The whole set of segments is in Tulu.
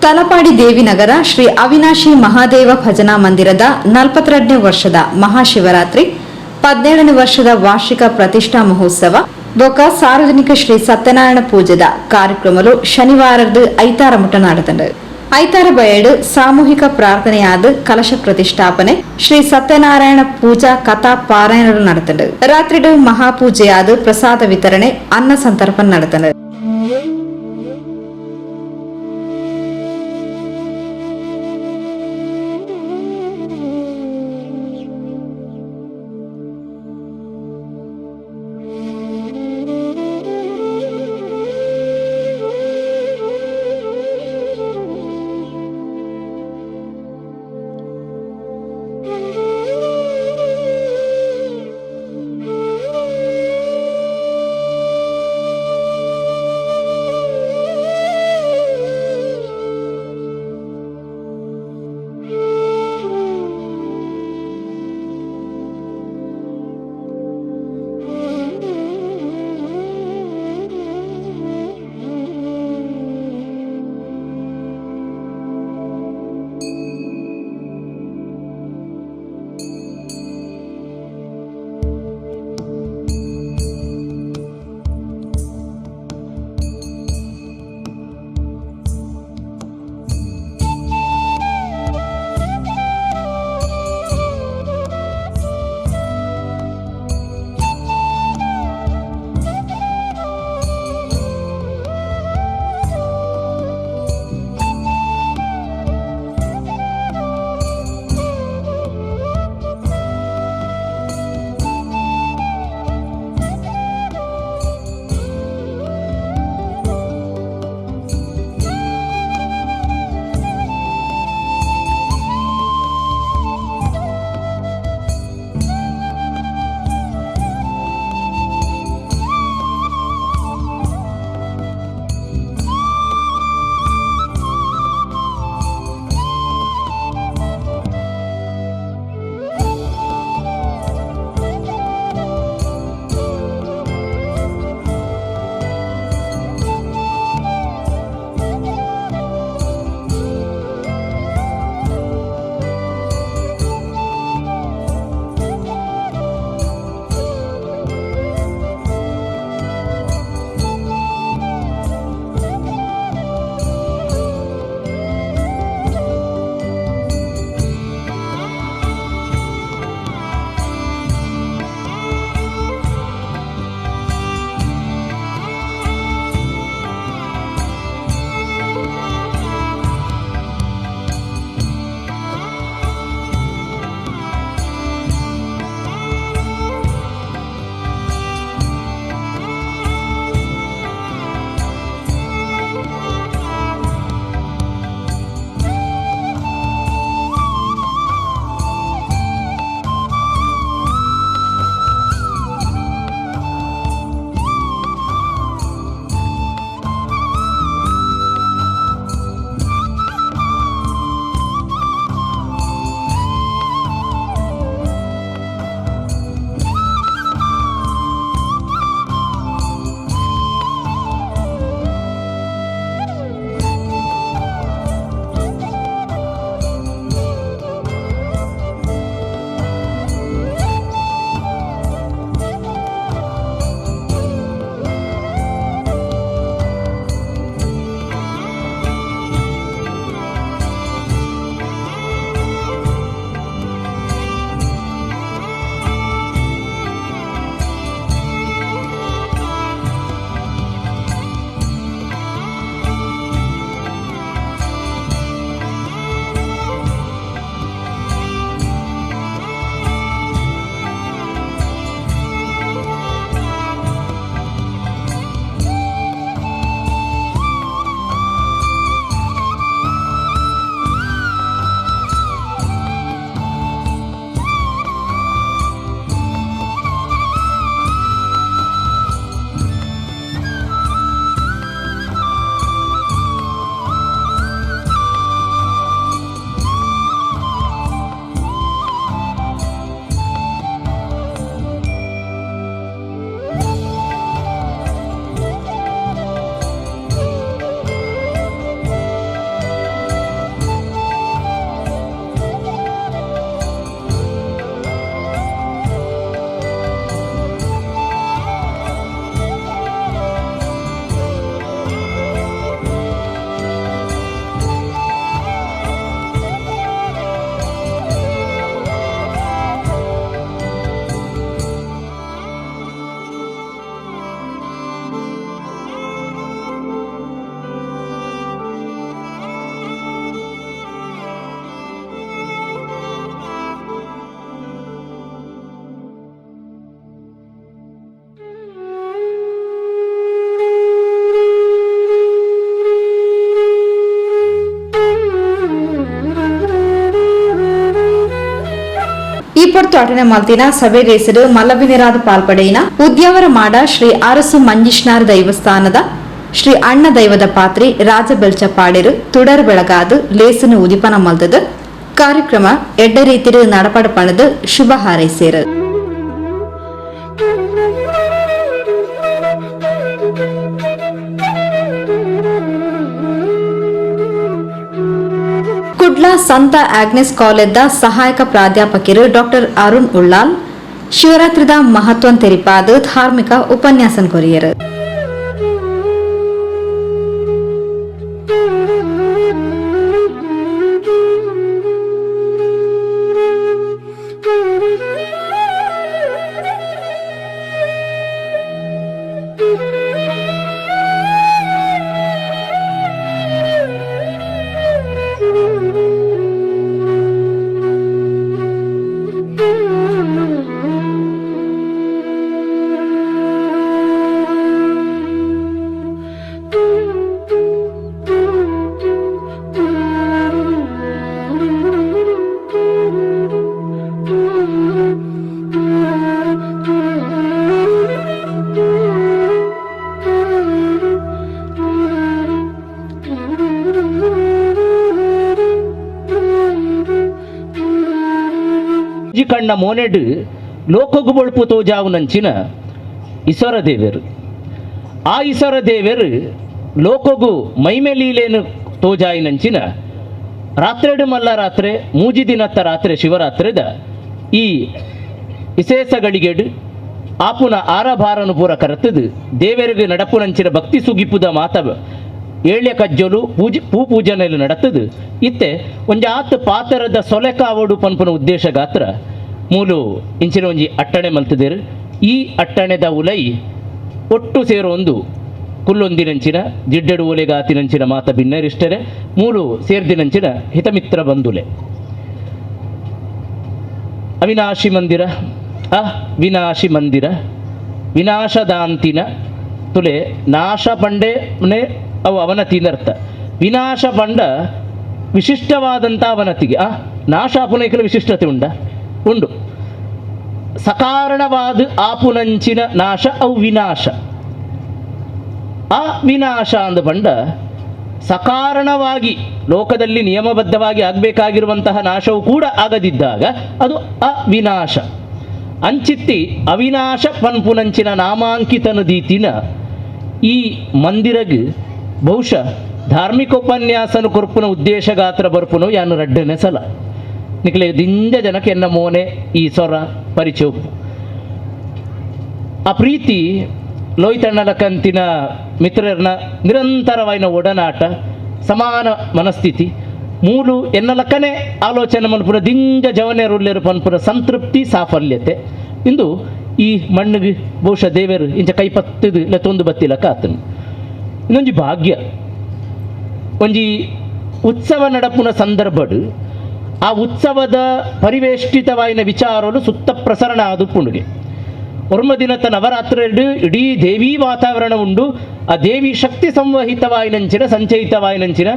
ತಲಪಾಡಿ ದೇವಿನಗರ ಶ್ರೀ ಅವಿನಾಶಿ ಮಹಾದೇವ ಭಜನಾ ಮಂದಿರದ 42ನೇ ವರ್ಷದ ಮಹಾಶಿವರಾತ್ರಿ, 17ನೇ ವರ್ಷದ ವಾರ್ಷಿಕ ಪ್ರತಿಷ್ಠಾ ಮಹೋತ್ಸವ ಬೊಕ ಸಾರ್ವಜನಿಕ ಶ್ರೀ ಸತ್ಯನಾರಾಯಣ ಪೂಜೆದ ಕಾರ್ಯಕ್ರಮಲು ಶನಿವಾರದ್ದು ಐತಾರ ಮುಟ್ಟ ನಡೆತಂಡು. ಐತಾರ ಬಯಡು ಸಾಮೂಹಿಕ ಪ್ರಾರ್ಥನೆಯಾದ ಕಲಶ ಪ್ರತಿಷ್ಠಾಪನೆ, ಶ್ರೀ ಸತ್ಯನಾರಾಯಣ ಪೂಜಾ ಕಥಾ ಪಾರಾಯಣಗಳು ನಡೆತಂಡು. ರಾತ್ರಿಡು ಮಹಾಪೂಜೆಯಾದ ಪ್ರಸಾದ ವಿತರಣೆ, ಅನ್ನ ಸಂತರ್ಪಣೆ ನಡೆತಂಡು. ಈ ಪೊರ್ತು ಅಟನೆ ಮಲ್ತಿನ ಸಭೆ ರೇಸರು ಮಲ್ಲಬಿನಿರಾದ ಪಾಲ್ಪಡೆಯಿನ ಉದ್ಯಾವರ ಮಾಡ ಶ್ರೀ ಅರಸು ಮಂಜಿಷ್ನಾರ್ ದೈವಸ್ಥಾನದ ಶ್ರೀ ಅಣ್ಣ ದೈವದ ಪಾತ್ರಿ ರಾಜಬೆಲ್ಚ ಪಾಡೇರು ತುಡರ್ ಬೆಳಗಾದು ಲೇಸನು ಉದಿಪನ ಮಲ್ತದು ಕಾರ್ಯಕ್ರಮ ಎಡ್ಡ ರೀತಿಡು ನಡಪಡ ಪಣದು ಶುಭ ಹಾರೈಸೇರು. ಕುಡ್ಲ ಸಂತ ಆಗ್ನೆಸ್ ಕಾಲೇಜ್ದ ಸಹಾಯಕ ಪ್ರಾಧ್ಯಾಪಕರು ಡಾಕ್ಟರ್ ಅರುಣ್ ಉಳ್ಳಾಲ್ ಶಿವರಾತ್ರಿದ ಮಹತ್ವ ತೆರಿಪಾದ ಧಾರ್ಮಿಕ ಉಪನ್ಯಾಸನ್ ಕೊರಿಯರು. ಕಣ್ಣ ಮೋನೆಡು ಲೋಕಗು ಬೊಳ್ಪು ತೋಜಾವುನಂಚಿನ ಈಶ್ವರ ದೇವರು. ಆ ಈಶ್ವರ ದೇವರು ಲೋಕಗು ಮೈಮೆಲೀಲೇನು ತೋಜಾಯಿನಂಚಿನ ರಾತ್ರೆಡು ಮಲ್ಲ ರಾತ್ರೆ ಮೂಜಿ ದಿನತ್ತ ರಾತ್ರೆ ಶಿವರಾತ್ರಿದ ಈ ವಿಶೇಷಗಳಿಗೆಡು ಆಪುನ ಆರಭಾರನು ಪೂರ ಕರತದು ದೇವರಿಗೆ ನಡಪುನಂಚಿನ ಭಕ್ತಿ ಸುಗಿಪುದ ಮಾತ ಏಳ್ಯ ಕಜ್ಜಲು ಪೂಜೆ ಪೂ ಪೂಜನೆಯಲ್ಲಿ ನಡತದು. ಇತ್ತೆ ಒಂಜಾತ್ ಪಾತರದ ಸೊಲೆಕಾವಡು ಪನ್ಪುನ ಉದ್ದೇಶ ಗಾತ್ರ ಮೂಲು ಇಂಚಿನ ಒಂಜಿ ಅಟ್ಟಣೆ ಮಲ್ತದೇರು. ಈ ಅಟ್ಟಣೆದ ಉಲೈ ಒಟ್ಟು ಸೇರೊಂದು ಕುಲ್ಲೊಂದಿನಂಚಿನ ಜಿಡ್ಡೆಡು ಓಲೆಗಾತಿನಂಚಿನ ಮಾತ ಭಿನ್ನರಿಷ್ಟರೆ ಮೂಲು ಸೇರ್ದಿನಂಚಿನ ಹಿತಮಿತ್ರ ಬಂಧುಲೆ. ಅವಿನಾಶಿ ಮಂದಿರ ಅವಿನಾಶಿ ಮಂದಿರ ವಿನಾಶದಾಂತಿನ ತುಲೆ ನಾಶ ಪಂಡೆ ಅವು ಅವನತಿನರ್ಥ. ವಿನಾಶ ಪಂಡ ವಿಶಿಷ್ಟವಾದಂಥ ಅವನತಿಗೆ ನಾಶ ಪುನೈಕಲ ವಿಶಿಷ್ಟತೆ ಉಂಡ ಉಂಡು. ಸಕಾರಣವಾದ ಆಪುನಂಚಿನ ನಾಶ ಅವು ವಿನಾಶ. ಆ ವಿನಾಶ ಅಂದ ಪಂಡ ಸಕಾರಣವಾಗಿ ಲೋಕದಲ್ಲಿ ನಿಯಮಬದ್ಧವಾಗಿ ಆಗಬೇಕಾಗಿರುವಂತಹ ನಾಶವು ಕೂಡ ಆಗದಿದ್ದಾಗ ಅದು ಅವಿನಾಶ. ಅಂಚಿತ್ತಿ ಅವಿನಾಶ ಪನ್ಪುನಂಚಿನ ನಾಮಾಂಕಿತನ ದೀತಿನ ಈ ಮಂದಿರಗ್ ಬಹುಶಃ ಧಾರ್ಮಿಕೋಪನ್ಯಾಸನ ಕೊರ್ಪುನ ಉದ್ದೇಶ ಗಾತ್ರ ಬರ್ಪುನು ಯಾನು ರಡ್ಡನೆ ಸಲ ನಿಕ್ಲೆ ದಿಂಜ ಜನಕ್ಕೆ ಎನ್ನ ಮೋನೆ ಈ ಸೊರ ಪರಿಚಯ ಉಪ್ಪು. ಆ ಪ್ರೀತಿ ಲೋಹಿತಣ್ಣಲಕಂತಿನ ಮಿತ್ರರನ್ನ ನಿರಂತರವಾಯಿನ ಒಡನಾಟ ಸಮಾನ ಮನಸ್ಥಿತಿ ಮೂಲು ಎನ್ನಲಕ್ಕನೆ ಆಲೋಚನೆ ಮನ್ಪುನ ದಿಂಜ ಜವನೆರುಲ್ಲೆರು ಪನ್ಪುನ ಸಂತೃಪ್ತಿ ಸಾಫಲ್ಯತೆ ಇಂದು ಈ ಮಣ್ಣಿಗೆ ಬಹುಶಃ ದೇವರು ಇಂಚ ಕೈ ಪತ್ತದು ಲೆತ್ತೊಂದು ಬತ್ತಿಲಕ್ಕ ಆತನು. ಇನ್ನೊಂಜಿ ಭಾಗ್ಯ ಒಂಜಿ ಉತ್ಸವ ನಡಪುನ ಸಂದರ್ಭಡು ಆ ಉತ್ಸವದ ಪರಿವೇಷ್ಟಿತವಾಯಿನ ವಿಚಾರಲು ಸುತ್ತ ಪ್ರಸರಣ ಆದು ಪುಂಡುಗೆ ಒರ್ಮ ದಿನತ ನವರಾತ್ರಿ ಇಡೀ ದೇವಿ ವಾತಾವರಣ ಉಂಡು. ಆ ದೇವಿ ಶಕ್ತಿ ಸಂವಹಿತವಾಯಿನಂಚಿನ ಸಂಚಯಿತವಾಯಿನಂಚಿನ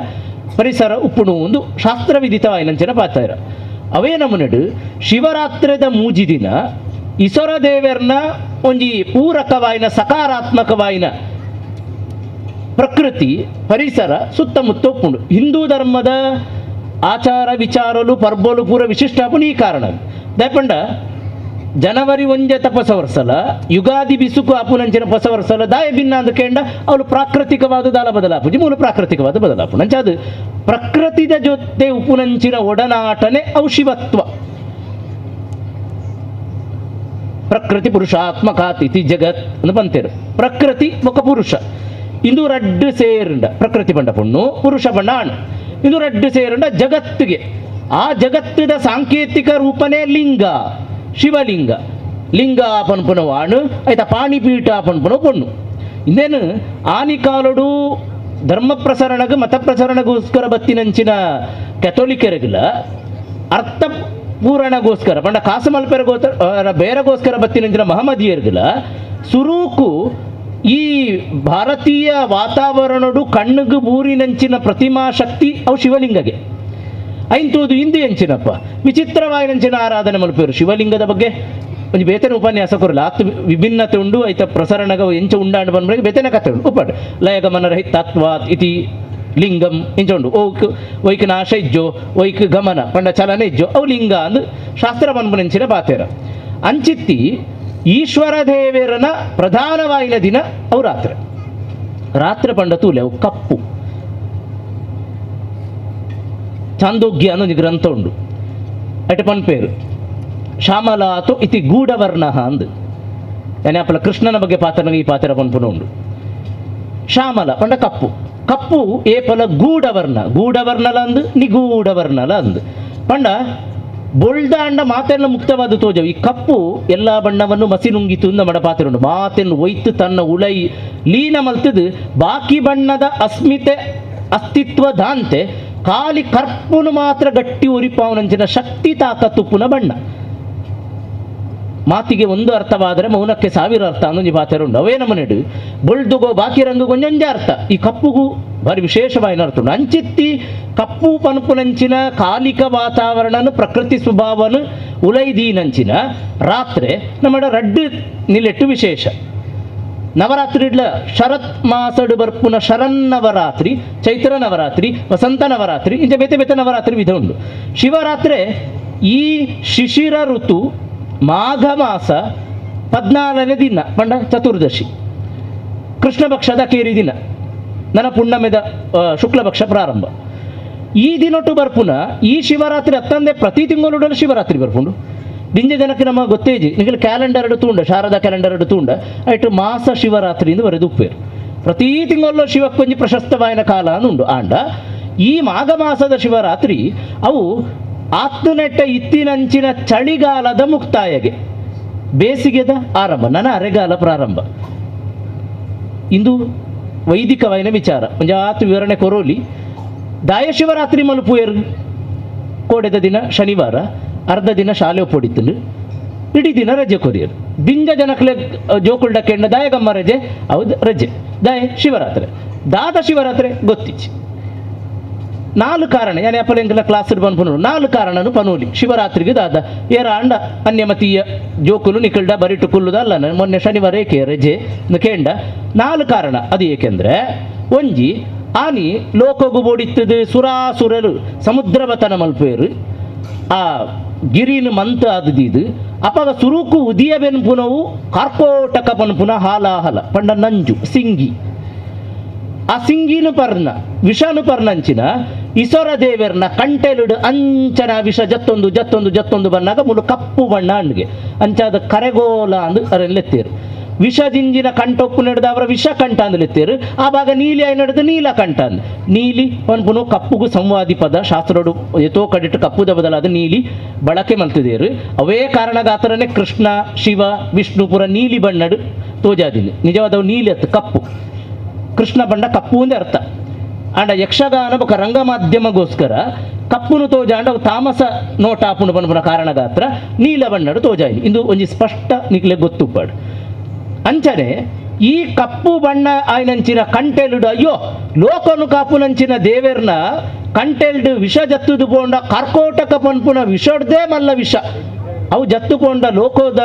ಪರಿಸರ ಉಪ್ಪುಣು ಒಂದು ಶಾಸ್ತ್ರವಿದಿತವಾಯಿನಂಚಿನ ಪಾತ್ರ. ಅವೇ ನಮುನೆಡು ಶಿವರಾತ್ರಿದ ಮೂಜಿ ದಿನ ಈಶ್ವರ ದೇವರ್ನ ಒಂಜಿ ಪೂರಕವಾಯಿನ ಸಕಾರಾತ್ಮಕವಾಯಿನ ಪ್ರಕೃತಿ ಪರಿಸರ ಸುತ್ತಮುತ್ತ ಉಪ್ಪುಂಡು. ಹಿಂದೂ ಧರ್ಮದ ಆಚಾರ ವಿಚಾರಲು ಪರ್ಬಲು ಪೂರ ವಿಶಿಷ್ಟ ಈ ಕಾರಣ ದಯಪಂಡ ಜನವರಿ ಒಂಜೆತ ಹೊಸ ವರ್ಷಲ ಯುಗಾದಿ ಬಿಸುಕು ಅಪುನಂಚಿನ ಹೊಸ ವರ್ಷಲ ದಾಯ ಭಿನ್ನ ಅಂದ ಕೇಂಡ ಅವಳು ಪ್ರಾಕೃತಿಕವಾದ ದಾಲ ಬದಲಾಪುಜಿ ಮೂಲ ಪ್ರಾಕೃತಿಕವಾದ ಬದಲಾಪು ನಂಚ ಅದು ಪ್ರಕೃತಿದ ಜೊತೆ ಉಪುನಂಚಿನ ಒಡನಾಟನೆ ಅವು ಶಿವತ್ವ. ಪ್ರಕೃತಿ ಪುರುಷಾತ್ಮಕಾತಿಥಿ ಜಗತ್ ಅಂತ ಬಂತೇರು. ಪ್ರಕೃತಿ ಮುಖ ಪುರುಷ ಇಂದು ರಡ್ಡು ಸೇರುಂಡ ಪ್ರಕೃತಿ ಬಂಡ ಪೊಣ್ಣು ಪುರುಷ ಬಂಡ ಅಣ್ಣು ಇಂದು ರಡ್ಡು ಸೇರುಂಡ ಜಗತ್ತಿಗೆ. ಆ ಜಗತ್ತಿನ ಸಾಂಕೇತಿಕ ರೂಪನೇ ಲಿಂಗ ಶಿವಲಿಂಗ. ಲಿಂಗ ಪನ್ಪುನ ವಾಣು ಆಯ್ತಾ ಪಾಣಿಪೀಠ ಪನ್ಪುನ ಪೊಣ್ಣು. ಇನ್ನೇನು ಆನಿಕಾಲಡು ಧರ್ಮ ಪ್ರಸರಣಗ ಮತ ಪ್ರಸರಣಗೋಸ್ಕರ ಬತ್ತಿನಂಚಿನ ಕೆಥೋಲಿಕರಿಗಲ ಅರ್ಥ ಪೂರಣಗೋಸ್ಕರ ಪಂಡ ಕಾಸಮಲ್ಪೆರಗೋಸ್ಕರ ಬೇರಗೋಸ್ಕರ ಬತ್ತಿನಂಚಿನ ಮಹಮ್ಮದಿಯರ್ಗಲ ಸುರೂಕು ಈ ಭಾರತೀಯ ವಾತಾವರಣಡು ಕಣ್ಣುಗು ಬೂರಿನಂಚಿನ ಪ್ರತಿಮಾ ಶಕ್ತಿ ಅವು ಶಿವಲಿಂಗಗೆ. ಐಂತೂದು ಇಂದು ಎಂಚಿನಪ್ಪ ವಿಚಿತ್ರವಾಯಿನಂಚಿನ ಆರಾಧನೆ ಮಲ್ಪೇರು. ಶಿವಲಿಂಗದ ಬಗ್ಗೆ ಒಂಜಿ ಬೇತನ ಉಪನ್ಯಾಸ ಕೊರಲ ಆತ್ ವಿಭಿನ್ನತೆ ಉಂಡು ಐತ ಪ್ರಸರಣಗ ಎಂಚ ಉಂಡಾಂಡು ಬಂದ್ರೆ ಬೇತನ ಕತೆ ಉಂಡು ಉಪಾಡು ಲಯಗಮನ ರಹಿತತ್ವಾತ್ ಇತಿ ಲಿಂಗಂ ಇಂಚ ಉಂಡು ಓಕ್ ಒಯ್ಕ್ ನಾಶ ಇಜ್ಜೋ ಒಯ್ಕ್ ಗಮನ ಪಂಡ ಚಲನೆ ಇಜ್ಜೋ ಅವು ಲಿಂಗ ಅಂದು ಶಾಸ್ತ್ರ ಪನ್ಪುನಂಚಿನ ಪಾತೇರ. ಅಂಚಿತ್ತಿ ಈಶ್ವರ ದೇವೇರನ ಪ್ರಧಾನವಾಯಿನ ದಿನ ಅವು ರಾತ್ರಿ. ರಾತ್ರಿ ಪಂಡ ತೂಲೆ ಅವು ಕಪ್ಪು. ಚಾಂದೋಗ್ಯ ಅನ್ನೊಂದು ಗ್ರಂಥ ಉಂಡು ಅಟ ಪನ್ಪೇರು ಶ್ಯಾಮಲಾತು ಇತಿ ಗೂಢವರ್ಣ ಅಂದು. ಅಪ್ಪಲ ಕೃಷ್ಣನ ಬಗ್ಗೆ ಪಾತ್ರ ಈ ಪಾತ್ರ ಪನ್ಪುನ ಉಂಡು. ಶ್ಯಾಮಲ ಪಂಡ ಕಪ್ಪು, ಕಪ್ಪು ಏಪಲ ಗೂಢವರ್ಣ, ಗೂಢವರ್ಣಲ ಅಂದು ನಿಗೂಢವರ್ಣಲ ಅಂದು ಪಂಡ ಬೊಳ್ದಾಂಡ ಮಾತೆಲ್ಲ ಮುಕ್ತವಾದ ತೋಜವು. ಈ ಕಪ್ಪು ಎಲ್ಲ ಬಣ್ಣವನ್ನು ಮಸಿ ನುಂಗಿತು ಅಂದ ಪಾತ್ರ ಉಂಡು. ಮಾತೆನ್ನು ಒಯ್ತು ತನ್ನ ಉಳೈ ಲೀನ ಮಲ್ತದು ಬಾಕಿ ಬಣ್ಣದ ಅಸ್ಮಿತೆ ಅಸ್ತಿತ್ವ ದಾಂತೆ ಖಾಲಿ ಕರ್ಪುನು ಮಾತ್ರ ಗಟ್ಟಿ ಉರಿಪಾವನಂಚಿನ ಶಕ್ತಿ ತಾಕತ್ತುಪ್ಪುನ ಬಣ್ಣ. ಮಾತಿಗೆ ಒಂದು ಅರ್ಥವಾದರೆ ಮೌನಕ್ಕೆ ಸಾವಿರ ಅರ್ಥ ಅನ್ನೊಂದು ಪಾತ್ರ ಉಂಡು. ಅವೇ ನಮ್ಮ ನೆಡು ಬೊಳ್ದುಗೋ ಬಾಕಿ ರಂಗು ಒಂಜೊಂಜೆ ಅರ್ಥ, ಈ ಕಪ್ಪುಗೂ ಭಾರಿ ವಿಶೇಷವಾಯಿನ ಅರ್ಥ ಉಂಟು. ಅಂಚಿತ್ತಿ ಕಪ್ಪು ಪನುಪುನಂಚಿನ ಕಾಲಿಕ ವಾತಾವರಣನು ಪ್ರಕೃತಿ ಸ್ವಭಾವನು ಉಲೈದೀನಂಚಿನ ರಾತ್ರಿ ನಮ್ಮ ರಡ್ಡು ನಿಲೆಟ್ಟು ವಿಶೇಷ. ನವರಾತ್ರಿ ಇಡ್ಲ ಶರತ್ ಮಾಸಡು ಬರ್ಪುನ ಶರನ್ನವರಾತ್ರಿ, ಚೈತ್ರ ನವರಾತ್ರಿ, ವಸಂತ ನವರಾತ್ರಿ ಇಂಚ ಬೇತೆ ಬೇತೆ ನವರಾತ್ರಿ ವಿಧ ಉಂಡು. ಶಿವರಾತ್ರಿ ಈ ಶಿಶಿರ ಋತು ಮಾಘ ಮಾಸ 14ನೇ ದಿನ ಪಂಡ ಚತುರ್ದಶಿ, ಕೃಷ್ಣ ಪಕ್ಷದ ಕೇರಿ ದಿನ, ನನ್ನ ಪುಣ್ಣಮೆದ ಶುಕ್ಲಪಕ್ಷ ಪ್ರಾರಂಭ. ಈ ದಿನೊಟ್ಟು ಬರ್ಪುನ ಈ ಶಿವರಾತ್ರಿ ಅತ್ತಂದೆ ಪ್ರತಿ ತಿಂಗಳು ಶಿವರಾತ್ರಿ ಬರ್ಪುಂಡು. ದಿಂಜ ಜನಕ್ಕೆ ನಮ್ಮ ಗೊತ್ತೇಜಿ ನಿಗಲ ಕ್ಯಾಲೆಂಡರ್ ತೂಂಡ, ಶಾರದಾ ಕ್ಯಾಲೆಂಡರ್ ತೂಂಡ ಆಯ್ತು ಮಾಸ ಶಿವರಾತ್ರಿ ಎಂದು ಬರೆದು ಉಪ್ಪೇರು. ಪ್ರತಿ ತಿಂಗಳು ಶಿವಕ್ಕೊಂಜಿ ಪ್ರಶಸ್ತವಾಯನ ಕಾಲ ಉಂಡು. ಆಂಡ ಈ ಮಾಘ ಮಾಸದ ಶಿವರಾತ್ರಿ ಅವು ಆತ್ಮನೆಟ್ಟ ಇತ್ತಿನಂಚಿನ ಚಳಿಗಾಲದ ಮುಕ್ತಾಯಗೆ ಬೇಸಿಗೆದ ಆರಂಭ, ನನ್ನ ಅರೆಗಾಲ ಪ್ರಾರಂಭ. ಇಂದು ವೈದಿಕವಾಯಿನ ವಿಚಾರ ಒಂಜಾತು ವಿವರಣೆ ಕೊರೋಲಿ. ದಾಯ ಶಿವರಾತ್ರಿ ಮಲುಪುಯರು ಕೋಡೆದ ದಿನ ಶನಿವಾರ, ಅರ್ಧ ದಿನ ಶಾಲೆ ಒಪ್ಪೊಡಿತ್ತು, ಇಡೀ ದಿನ ರಜೆ ಕೊರಿಯರು. ದಿಂಜ ಜನಕ್ಲೆ ಜೋಕುಲ್ಡ ಕೆಂಡ ದಾಯಗಮ್ಮ ರಜೆ, ಹೌದು ರಜೆ ದಾಯ ಶಿವರಾತ್ರಿ. ದಾದ ಶಿವರಾತ್ರಿ ಗೊತ್ತಿಚ್ಚಿ ನಾಲ್ಕು ಕಾರಣ ಯಾನೆ ಅಪ್ಪಲೆಂಕಲ ಕ್ಲಾಸ್ ಪನ್ಪುನು ನಾಲ್ಕು ಕಾರಣನು ಪನೋಲಿ ಶಿವರಾತ್ರಿಗೆ ದಾದ ಏರ ಅಂಡ ಅನ್ಯಮತೀಯ ಜೋಕುಲು ನಿಕಲ್ಡ ಬರಿಟು ಕುಲ್ಲುದ ಅಲ್ಲ ಮೊನ್ನೆ ಶನಿವಾರ ಏಕೆ ರಜೆ ಕೇಂಡ ನಾಲ್ಕು ಕಾರಣ. ಅದು ಏಕೆಂದ್ರೆ ಒಂಜಿ ಆನಿ ಲೋಕಗು ಬೋಡಿತ್ತದು ಸುರಾಸುರರು ಸಮುದ್ರವತನ ಮಲ್ಪೇರು ಆ ಗಿರಿನ ಮಂತ ಆದದಿದು ಅಪಗ ಸುರುಕು ಉದಿಯ ಬೆನ್ಪುನವು ಕಾರ್ಕೋಟಕ ಪನ್ಪುನ ಹಾಲಾಹಲ ಪಂಡ ನಂಜು ಸಿಂಗಿ ಆ ಸಿಂಗಿನ ಪರ್ಣ ವಿಷಾನು ಪರ್ಣಂಚಿನ ಇಸೊರ ದೇವರ್ನ ಕಂಟೆಲುಡು ಅಂಚನ ವಿಷ ಜತ್ತೊಂದು ಜತ್ತೊಂದು ಜತ್ತೊಂದು ಬಣ್ಣಾಗ ಮುಳು ಕಪ್ಪು ಬಣ್ಣ ಹಣ್ಣಿಗೆ ಅಂಚಾದ ಕರೆಗೋಲ ಅಂದು ಅರೆಲ್ಲೆತ್ತೇರು. ವಿಷ ಜಿಂಜಿನ ಕಂಟೊಪ್ಪು ನಡೆದ ಅವರ ವಿಷ ಕಂಠ ಅಂದಲೆತ್ತೇರು. ಆ ಭಾಗ ನೀಲಿ ಆಯಿ ನಡೆದು ನೀಲ ಕಂಠ ಅಂದ್ ನೀಲಿ ಪನ್ಪುನು ಕಪ್ಪುಗು ಸಂವಾದಿ ಪದ ಶಾಸ್ತ್ರೋಡು ಎತೋ ಕಡಿಟ್ಟು ಕಪ್ಪುದ ಬದಲಾದ ನೀಲಿ ಬಳಕೆ ಮಲ್ತಿದೇರು. ಅವೇ ಕಾರಣಗಾತ್ರನೇ ಕೃಷ್ಣ ಶಿವ ವಿಷ್ಣುಪುರ ನೀಲಿ ಬಣ್ಣಡು ತೋಜಾದಿನಿ. ನಿಜವಾದವು ನೀಲಿ ಅತ್ತು ಕಪ್ಪು, ಕೃಷ್ಣ ಬಣ್ಣ ಕಪ್ಪು ಅಂದೇ ಅರ್ಥ. ಅಂಡ ಯಕ್ಷಗಾನ ಬೊಕ ರಂಗ ಮಾಧ್ಯಮಗೋಸ್ಕರ ಕಪ್ಪುನು ತೋಜಾಂಡ ಅವು ತಾಮಸ ನೋಟ ಆಪುಂಡು ಪನ್ಪುನ ಕಾರಣಗಾತ್ರ ನೀಲ ಬಣ್ಣಡು ತೋಜಾಯಿನಿ. ಇಂದು ಒಂಜಿ ಸ್ಪಷ್ಟ ನಿಕ್ಲೆ ಗೊತ್ತುಪ್ಪಾಡು. ಅಂಚನೆ ಈ ಕಪ್ಪು ಬಣ್ಣ ಆಯ್ನಂಚಿನ ಕಂಟೆಲುಡು ಅಯ್ಯೋ ಲೋಕನು ಕಾಪುನಂಚಿನ ದೇವೆರ್ನ ಕಂಟೆಲ್ಡು ವಿಷ ಜತ್ತುದು ಪೋಂಡ ಕಾರ್ಕೋಟಕ ಪನ್ಪುನ ವಿಷಡ್ದೇ ಮಲ್ಲ ವಿಷ ಅವು ಜತ್ತುಕೊಂಡ ಲೋಕದ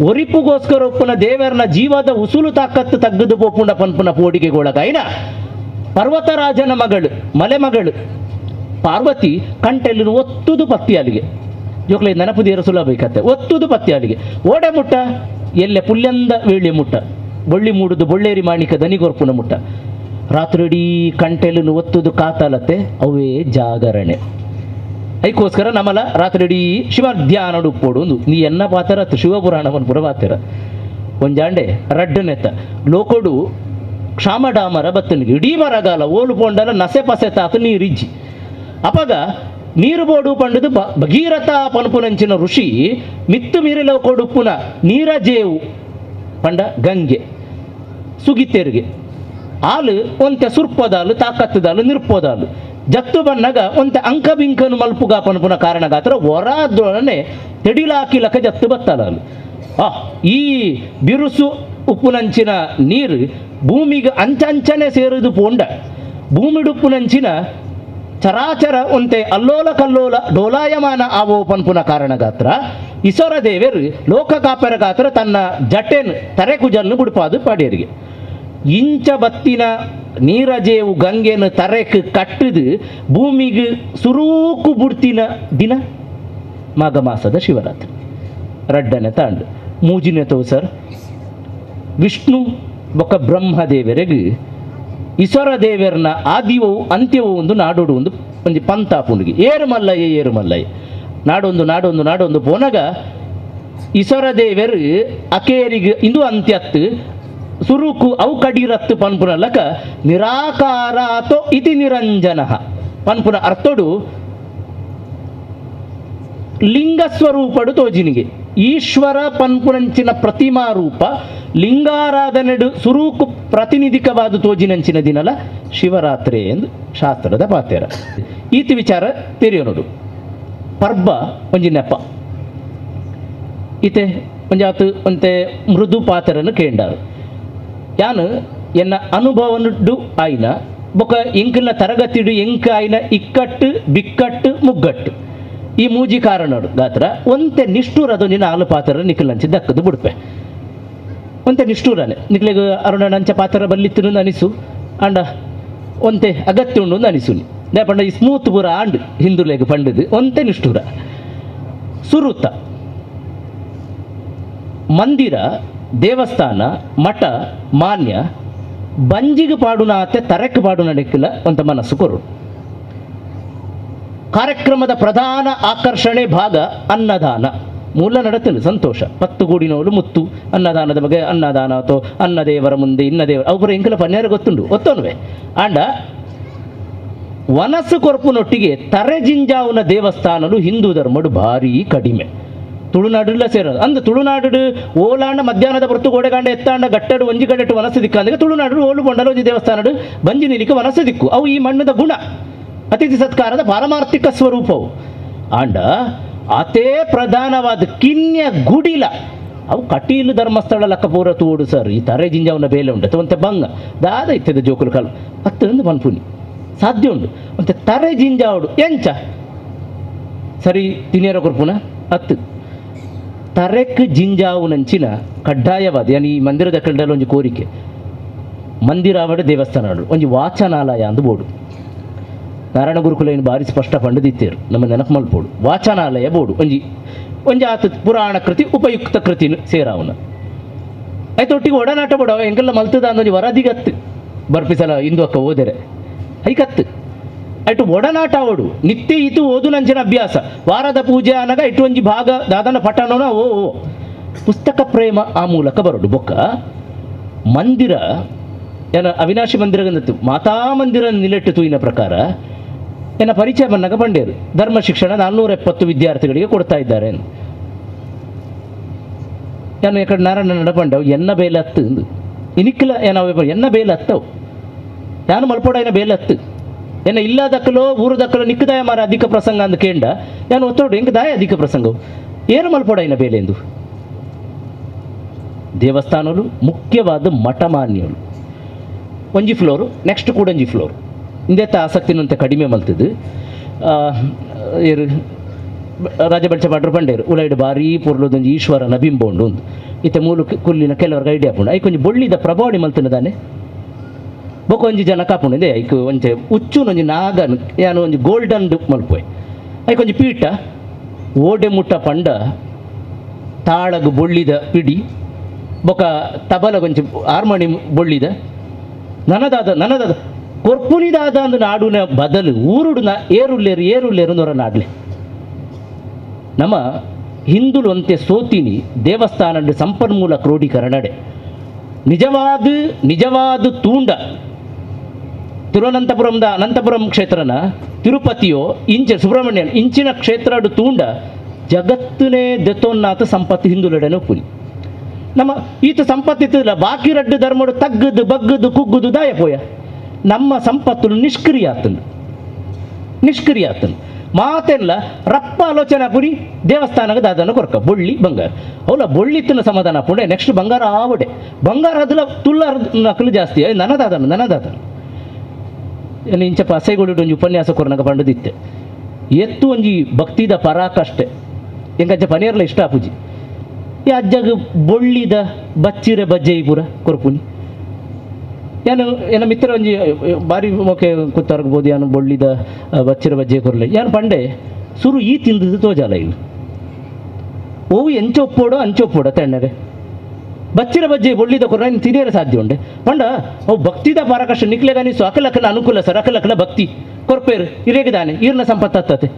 ಒರಿಪುಗೋಸ್ಕರ ಒಪ್ಪುನ ದೇವರ್ನ ಜೀವದ ಉಸುಲು ತಾಕತ್ತು ತಗ್ಗದು ಪೋಪುಂಡ ಪನ್ಪುನ ಪೋಡಿಗೆಗೊಳಗಾಯಿನ ಪರ್ವತರಾಜನ ಮಗಳು ಮಲೆ ಮಗಳು ಪಾರ್ವತಿ ಕಂಟೆಲ್ಲನ್ನು ಒತ್ತುದು ಪತ್ತಿಯಾಲಿಗೆ ಜೋಕ್ಲೆ ನೆನಪು ದೇರ ಸುಲಭ ಬೇಕತ್ತೆ ಒತ್ತುದು ಪತ್ತಿಯಾಲಿಗೆ ಓಡೆ ಮುಟ್ಟ ಎಲ್ಲೆ ಪುಲ್ಯಂದ ವೇಳೆ ಮುಟ್ಟ ಬೊಳ್ಳಿ ಮೂಡುದು ಬೊಳ್ಳೇರಿ ಮಾಣಿಕ ದನಿಗೊರ್ಪುನ ಮುಟ್ಟ ರಾತ್ರಿಡೀ ಕಂಟೆಲ್ಲನ್ನು ಒತ್ತುದು ಕಾತಲತ್ತೆ ಅವೇ ಜಾಗರಣೆ. ಐಕೋಸ್ಕರ ನಮಲ ರಾತ್ರಿಡೀ ಶಿವ ಧ್ಯಾನ ಉಪ್ಪೋಡು ಒಂದು ನೀ ಎನ್ನ ಪಾತ್ರ ಶಿವಪುರಾಣವನ್ನು ಪುರ ಪಾತ್ರ ಒಂಜಾಂಡೆ ರಡ್ಡನೆತ್ತ ಲೋಕೋಡು ಕ್ಷಾಮಡಾಮರ ಬತ್ತನಿಗೆ ಇಡೀ ಮರಗಾಲ ಓಲು ಪೋಂಡಲ ನಸೆ ಪಸೆ ತಾತು ನೀರಿಜ್ಜಿ ಅಪಗ ನೀರು ಬೋಡು ಪಂಡದು ಭಗೀರಥ ಪನ್ಪುನಂಚಿನ ಋಷಿ ಮಿತ್ತು ಮೀರಿಲ ಕೊಡುಪ್ಪುನ ನೀರಜೇವು ಪಂಡ ಗಂಗೆ ಸುಗಿತೆರಿಗೆ ಆಲು ಒಂತೆ ಸುರ್ಪದಾಲು ತಾಕತ್ತದಾಲು ನಿರ್ಪೋದಾಲು ಜತ್ತು ಬನ್ನಗ ಒಂತೆ ಅಂಕಬಿಂಕನು ಮಲ್ಪುಗ ಪನ್ಪುನ ಕಾರಣಗಾತ್ರ ಹೊರದೊಡನೆ ತೆಡಿಲಾಕಿಲಕ ಜತ್ತು ಬತ್ತಲಾಲು. ಆ ಈ ಬಿರುಸು ಉಪ್ಪುನಂಚಿನ ನೀರು ಭೂಮಿಗೆ ಅಂಚಂಚನೆ ಸೇರುದು ಪೋಂಡ ಭೂಮಿಡುಪ್ಪುನಂಚಿನ ಚರಾಚರ ಒಂತೆ ಅಲ್ಲೋಲ ಕಲ್ಲೋಲ ಡೋಲಾಯಮಾನ ಆವೋ ಪನ್ಪುನ ಕಾರಣಗಾತ್ರ ಇಸೊರ ದೇವರು ಲೋಕ ಕಾಪರ ಗಾತ್ರ ತನ್ನ ಜಟೆನ್ ತರೆಕುಜನ್ನು ಬುಡುಪಾದು ಪಾಡಿಯರಿಗೆ. ಇಂಚ ಬತ್ತಿನ ನೀರಜೇವು ಗಂಗೆನ ತರೆಕ್ ಕಟ್ಟದು ಭೂಮಿಗೆ ಸುರೂಕು ಬುಡ್ತಿನ ದಿನ ಮಾಘ ಮಾಸದ ಶಿವರಾತ್ರಿ. ರಡ್ಡನೆ ತಾಂಡು ಮೂಜಿನ ತೋ ಸರ್ ವಿಷ್ಣು ಬೊಕ್ಕ ಬ್ರಹ್ಮದೇವರಿಗೆ ಇಸೊರ ದೇವರನ ಆದಿವವು ಅಂತ್ಯವೋ ಒಂದು ನಾಡೋಡು ಒಂದು ಒಂಜಿ ಪಂತ ಪುಂಡಿಗೆ ಏರು ಮಲ್ಲಯ್ಯ ಏರು ಮಲ್ಲಯ್ಯ ನಾಡೊಂದು ನಾಡೊಂದು ನಾಡೊಂದು ಪೋನಗ ಇಸೊರ ದೇವರು ಅಕೇರಿಗೆ ಇಂದು ಅಂತ್ಯತ್ತು ಸುರುಕು ಅವು ಕಡೀರತ್ತು ಪನ್ಪುನಲಕ ನಿರಾಕಾರಾತೋ ಇತಿ ನಿರಂಜನ ಪನ್ಪುನ ಅರ್ಥಡು ಲಿಂಗ ಸ್ವರೂಪಡು ತೋಜಿನಿಗೆ ಈಶ್ವರ ಪನ್ಪುನಂಚಿನ ಪ್ರತಿಮಾ ರೂಪ ಲಿಂಗಾರಾಧನೆಡು ಸುರೂಕು ಪ್ರತಿನಿಧಿಕವಾದ ತೋಜಿನಂಚಿನ ದಿನಲ ಶಿವರಾತ್ರಿ ಎಂದು ಶಾಸ್ತ್ರದ ಪಾತ್ಯರ. ಈತಿ ವಿಚಾರ ತೆರೆಯೋನೋಡು ಪರ್ಬ ಒಂಜಿ ನೆಪ ಈತೆ ಒಂಜಾತು ಒಂತೆ ಮೃದು ಪಾತ್ರನ ಕೇಂಡಾರು ಯಾನು ಎನ್ನ ಅನುಭವನುಡ್ಡು ಆಯ್ನ ಬೊಕ ಎಂಕಲ್ನ ತರಗತಿಡು ಎಂಕ ಆಯ್ನ ಇಕ್ಕಟ್ಟು ಬಿಕ್ಕಟ್ಟು ಮುಗ್ಗಟ್ಟು ಈ ಮೂಜಿ ಕಾರಣಡು ಗಾತ್ರ ಒಂತೆ ನಿಷ್ಠೂರದೊಂಜಿ ನಾಲು ಪಾತ್ರ ನಿಖಲಂಚಿ ದಕ್ಕದು ಬುಡ್ಪೆ ಒಂತೆ ನಿಷ್ಠೂರನೆ ನಿಕ್ಲೆಗ್ ಅರುಣಂಚ ಪಾತ್ರ ಬಲ್ಲಿತ್ತು ಅನಿಸು ಅಂಡ ಒಂತೆ ಅಗತ್ಯ ಉಂಡು ಅನಿಸುನಿ ಪಂಡ ಈ ಸ್ಮೂತ್ ಪೂರ ಆಂಡ್ ಹಿಂದುಲೆಗ್ ಪಂಡದು ಒಂತೆ ನಿಷ್ಠೂರ. ಸುರುತ ಮಂದಿರ ದೇವಸ್ಥಾನ ಮಠ ಮಾನ್ಯ ಬಂಜಿಗೆ ಪಾಡುನಾತೆ ತರಕ್ಕೆ ಪಾಡು ನಡೆಕಿಲ್ಲ ಅಂತ ಮನಸ್ಸು ಕೊರು. ಕಾರ್ಯಕ್ರಮದ ಪ್ರಧಾನ ಆಕರ್ಷಣೆ ಭಾಗ ಅನ್ನದಾನ ಮೂಲ ನಡತಲು ಸಂತೋಷ ಪತ್ತು ಗೂಡಿನವಳು ಮುತ್ತು ಅನ್ನದಾನದ ಬಗ್ಗೆ ಅನ್ನದಾನ ಅಥವಾ ಅನ್ನದೇವರ ಮುಂದೆ ಇನ್ನದೇವರ ಅವರ ಎಂಕಲ ಪನ್ಯಾರ ಗೊತ್ತುಂಡು ಒತ್ತೋನುವೆ ಆಂಡ ವನಸ್ಸು ಕೊರ್ಪುನೊಟ್ಟಿಗೆ ತರೆಜಿಂಜಾವುನ ದೇವಸ್ಥಾನಲು ಹಿಂದೂ ಧರ್ಮಡು ಭಾರೀ ಕಡಿಮೆ. ತುಳುನಾಡುಲ್ಲ ಸೇರೋದು ಅಂದ ತುಳುನಾಡು ಓಲಾಂಡ ಮಧ್ಯಾಹ್ನದ ಹೊರತು ಗೋಡೆಗಾಂಡ ಎತ್ತಾಂಡ ಗಟ್ಟಡು ಒಂಜಿ ಗಡೆಟ್ಟು ವನಸ್ಸು ದಿಕ್ಕು ಅಂದ್ರೆ ತುಳುನಾಡು ಓಲು ಕೊಂಡಲ ಒಂಜಿ ದೇವಸ್ಥಾನಡು ಬಂಜಿ ನಿಲಿಕ ವನಸ್ಸು ದಿಕ್ಕು ಅವು ಈ ಮಣ್ಣದ ಗುಣ ಅತಿಥಿ ಸತ್ಕಾರದ ಪಾರಮಾರ್ಥಿಕ ಸ್ವರೂಪವು. ಆಂಡ ಅತೇ ಪ್ರಧಾನವಾದ ಕಿನ್ಯ ಗುಡಿಲ ಅವು ಕಟೀಲು ಧರ್ಮಸ್ಥಳ ಲಕ್ಕಪೂರ ತೋಡು ಸರ್ ಈ ತರೆ ಜಿಂಜಾವನ ಬೇಲೆ ಉಂಟು ಒಂತೆ ಬಂಗ ದಾದ ಇತ್ತದ ಜೋಕುಲು ಕಾಲು ಅತ್ತಂದು ಮನ್ಪುನಿ ಸಾಧ್ಯ ಉಂಡು ಒಂತೆ ತರೆ ಜಿಂಜಾವಡು ಎಂಚ ಸರಿ ತಿನಿಯರ ಕೊರ್ಪುನ ಅತ್ತು ತರೆಕ್ ಜಿಂಜಾವುನಂಚಿನ ಕಡ್ಡಾಯವಾದ ಯಾನಿ ಈ ಮಂದಿರದ ಕಡ್ಡಲ್ಲಿ ಒಂಜಿ ಕೋರಿಕೆ ಮಂದಿರಾವಡು ದೇವಸ್ಥಾನ ಒಂಜಿ ವಾಚನಾಲಯ ಅಂದು ಬೋರ್ಡು ನಾರಾಯಣ ಗುರುಕುಲ ಏನು ಭಾರಿ ಸ್ಪಷ್ಟ ಪಂಡದಿತ್ತೇರು ನಮ್ಮ ನೆನಪು ಮಲ್ಪೋಡು ವಾಚನಾಲಯ ಬೋರ್ಡು ಒಂಜಿ ಒಂಜಿ ಆತ ಪುರಾಣ ಕೃತಿ ಉಪಯುಕ್ತ ಕೃತಿನ ಸೇರಾವನ ಆಯ್ತು ಒಟ್ಟಿಗೆ ಒಡನಾಟ ಬೋಡ ಎಂಕೆಲ್ಲ ಮಲ್ತದ ಅಂದೊಂಜಿ ವರದಿಗತ್ತು ಬರ್ಪಿಸಲ ಇಂದು ಅಕ್ಕ ಓದರೆ ಐಕತ್ತು ಅటు ಒಡನಾಟ ಅವಡು ನಿತ್ಯ ಇತು ಓದು ನಂಚಿನ ಅಭ್ಯಾಸ ವಾರದ ಪೂಜೆ ಅನಗ ಇಟ್ಟು ಒಂಜಿ ಭಾಗ ದಾದನ ಪಠಣನ ಓ ಓ ಪುಸ್ತಕ ಪ್ರೇಮ ಆ ಮೂಲಕ ಬರೋಡು. ಬೊಕ್ಕ ಮಂದಿರ ಏನ ಅವಿನಾಶಿ ಮಂದಿರ ಮಾತಾ ಮಂದಿರ ನಿಲೆಟ್ಟು ತೂಯಿನ ಪ್ರಕಾರ ಏನ ಪರಿಚಯ ಬಂದಾಗ ಬಂಡೇರು ಧರ್ಮ ಶಿಕ್ಷಣ 470 ವಿದ್ಯಾರ್ಥಿಗಳಿಗೆ ಕೊಡ್ತಾ ಇದ್ದಾರೆ. ನಾನು ಯಾಕಡೆ ನಾರಾಯಣ ನಡಪಂಡವು ಎನ್ನ ಬೇಲೆ ಹತ್ತು ಇನಿಕ್ಲ ಏನೋ ಎನ್ನ ಬೇಲೆ ಹತ್ತವು ನಾನು ಮಲ್ಪೋಡ ಏನ ಬೇಲೆ ಹತ್ತು ಎನ್ನ ಇಲ್ಲದಕ್ಕಲೋ ಊರುದಕ್ಕಲೋ ನಿಕ್ಕದಾಯ ಮಾರ ಅಧಿಕ ಪ್ರಸಂಗ ಅಂದು ಕೇಂಡ ನಾನು ಒತ್ತೋಡು ಎಂಕ ದಾಯ ಅಧಿಕ ಪ್ರಸಂಗವು ಏನು ಮಲ್ಪೋಡ ಇನ್ನ ಬೇಲೆ ಎಂದು. ದೇವಸ್ಥಾನಲು ಮುಖ್ಯವಾದ ಮಠಮಾನ್ಯಲು ಒಂಜಿ ಫ್ಲೋರು ನೆಕ್ಸ್ಟ್ ಕೂಡ ಒಂಜಿ ಫ್ಲೋರು ಇಂದೆತ್ತ ಆಸಕ್ತಿನಂತೆ ಕಡಿಮೆ ಮಲ್ತದ್ದು ಏರು ರಾಜಬಲ್ಚ ಪಾಟ್ರು ಪಂಡೇರು ಉಲೈಡು ಭಾರೀ ಪೊರ್ಲುದೊಂಜಿ ಈಶ್ವರನ ಬಿಂಬ ಉಂಡು ಒಂದು ಇತ್ತೆ ಮೂಲು ಕುಲ್ಲಿನ ಕೆಲವರ್ಗೆ ಐಡಿಯಾ ಪುಂಡು ಐಕೊಂಜಿ ಬೊಳ್ಳಿದ ಪ್ರಭಾವಳಿ ಮಲ್ತಿನದಾನೆ ಬೊಕ ಒಂಜಿ ಜನ ಕಾಪುಂಡು ಇಂದೆ ಐಕ್ ಒಂಜಿ ಉಚ್ಚುನೊಂಜಿ ನಾಗನ್ ಯಾನು ಒಂಜಿ ಗೋಲ್ಡನ್ ಮಲ್ಪೋಯ್ ಐಕೊಂಜಿ ಪೀಠ ಓಡೆ ಮುಟ್ಟ ಪಂಡ ತಾಳಗು ಬೊಳ್ಳಿದ ಪಿಡಿ ಬೊಕ ತಬಲಗೊಂಚಿ ಆರ್ಮಣಿ ಬೊಳ್ಳಿದ ನನದಾದ ನನದಾದ ಕೊರ್ಪುನಿದಾದ ಅಂದು ನಾಡುನ ಬದಲು ಊರುಡು ನ ಏರುಲ್ಲೇರು ಏರುಲ್ಲೇರು ನೊರ ನಾಡ್ಲೆ. ನಮ್ಮ ಹಿಂದುಲು ಅಂತೆ ಸೋತಿನಿ ದೇವಸ್ಥಾನ ಸಂಪನ್ಮೂಲ ಕ್ರೋಢೀಕರಣಡೆ ನಿಜವಾದ ನಿಜವಾದ ತೂಂಡ ತಿರುವನಂತಪುರಂದ ಅನಂತಪುರಂ ಕ್ಷೇತ್ರನ ತಿರುಪತಿಯೋ ಇಂಚ ಸುಬ್ರಹ್ಮಣ್ಯನ್ ಇಂಚಿನ ಕ್ಷೇತ್ರಡು ತೂಂಡ ಜಗತ್ತನೇ ದೆತ್ತೋನ್ನಾತ ಸಂಪತ್ತು ಹಿಂದುಲಡೆನೋ ಪುಲಿ ನಮ್ಮ ಈತ ಸಂಪತ್ತಿತ್ತಲ್ಲ ಬಾಕಿ ರಡ್ಡು ಧರ್ಮಡು ತಗ್ಗದು ಬಗ್ಗದು ಕುಗ್ಗುದು ದಾಯ ಪೋಯ ನಮ್ಮ ಸಂಪತ್ತು ನಿಷ್ಕ್ರಿಯ ಆತನು ನಿಷ್ಕ್ರಿಯ ಆತನು ಮಾತೆಲ್ಲ ರಪ್ಪ ಆಲೋಚನೆ ಪುರಿ ದೇವಸ್ಥಾನಕ್ಕೆ ದಾದನ ಕೊರ್ಕ ಬೊಳ್ಳಿ ಬಂಗಾರ ಅವಲ ಬೊಳ್ಳಿತ್ತಿನ ಸಮಾಧಾನ ಪುಣೆ ನೆಕ್ಸ್ಟ್ ಬಂಗಾರ ಆವಡೆ ಬಂಗಾರ ಅದಲ್ಲ ತುಲ್ಲ ನಕಲು ಜಾಸ್ತಿ ನನದಾದನು ನನದಾದನು ಇಂಚ ಅಸೈಗೊಳ್ಳಿ ಒಂಜಿ ಉಪನ್ಯಾಸ ಕೊರ್ನಗ ಪಂಡದಿತ್ತೆ ಎತ್ತು ಒಂಜಿ ಭಕ್ತಿದ ಪರಾಕಷ್ಟೆ ಎಂಕಂಚ ಪನೇರ್ಲ ಇಷ್ಟ ಆಪುಜಿ ಈ ಅಜ್ಜಗ ಬೊಳ್ಳಿದ ಬಚ್ಚಿರೆ ಬಜ್ಜೆ ಪೂರ ಕೊರ್ಪುನಿ ಯಾನು ಏನ ಮಿತ್ರ ಒಂಜಿ ಬಾರಿ ಮೊಕೆ ಕುತ್ತಾರ್ಬೋದು ಯಾನು ಬೊಳ್ಳಿದ ಬಚ್ಚಿರ ಬಜ್ಜೆ ಕೊರ್ಲೆ ಯಾನು ಪಂಡೆ ಸುರು ಈ ತಿಂದದ್ದು ತೋಜಾಲ ಇವು ಓವು ಎಂಚ ಒಪ್ಪೋಡು ಅಂಚ ಒಪ್ಪೋಡು ತೆಣ್ಣರೆ ಬಚ್ಚಿರ ಬಜ್ಜೆ ಬೊಳ್ಳಿದ ಕೊರ್ನ ಇನ್ನು ತಿನ್ನಿಯರೆ ಸಾಧ್ಯ ಉಂಡೆ ಪಂಡ ಅವು ಭಕ್ತಿದ ಪರಾಕಷ್ಟ ನಿಕ್ಲೆಗನಿಸು ಅಕಲಕಲ ಅನುಕೂಲ ಸರ್ ಅಕಲಕಲ ಭಕ್ತಿ ಕೊರ್ಪೇರು ಇರೇಗಿದಾನೆ ಈರ್ನ ಸಂಪತ್ತತ್ತದೆ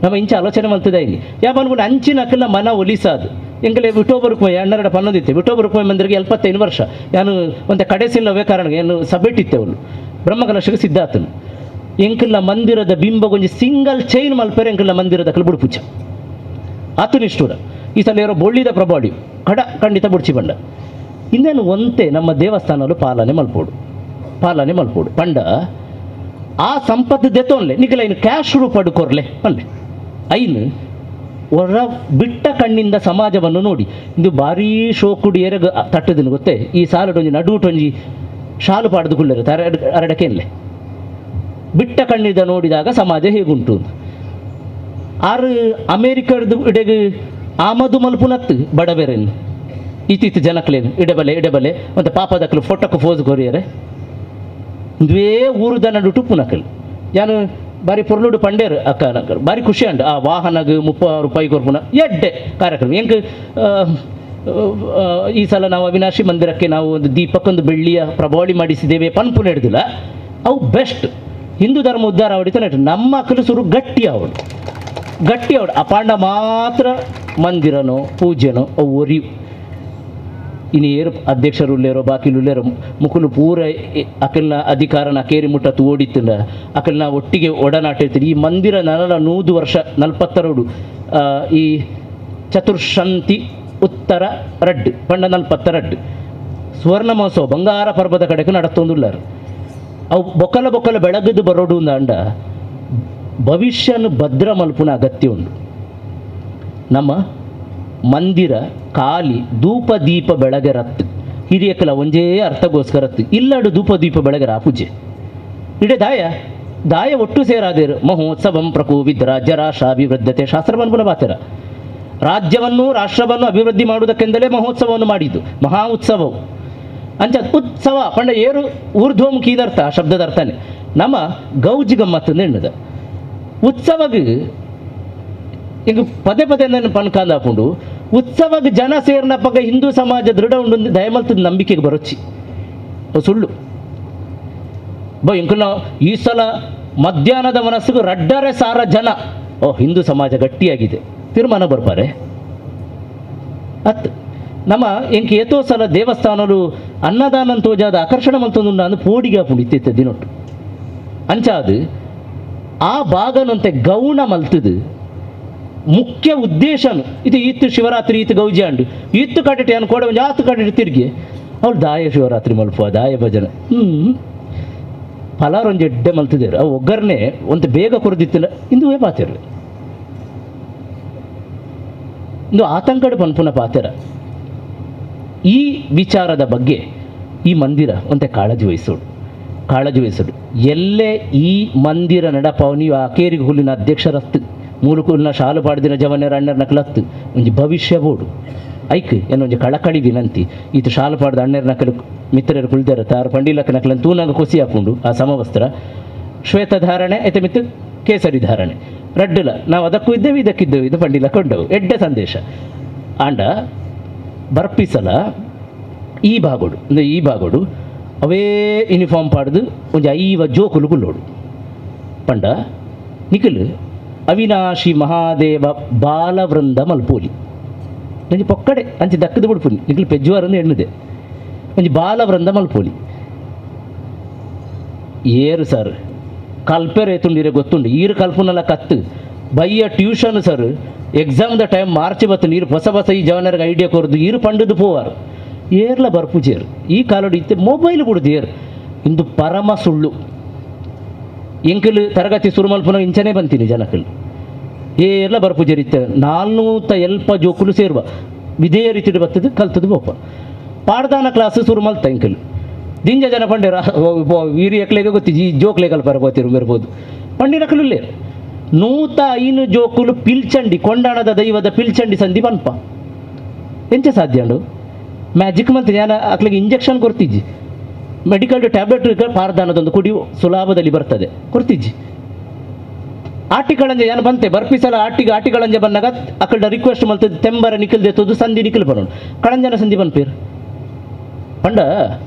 ನಮ್ಮ ಇಂಚ ಆಲೋಚನೆ ಮಲ್ತದ ಇಲ್ಲಿ ಯಾವ ಅನ್ಕೊಂಡು ಅಂಚಿನ ಅಕಲ ಮನ ಒಲಿಸಾದು ಎಂಕಲೆ ವಿಠೋಬ ರುಕ್ಮಯ್ಯ ಅಣ್ಣರಡ ಪನ್ನೊಂದಿತ್ತೆ ವಿಠೋಬ ರುಕ್ಮಯ್ಯ ಮಂದಿರಿಗೆ 75 ವರ್ಷ ಯಾನು ಒಂದು ಕಡೆಸಿಲ್ಲವೇ ಕಾರಣ ಏನು ಸಬೆಟ್ಟಿತ್ತೆ ಅವನು ಬ್ರಹ್ಮಕಲಶಕ್ಕೆ ಸಿದ್ಧಾರ್ಥನು ಎಂಕಲ್ಲ ಮಂದಿರದ ಬಿಂಬಗೊಂಜಿ ಸಿಂಗಲ್ ಚೈನ್ ಮಲ್ಪೇರೆ ಎಂಕಲ್ಲ ಮಂದಿರದ ಅಕಲ್ ಬುಡುಪುಚ್ಚ ಆತನಿಷ್ಠುರ ಈ ಸಲ ಯಾರೋ ಬೊಳ್ಳಿದ ಪ್ರಬಾಡಿ ಕಡ ಖಂಡಿತ ಬುಡ್ಚಿ ಬಂಡ ಇನ್ನೇನು ಒಂತೆ ನಮ್ಮ ದೇವಸ್ಥಾನಲು ಪಾಲನೆ ಮಲ್ಪೋಡು ಪಾಲನೆ ಮಲ್ಪೋಡು ಪಂಡ ಆ ಸಂಪತ್ತು ದೆತ್ತೋನ್ಲೆ ನಿಕಲ ಇನ್ನು ಕ್ಯಾಶ್ ರೂಪಡು ಕೊರ್ಲೆ ಪಲ್ಲೆ ಐನು ಹೊರ ಬಿಟ್ಟ ಕಣ್ಣಿಂದ ಸಮಾಜವನ್ನು ನೋಡಿ ಇದು ಭಾರೀ ಶೋಕುಡಿ ಎರಗ ತಟ್ಟದಿನ ಗೊತ್ತೇ ಈ ಸಾಲಡೊಂಜಿ ನಡುಟೊಂಜಿ ಶಾಲು ಪಾಡ್ದು ಕುಳ್ಳರು ಅರಡಕೇನ್ಲೆ ಬಿಟ್ಟ ಕಣ್ಣಿಂದ ನೋಡಿದಾಗ ಸಮಾಜ ಹೇಗುಂಟು ಆರು ಅಮೇರಿಕದ ಇಡೆಗೆ ಆಮದು ಮಲ್ಪುನತ್ತು ಬಡಬೇರೇನು ಇತ್ತಿತ್ತು ಜನಕ್ಲೇನು ಇಡಬಲೆ ಇಡಬಲೆ ಮತ್ತು ಪಾಪದಕ್ಕಲು ಫೋಟೋಕ್ಕೆ ಫೋಸ್ ಕೊರಿಯರೆ ಇಂದುವೇ ಊರುದ ನಡು ಟುಪ್ಪುನಕಲು ಯಾನು ಬಾರಿ ಪೊರ್ಲುಡು ಪಂಡೇರು ಅಕ್ಕ ನಕಲು ಬಾರಿ ಖುಷಿ ಅಂಡು ಆ ವಾಹನಗ್ 30 ರೂಪಾಯಿ ಕೊರ್ಪುನ ಎಡ್ಡೆ ಕಾರ್ಯಕ್ರಮ ಎಂಕ್ ಈ ಸಲ ನಾವು ಅವಿನಾಶಿ ಮಂದಿರಕ್ಕೆ ನಾವು ಒಂದು ದೀಪಕ್ಕೊಂದು ಬೆಳ್ಳಿಯ ಪ್ರಭಾವಳಿ ಮಾಡಿಸಿದ್ದೇವೆ ಪನ್ಪು ಹಿಡ್ದಿಲ್ಲ ಅವು ಬೆಸ್ಟ್ ಹಿಂದೂ ಧರ್ಮ ಉದ್ಧಾರ ಅವಡಿತ ನಮ್ಮ ಅಕ್ಕಲು ಸುರು ಗಟ್ಟಿ ಅವಳು ಗಟ್ಟಿ ಅವಳು ಅಪಾಂಡ ಮಾತ್ರ ಮಂದಿರನೋ ಪೂಜೆನೋ ಅವು ಒರಿಯು ಇನ್ನು ಏರು ಅಧ್ಯಕ್ಷರು ಉಳ್ಳೇರೋ ಬಾಕಿಲು ಉಳ್ಳೇರೋ ಮುಕುಲು ಪೂರ ಅಕಲ್ನ ಅಧಿಕಾರನ ಕೇರಿ ಮುಟ್ಟ ಓಡಿತ್ತಿಲ್ಲ ಅಕಲ್ನ ಒಟ್ಟಿಗೆ ಒಡನಾಟ ಇರ್ತೀರಿ. ಈ ಮಂದಿರ 100 ವರ್ಷ 42 ಈ ಚತುರ್ಶಂತಿ ಉತ್ತರ ರಡ್ಡು ಪಂಡ 42 ಸುವರ್ಣ ಮಹೋತ್ಸವ ಬಂಗಾರ ಪರ್ವದ ಕಡೆಗೆ ನಡತ್ತೊಂದುಲ್ಲಾರು. ಅವು ಬೊಕ್ಕಲ ಬೊಕ್ಕಲ ಬೆಳಗದು ಬರೋಡು ಅಂಡ ಭವಿಷ್ಯನು ಭದ್ರ ಮಲ್ಪುನ ಅಗತ್ಯ ಉಂಟು. ನಮ್ಮ ಮಂದಿರ ಖಾಲಿ ಧೂಪ ದೀಪ ಬೆಳಗರತ್ತು ಹಿರಿಯಕಲ ಒಂಜೇ ಅರ್ಥಗೋಸ್ಕರತ್ತು ಇಲ್ಲಡು ಧೂಪ ದೀಪ ಬೆಳಗರ ಆ ಪೂಜೆ ಇಡೇ ದಾಯ ದಾಯ ಒಟ್ಟು ಸೇರಾದೇರು ಮಹೋತ್ಸವಂ ಪ್ರಕೋವಿದ್ ರಾಜ್ಯ ರಾಷ್ಟ್ರಾಭಿವೃದ್ಧತೆ ಶಾಸ್ತ್ರ ಬನ್ಬುಲ ಬಾತೆರ ರಾಜ್ಯವನ್ನು ರಾಷ್ಟ್ರವನ್ನು ಅಭಿವೃದ್ಧಿ ಮಾಡುವುದಕ್ಕೆಂದಲೇ ಮಹೋತ್ಸವವನ್ನು ಮಾಡಿದ್ದು ಮಹಾ ಉತ್ಸವವು ಅಂಚ ಉತ್ಸವ ಪಂಡ ಏರು ಊರ್ಧ್ವಮುಖಿ ಇದರ್ಥ ಆ ಶಬ್ದದ ಅರ್ಥನೇ ನಮ್ಮ ಗೌಜಿ ಗಮ್ಮತ್ತು ಎಣ್ಣದ ಉತ್ಸವಗ್ ಈಗ ಪದೇ ಪದೇ ನನ್ನ ಪನ್ಕಾಂದ ಹಾಕೊಂಡು ಉತ್ಸವಕ್ಕೆ ಜನ ಸೇರಿನಪ್ಪಾಗ ಹಿಂದೂ ಸಮಾಜ ದೃಢ ಉಂಡು ದಯಮಲ್ತದ ನಂಬಿಕೆಗೆ ಬರೋಚ್ಚಿ ಸುಳ್ಳು ಬ ಇಂಕುನ ಈ ಸಲ ಮಧ್ಯಾಹ್ನದ ಮನಸ್ಸಿಗೆ 2,500 ಜನ ಓ ಹಿಂದೂ ಸಮಾಜ ಗಟ್ಟಿಯಾಗಿದೆ ತೀರ್ಮಾನ ಬರ್ಪಾರೆ ಅತ್ ನಮ್ಮ ಎಂಕ ಏತೋ ಸಲ ದೇವಸ್ಥಾನಲು ಅನ್ನದಾನ ತೋಜಾದ ಆಕರ್ಷಣೆ ಮಲ್ತೊಂದು ನಾನು ಪೋಡಿಗೆ ಹಾಕೊಂಡು ಇತ್ತಿತ್ತ ದಿನೊಟ್ಟು ಅಂಚಾದು ಆ ಭಾಗನಂತೆ ಗೌಣ ಮಲ್ತದು ಮುಖ್ಯ ಉದ್ದೇಶನು ಇದು ಇತ್ತು ಶಿವರಾತ್ರಿ ಇತ್ತು ಗೌಜಿ ಅಂಡು ಇತ್ತು ಕಟ್ಟಿಟ್ಟು ಏನು ಕೋಡೆ ಒಂದು ಜಾಸ್ತಿ ಕಟ್ಟಿಟ್ಟು ತಿರುಗಿ ಅವ್ಳು ದಾಯ ಶಿವರಾತ್ರಿ ಮಲ್ಪ ದಾಯ ಭಜನೆ ಫಲಾರೊಂದು ಎಡ್ಡೆ ಮಲ್ತಿದ್ದೇರು ಅವು ಒಗ್ಗರಣೆ ಒಂದು ಬೇಗ ಕೊರದಿತ್ತಿಲ್ಲ ಇಂದುವೇ ಪಾತಿರ್ಲಿ ಇಂದು ಆತಂಕಡು ಪನ್ಪುನ ಪಾತೆರ. ಈ ವಿಚಾರದ ಬಗ್ಗೆ ಈ ಮಂದಿರ ಒಂತೆ ಕಾಳಜಿ ವಹಿಸೋಡು ಕಾಳಜಿ ವಹಿಸೋಡು. ಎಲ್ಲೇ ಈ ಮಂದಿರ ನಡಪಾವು ನೀವು ಆ ಕೇರಿಗೆ ಹುಲ್ಲಿನ ಅಧ್ಯಕ್ಷರತ್ತು ಮೂಲಕುಲ್ನ ಶಾಲು ಪಾಡ್ದಿನ ಜವನ್ಯರ ಅಣ್ಣರ ನಕಲತ್ತು ಒಂಜಿ ಭವಿಷ್ಯ ಬೋಡು ಐಕ್ ಏನೊಂಜಿ ಕಳಕಳಿ ವಿನಂತಿ ಈತ ಶಾಲು ಪಾಡ್ದ ಅಣ್ಣರ ನಕಲು ಮಿತ್ರರು ಕುಳ್ದಾರ ತಾರು ಪಂಡಿಲಕ್ಕ ನಕಲನ್ನು ತೂನಾಗ ಕೊಸಿ ಹಾಕೊಂಡು ಆ ಸಮವಸ್ತ್ರ ಶ್ವೇತಧಾರಣೆ ಐತೆ ಮಿತ್ತು ಕೇಸರಿ ಧಾರಣೆ ರಡ್ಡುಲ ನಾವು ಅದಕ್ಕೂ ಇದ್ದೇವೆ ಇದಕ್ಕಿದ್ದೇವೆ ಇದು ಪಂಡಿಲ ಕೊಂಡವು ಎಡ್ಡೆ ಸಂದೇಶ ಆಂಡ ಬರ್ಪಿಸಲ ಈ ಭಾಗೋಡು ಅಂದರೆ ಈ ಭಾಗೋಡು ಅವೇ ಯೂನಿಫಾರ್ಮ್ ಪಾಡ್ದು ಒಂಜಿ 50 ಜೋಕುಲು ಕುಲ್ಲೋಡು ಪಂಡ ನಿಖಿಲ್ ಅವಿನಾಶಿ ಮಹಾದೇವ ಬಾಲವೃಂದ ಮಲ್ಪೋಲಿ ಒಂಜಿ ಪೊಕ್ಕಡೆ ಅಂಚಿ ದಕ್ಕದ ಬಿಡ್ಪುನಿ ನಿಖಿಲ್ ಪೆಜ್ವಾರಂದು ಎಣ್ಣದೆ ಒಂಜಿ ಬಾಲವೃಂದ ಮಲ್ಪೋಲಿ ಏರು ಸರ್ ಕಲ್ಪೆರ್ ಏತುಂಡಿರೆ ಗೊತ್ತುಂಡು ಈರು ಕಲ್ಪುನಲ್ಲ ಕತ್ತು ಬಯ್ಯ tuition sir exam the time March ಬತ್ತು ನೀರು ಹೊಸ ಹೊಸ ಈ ಜವನರಿಗೆ ಐಡಿಯಾ ಕೊರದು ಈರು ಪಂಡದು ಪೋವಾರು ಏರ್ಲ ಬರ್ಪುಜೇರು ಈ ಕಾಲೋಡು ಇತ್ತೆ ಮೊಬೈಲ್ ಬಿಡುದು ಏರು ಇಂದು ಪರಮ ಸುಳ್ಳು ಎಂಕಲು ತರಗತಿ ಸುರು ಮಲ್ಪುನ ಇಂಚನೇ ಬಂತೀನಿ ಜನಕಲು ಏರ್ಲ ಬರ್ಪುಜೇರು ಇತ್ತೆ 470 ಜೋಕುಲು ಸೇರುವ ಇದೇ ರೀತಿ ಬರ್ತದೆ ಕಲ್ತದ್ದು ಬೋಪ ಪಾಡ್ದಾನ ಕ್ಲಾಸ್ ಸುರು ಮಲ್ತ ಎಂಕಲು ದಿಂಜ ಜನ ಪಂಡೇರು ವೀರಿ ಎಕ್ಲೇಗ ಗೊತ್ತಿಜ್ಜಿ ಈ ಜೋಕ್ಲೆ ಕಲ್ಪರ ಬೋತಿರು ಮೆರ್ಬೋದು ಪಂಡಿನಕಲು 105 ಜೋಕುಲು ಪಿಲ್ಚಂಡಿ ಕೊಂಡಾಣದ ದೈವದ ಪಿಲ್ಚಂಡಿ ಸಂಧಿ ಪನ್ಪ ಎಂಚ ಸಾಧ್ಯ ಉಂಡು ಮ್ಯಾಜಿಕ್ ಮಂತ್ ಯಾನ ಅಕ್ಲಿಗೆ ಇಂಜೆಕ್ಷನ್ ಕೊರ್ತಿಜ್ಜಿ ಮೆಡಿಕಲ್ ಟ್ಯಾಬ್ಲೆಟ್ ಪಾರ್ದಾನದೊಂದು ಕುಡಿ ಸುಲಭದಲ್ಲಿ ಬರ್ತದೆ ಕೊರ್ತಿಜ್ಜಿ ಆಟಿಗಳಂಜೆ ಯಾನು ಬಂತೆ ಬರ್ಪಿಸಲ ಆಟಿಗೆ ಆಟಿಗಳಂಜೆ ಬಂದಾಗ ಅಕ್ಕಡ ರಿಕ್ವೆಸ್ಟ್ ಮಲ್ತದ್ದು ತೆಂಬರ ನಿಖಲ್ ದೇತದ್ದು ಸಂಧಿ ನಿಖಲ್ ಬರೋಣ ಕಳಂಜನ ಸಂಧಿ ಬನ್ಪೇರು ಪಂಡ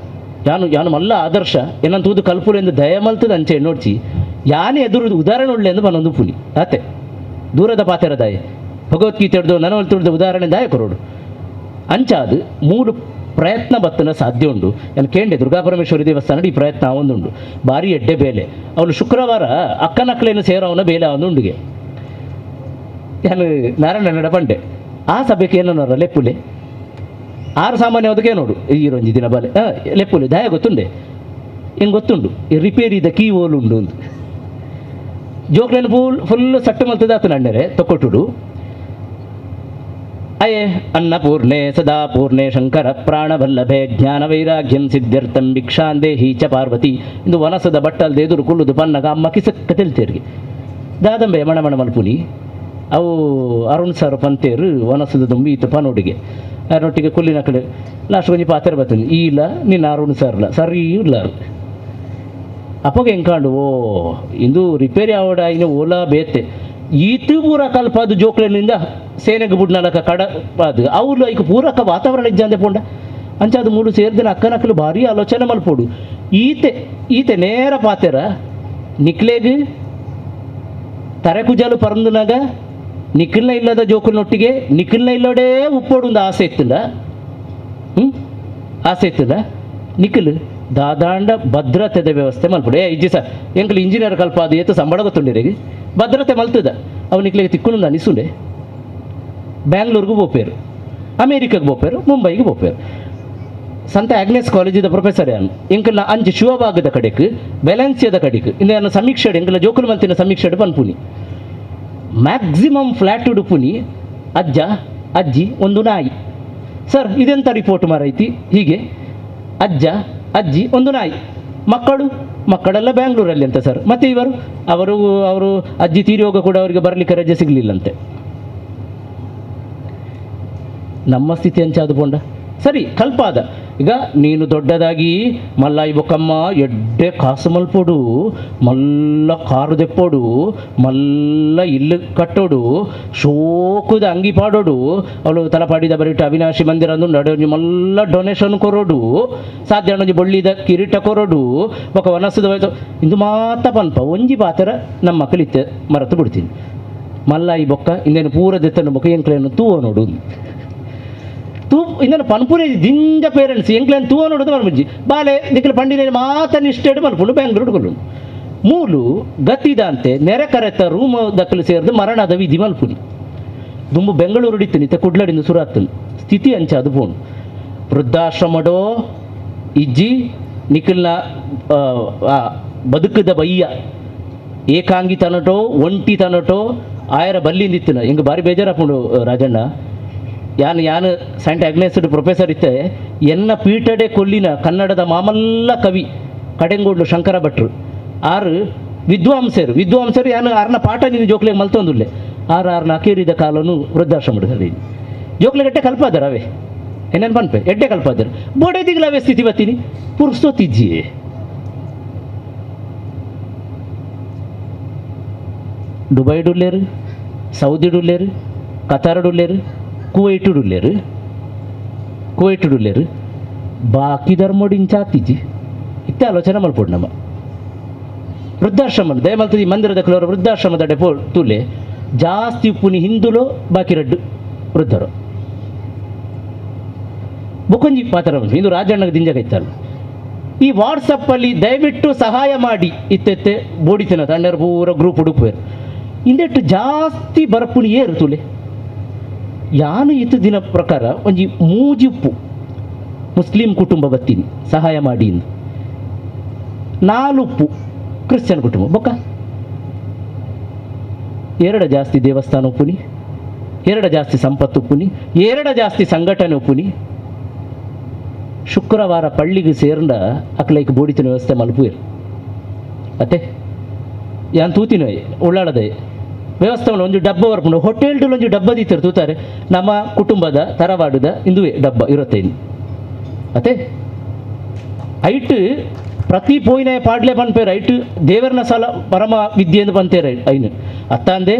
ಯಾನು ಯಾನು ಮಲ್ಲ ಆದರ್ಶ ಏನಂತೂದು ಕಲ್ಪುಲು ಎಂದು ದಯ ಮಲ್ತದ ಅಂಚೆ ನೋಡ್ಚಿ ಯಾನೇ ಎದುರು ಉದಾಹರಣೆ ಒಳ್ಳೆ ಎಂದು ಬನ್ನೊಂದು ಪುಲಿ ಆತೆ ದೂರದ ಪಾತೆರ ದಾಯ ಭಗವದ್ಗೀತೆ ಹಿಡ್ದು ನನವಲ್ ತುಳಿದ ಉದಾಹರಣೆ ದಾಯ ಕೊರೋಡು ಅಂಚಾದು ಮೂರು ಪ್ರಯತ್ನ ಬತ್ತನ ಸಾಧ್ಯ ಉಂಡು. ನಾನು ಕೇಂಡೆ ದುರ್ಗಾಪರಮೇಶ್ವರಿ ದೇವಸ್ಥಾನ ಈ ಪ್ರಯತ್ನ ಒಂದುಂಡು ಭಾರಿ ಎಡ್ಡೆ ಬೇಲೆ. ಅವನು ಶುಕ್ರವಾರ ಅಕ್ಕನಕ್ಕಲೇನು ಸೇರವನ ಬೇಲೆ ಅವನುಂಡುಗೆ ನಾನು ನಾರಾಯಣ ಪಂಡೆ ಆ ಸಭೆಗೆ ಏನೋರ ಲೆಪ್ಪುಲೆ ಆರು ಸಾಮಾನ್ಯವಾದಕ್ಕೆ ನೋಡು ಈ ರೊಂಜಿ ದಿನ ಬಾಲೆ ಲೆಪ್ಪುಲೆ ದಾಯ ಗೊತ್ತುಂಡೆ ಹೆಂಗೆ ಗೊತ್ತುಂಡು ಈ ರಿಪೇರಿದ ಕೀ ಓಲುಂಡು ಅಂತ ಜೋಕ್ಲೇನು ಫುಲ್ ಫುಲ್ ಸಟ್ಟು ಮಲ್ತದ ಆತನ ಅಣ್ಣರೆ ತೊಕ್ಕೊಟ್ಟುಡು. ಅಯೇ ಅನ್ನಪೂರ್ಣೆ ಸದಾ ಪೂರ್ಣೆ ಶಂಕರ ಪ್ರಾಣವಲ್ಲಭೆ ಜ್ಞಾನ ವೈರಾಗ್ಯಂ ಸಿದ್ಧರ್ಥಂ ಭಿಕ್ಷಾಂದೇಹಿ ಚ ಪಾರ್ವತಿ ಇಂದು ವನಸದ ಬಟ್ಟಲ್ದೆ ಎದುರು ಕುಳ್ಳುದು ಪನ್ನಗ ಅಮ್ಮ ಕಿಸಕ್ಕ ತೆಲ್ತೇರಿಗೆ ದಾದಂಬೆ ಮಣಮಣ ಮಲ್ಪುನಿ ಅವು ಅರುಣ್ ಸರ್ ಪಂತೇರು ವನಸದ ದುಂಬಿ ಈತ ಪನೋಡಿಗೆ ಅದರೊಟ್ಟಿಗೆ ಕುಲ್ಲಿನ ಕಡೆ ಲಾಸ್ಟ್ ಕೊಂಚ ಪಾತೆರ್ ಬರ್ತದೆ ಈ ಇಲ್ಲ ನಿನ್ನ ಅರುಣ್ ಸರ್ಲ ಸರಿ ಇಲ್ಲ ಅಪ್ಪಗೆ ಎಂಕಾಂಡು ಓ ಇಂದು ರಿಪೇರಿ ಆವಡ ಇನ್ನು ಓಲಾ ಬೇತೆ ಈತು ಪೂರ ಕಲ್ಪ ಅದು ಜೋಕ್ಲೆನಿಂದ ಸೇನೆಗೆ ಬುಡ್ನಲಕ ಕಡ ಅದು ಅವ್ರು ಐಕ ಪೂರಕ ವಾತಾವರಣ ಇಜ್ಜಂದೆ ಪೋಂಡ ಅಂಚ ಅದು ಮೂಡು ಸೇರ್ದಿನ ಅಕ್ಕನಕ್ಕಲು ಭಾರಿ ಆಲೋಚನೆ ಮಲ್ಪೋಡು. ಈತೆ ಈತೆ ನೇರ ಪಾತೆರ ನಿಕ್ಲೇಗ್ ತರೆಕುಜಾಲು ಪರಂದುನಾಗ ನಿಖಿಲ್ನ ಇಲ್ಲದ ಜೋಕುಲ್ನೊಟ್ಟಿಗೆ ನಿಖಿಲ್ನ ಇಲ್ಲೋಡೇ ಉಪ್ಪೋಡು ಒಂದು ಆಸೆ ಇತ್ತಿಲ್ಲ ಆಸೆ ಇತ್ತಿಲ್ಲ ನಿಖಿಲ್ ದಾದಾಂಡ ಭದ್ರತೆದ ವ್ಯವಸ್ಥೆ ಮಲ್ಪಡು. ಏ ಇಜ್ಜಿ ಸರ್ ಎಂಕಲ್ ಇಂಜಿನಿಯರ್ ಕಲ್ಪ ಅದು ಏತು ಸಂಬಳ ಗೊತ್ತುಂಡಿರಿಗೆ ಭದ್ರತೆ ಮಲ್ತದ ಅವು ನಿಕ್ಲಿಗೆ ತಿಕ್ಕುನು ಅನಿಸುಂಡೆ. ಬ್ಯಾಂಗ್ಳೂರ್ಗೂ ಬೋಪೇರು, ಅಮೇರಿಕಾಗೆ ಬೋಪೇರು, ಮುಂಬೈಗೆ ಬೋಪೇರು. ಸಂತ ಆಗ್ನೆಸ್ ಕಾಲೇಜಿದ ಪ್ರೊಫೆಸರ್ ಯಾನು ಎಂಕಲ್ನ ಅಂಚೆ ಶಿವಭಾಗದ ಕಡೆಗೆ ಬೆಲೆನ್ಸಿಯದ ಕಡೆಗೆ ಇಂದ ಸಮೀಕ್ಷೆ ಎಂಕಲ್ನ ಜೋಕುಲ್ ಮಂತಿನ ಸಮೀಕ್ಷೆ ಪನ್ಪುನಿ ಮ್ಯಾಕ್ಸಿಮಮ್ ಫ್ಲ್ಯಾಟ್ ಉಡುಪುನಿ ಅಜ್ಜ ಅಜ್ಜಿ ಒಂದು ನಾಯಿ. ಸರ್ ಇದೆಂಥ ರಿಪೋರ್ಟ್ ಮಾರೈತಿ ಹೀಗೆ ಅಜ್ಜ ಅಜ್ಜಿ ಒಂದು ನಾಯಿ ಮಕ್ಕಳು ಮಕ್ಕಳೆಲ್ಲ ಬ್ಯಾಂಗ್ಳೂರಲ್ಲಿ ಅಂತ ಸರ್. ಮತ್ತು ಇವರು ಅವರು ಅವರು ಅಜ್ಜಿ ತೀರಿ ಹೋಗ ಕೂಡ ಅವರಿಗೆ ಬರಲಿಕ್ಕೆ ರಜೆ ಸಿಗಲಿಲ್ಲಂತೆ. ನಮ್ಮ ಸ್ಥಿತಿ ಅಂಚಾದು ಪೋಂಡ ಸರಿ ಕಲ್ಪಾದ. ಈಗ ನೀನು ದೊಡ್ಡದಾಗಿ ಮಲ್ಲಾಯಿ ಬೊಕ್ಕಮ್ಮ ಎಡ್ಡೆ ಕಾಸು ಮಲ್ಪೊಡು, ಮಲ್ಲ ಕಾರು ದೆಪ್ಪೋಡು, ಮಲ್ಲ ಇಲ್ಲು ಕಟ್ಟೋಡು, ಶೋಕದ ಅಂಗಿ ಪಾಡೋಡು, ಅವಳು ತಲಪಾಡಿದ ಬರಿಟ ಅವಿನಾಶಿ ಮಂದಿರ ಅಂದು ನಡೆ ಮಲ್ಲ ಡೊನೇಷನ್ ಕೊರೋಡು, ಸಾಧ್ಯ ಒಂಜಿ ಬೊಳ್ಳಿದ ಕಿರೀಟ ಕೊರೋಡು, ಬೊಕ್ಕ ವನಸದ ಇಂದು ಮಾತ ಪನ್ಪ ಒಂಜಿ ಪಾತ್ರ ನಮ್ಮ ಮಕ್ಕಳಿತ್ತೆ ಮರೆತು ಬಿಡ್ತೀನಿ. ಮಲ್ಲಾಯಿ ಬೊಕ್ಕ ಇಂದೇನು ಪೂರ ದೆತ್ತನ ಬೊಕ್ಕ ಎಂಕ್ಲೇನು ತೂವ ನೋಡು ತೂ ಇಂದನ ಪನ್ಪುರೆ ದಿಂಜ ಪೇರೆಂಟ್ಸ್ ಎಂಕ್ಲೇನು ತೂವ ನೋಡೋದು ಮನ್ಪುಂಜಿ ಬಾಲೆ ನಿಖಿಲ್ ಪಂಡಿನ ಮಾತ ನಿಷ್ಠೆಡು ಮನ್ಪುಂಡು ಬ್ಯಾಂಗ್ಳೂರು ಕೊಲ್ಲು ಮೂಲು ಗತಿದಂತೆ ನೆರೆ ಕರೆತ ರೂಮ್ ದಕ್ಕಲು ಸೇರಿದು ಮರಣದ ವಿಧಿ ಮಲ್ಪುನಿ ದುಂಬು ಬೆಂಗಳೂರು ಹಿಡಿತು ನಿತ್ತ ಕುಡ್ಲಡಿಂದ ಸುರಾತನು ಸ್ಥಿತಿ ಅಂಚ ಅದು ಪೋಣು ವೃದ್ಧಾಶ್ರಮಡೋ ಇಜ್ಜಿ ನಿಖಿಲ್ನ ಬದುಕದ ಬಯ್ಯ ಏಕಾಂಗಿ ತನಟೋ ಒಂಟಿ ತನಟೋ ಆಯರ ಬಲ್ಲಿಂದಿತ್ತಿನ ಹಿಂಗೆ ಭಾರಿ ಬೇಜಾರಾಪುಂಡು ರಾಜಣ್ಣ. ಯಾನು ಯಾನು Saint Agnes professor ಇತ್ತೆ ಎನ್ನ ಪೀಠಡೆ ಕೊಲ್ಲಿನ ಕನ್ನಡದ ಮಾಮಲ್ಲ ಕವಿ ಕಡೆಂಗೋಡ್ಲು ಶಂಕರ ಭಟ್ರು ಆರು ವಿದ್ವಾಂಸರು ವಿದ್ವಾಂಸರು ಯಾನು ಆರ್ನ ಪಾಠ ನೀನು ಜೋಕ್ಲೆಗೆ ಮಲ್ತೊಂದುಲ್ಲೆ ಆರು ಆರ್ನ ಅಕೇರಿದ ಕಾಲನು ವೃದ್ಧಾಶ್ರಮ ಜೋಕ್ಲೆಗಟ್ಟೆ ಕಲ್ಪಾದರ ಅವೇ ಏನೇನು ಪನ್ಪೆ ಎಡ್ಡೆ ಕಲ್ಪಾದರು ಬೋಡೆದಿಗ್ಲ ಅವೇ ಸ್ಥಿತಿ ಬತ್ತೀನಿ ಪುರ್ಸೋತಿಜ್ಜಿಯೇ. ದುಬೈಡುಲ್ಲೇರು, ಸೌದಿಡುಲ್ಲೇರು, ಕತಾರಡುಲ್ಲೇರು, ಕುವೈಟುಡುಲ್ಲೇರು ಕುವೈಟುಡುಲ್ಲೇರು ಬಾಕಿ ಧರ್ಮೋಡು ಇಂಚಾತಿಜಿ ಇತ್ತೆ ಆಲೋಚನೆ ಮಲ್ಪೊಡು ನಮ್ಮ ವೃದ್ಧಾಶ್ರಮ ದಯಮಲ್ತದಿ ಮಂದಿರದ ಕೆಲವರು ವೃದ್ಧಾಶ್ರಮದ ಡೆಪೋ ತುಲೆ ಜಾಸ್ತಿ ಉಪ್ಪುನಿ ಹಿಂದುಲೋ ಬಾಕಿ ರಡ್ಡು ವೃದ್ಧರು ಬೊಕೊಂಜಿ ಪಾತ್ರ ಇಂದು ರಾಜಣ್ಣಗೆ ದಿಂಜಗೈತಲ್ಲ. ಈ ವಾಟ್ಸಪ್ಪಲ್ಲಿ ದಯವಿಟ್ಟು ಸಹಾಯ ಮಾಡಿ ಇತ್ತೆತ್ತೆ ಬೋಡಿತನ ತಣ್ಣರು ಪೂರ ಗ್ರೂಪ್ ಉಡುಪುವೇರು ಇಂದೆಟ್ಟು ಜಾಸ್ತಿ ಬರಪುನಿ ಏರು ತುಲೆ ಯಾನು ಇತ್ತು ದಿನ ಪ್ರಕಾರ ಒಂಜಿ ಮೂಜಿಪ್ಪು ಮುಸ್ಲಿಂ ಕುಟುಂಬ ಬತ್ತೀನಿ ಸಹಾಯ ಮಾಡಿ ಇಂದು ನಾಲುಪ್ಪು ಕ್ರಿಶ್ಚಿಯನ್ ಕುಟುಂಬ ಬೊಕ್ಕ ಎರಡ ಜಾಸ್ತಿ ದೇವಸ್ಥಾನ ಉಪ್ಪುನಿ, ಎರಡ ಜಾಸ್ತಿ ಸಂಪತ್ತು ಉಪ್ಪುನಿ, ಎರಡ ಜಾಸ್ತಿ ಸಂಘಟನೆ ಉಪ್ಪುನಿ. ಶುಕ್ರವಾರ ಪಳ್ಳಿಗೆ ಸೇರ್ಂಡ ಅಕ್ಲೈಕ್ ಬೋಡಿತಿನ ವ್ಯವಸ್ಥೆ ಮಲ್ಪುವೆರ್ ಅತ್ತೆ ಯಾನ್ ತೂತಿನ ಉಳ್ಳಾಳದೆ ವ್ಯವಸ್ಥೆ ಒಂಜಿ ಡಬ್ಬ ಬರ್ಪುಂಡು ಹೋಟೆಲ್ ಒಂಜಿ ಡಬ್ಬ ದೀತರು ತೂತಾರೆ ನಮ್ಮ ಕುಟುಂಬದ ತರವಾಡುದ ಇಂದುವೆ ಡಬ್ಬ ಇರುತ್ತೆ ಅತ್ತೆ ಐಟ್ ಪ್ರತಿ ಪೋಯಿನ ಪಾಡ್ಲೆ ಪನ್ಪೇರು ಐಟ್ ದೇವರನ ಸಲ ಪರಮ ವಿದ್ಯೆ ಎಂದು ಪಂತೇರು ಐನು ಅತ್ತಂದೆ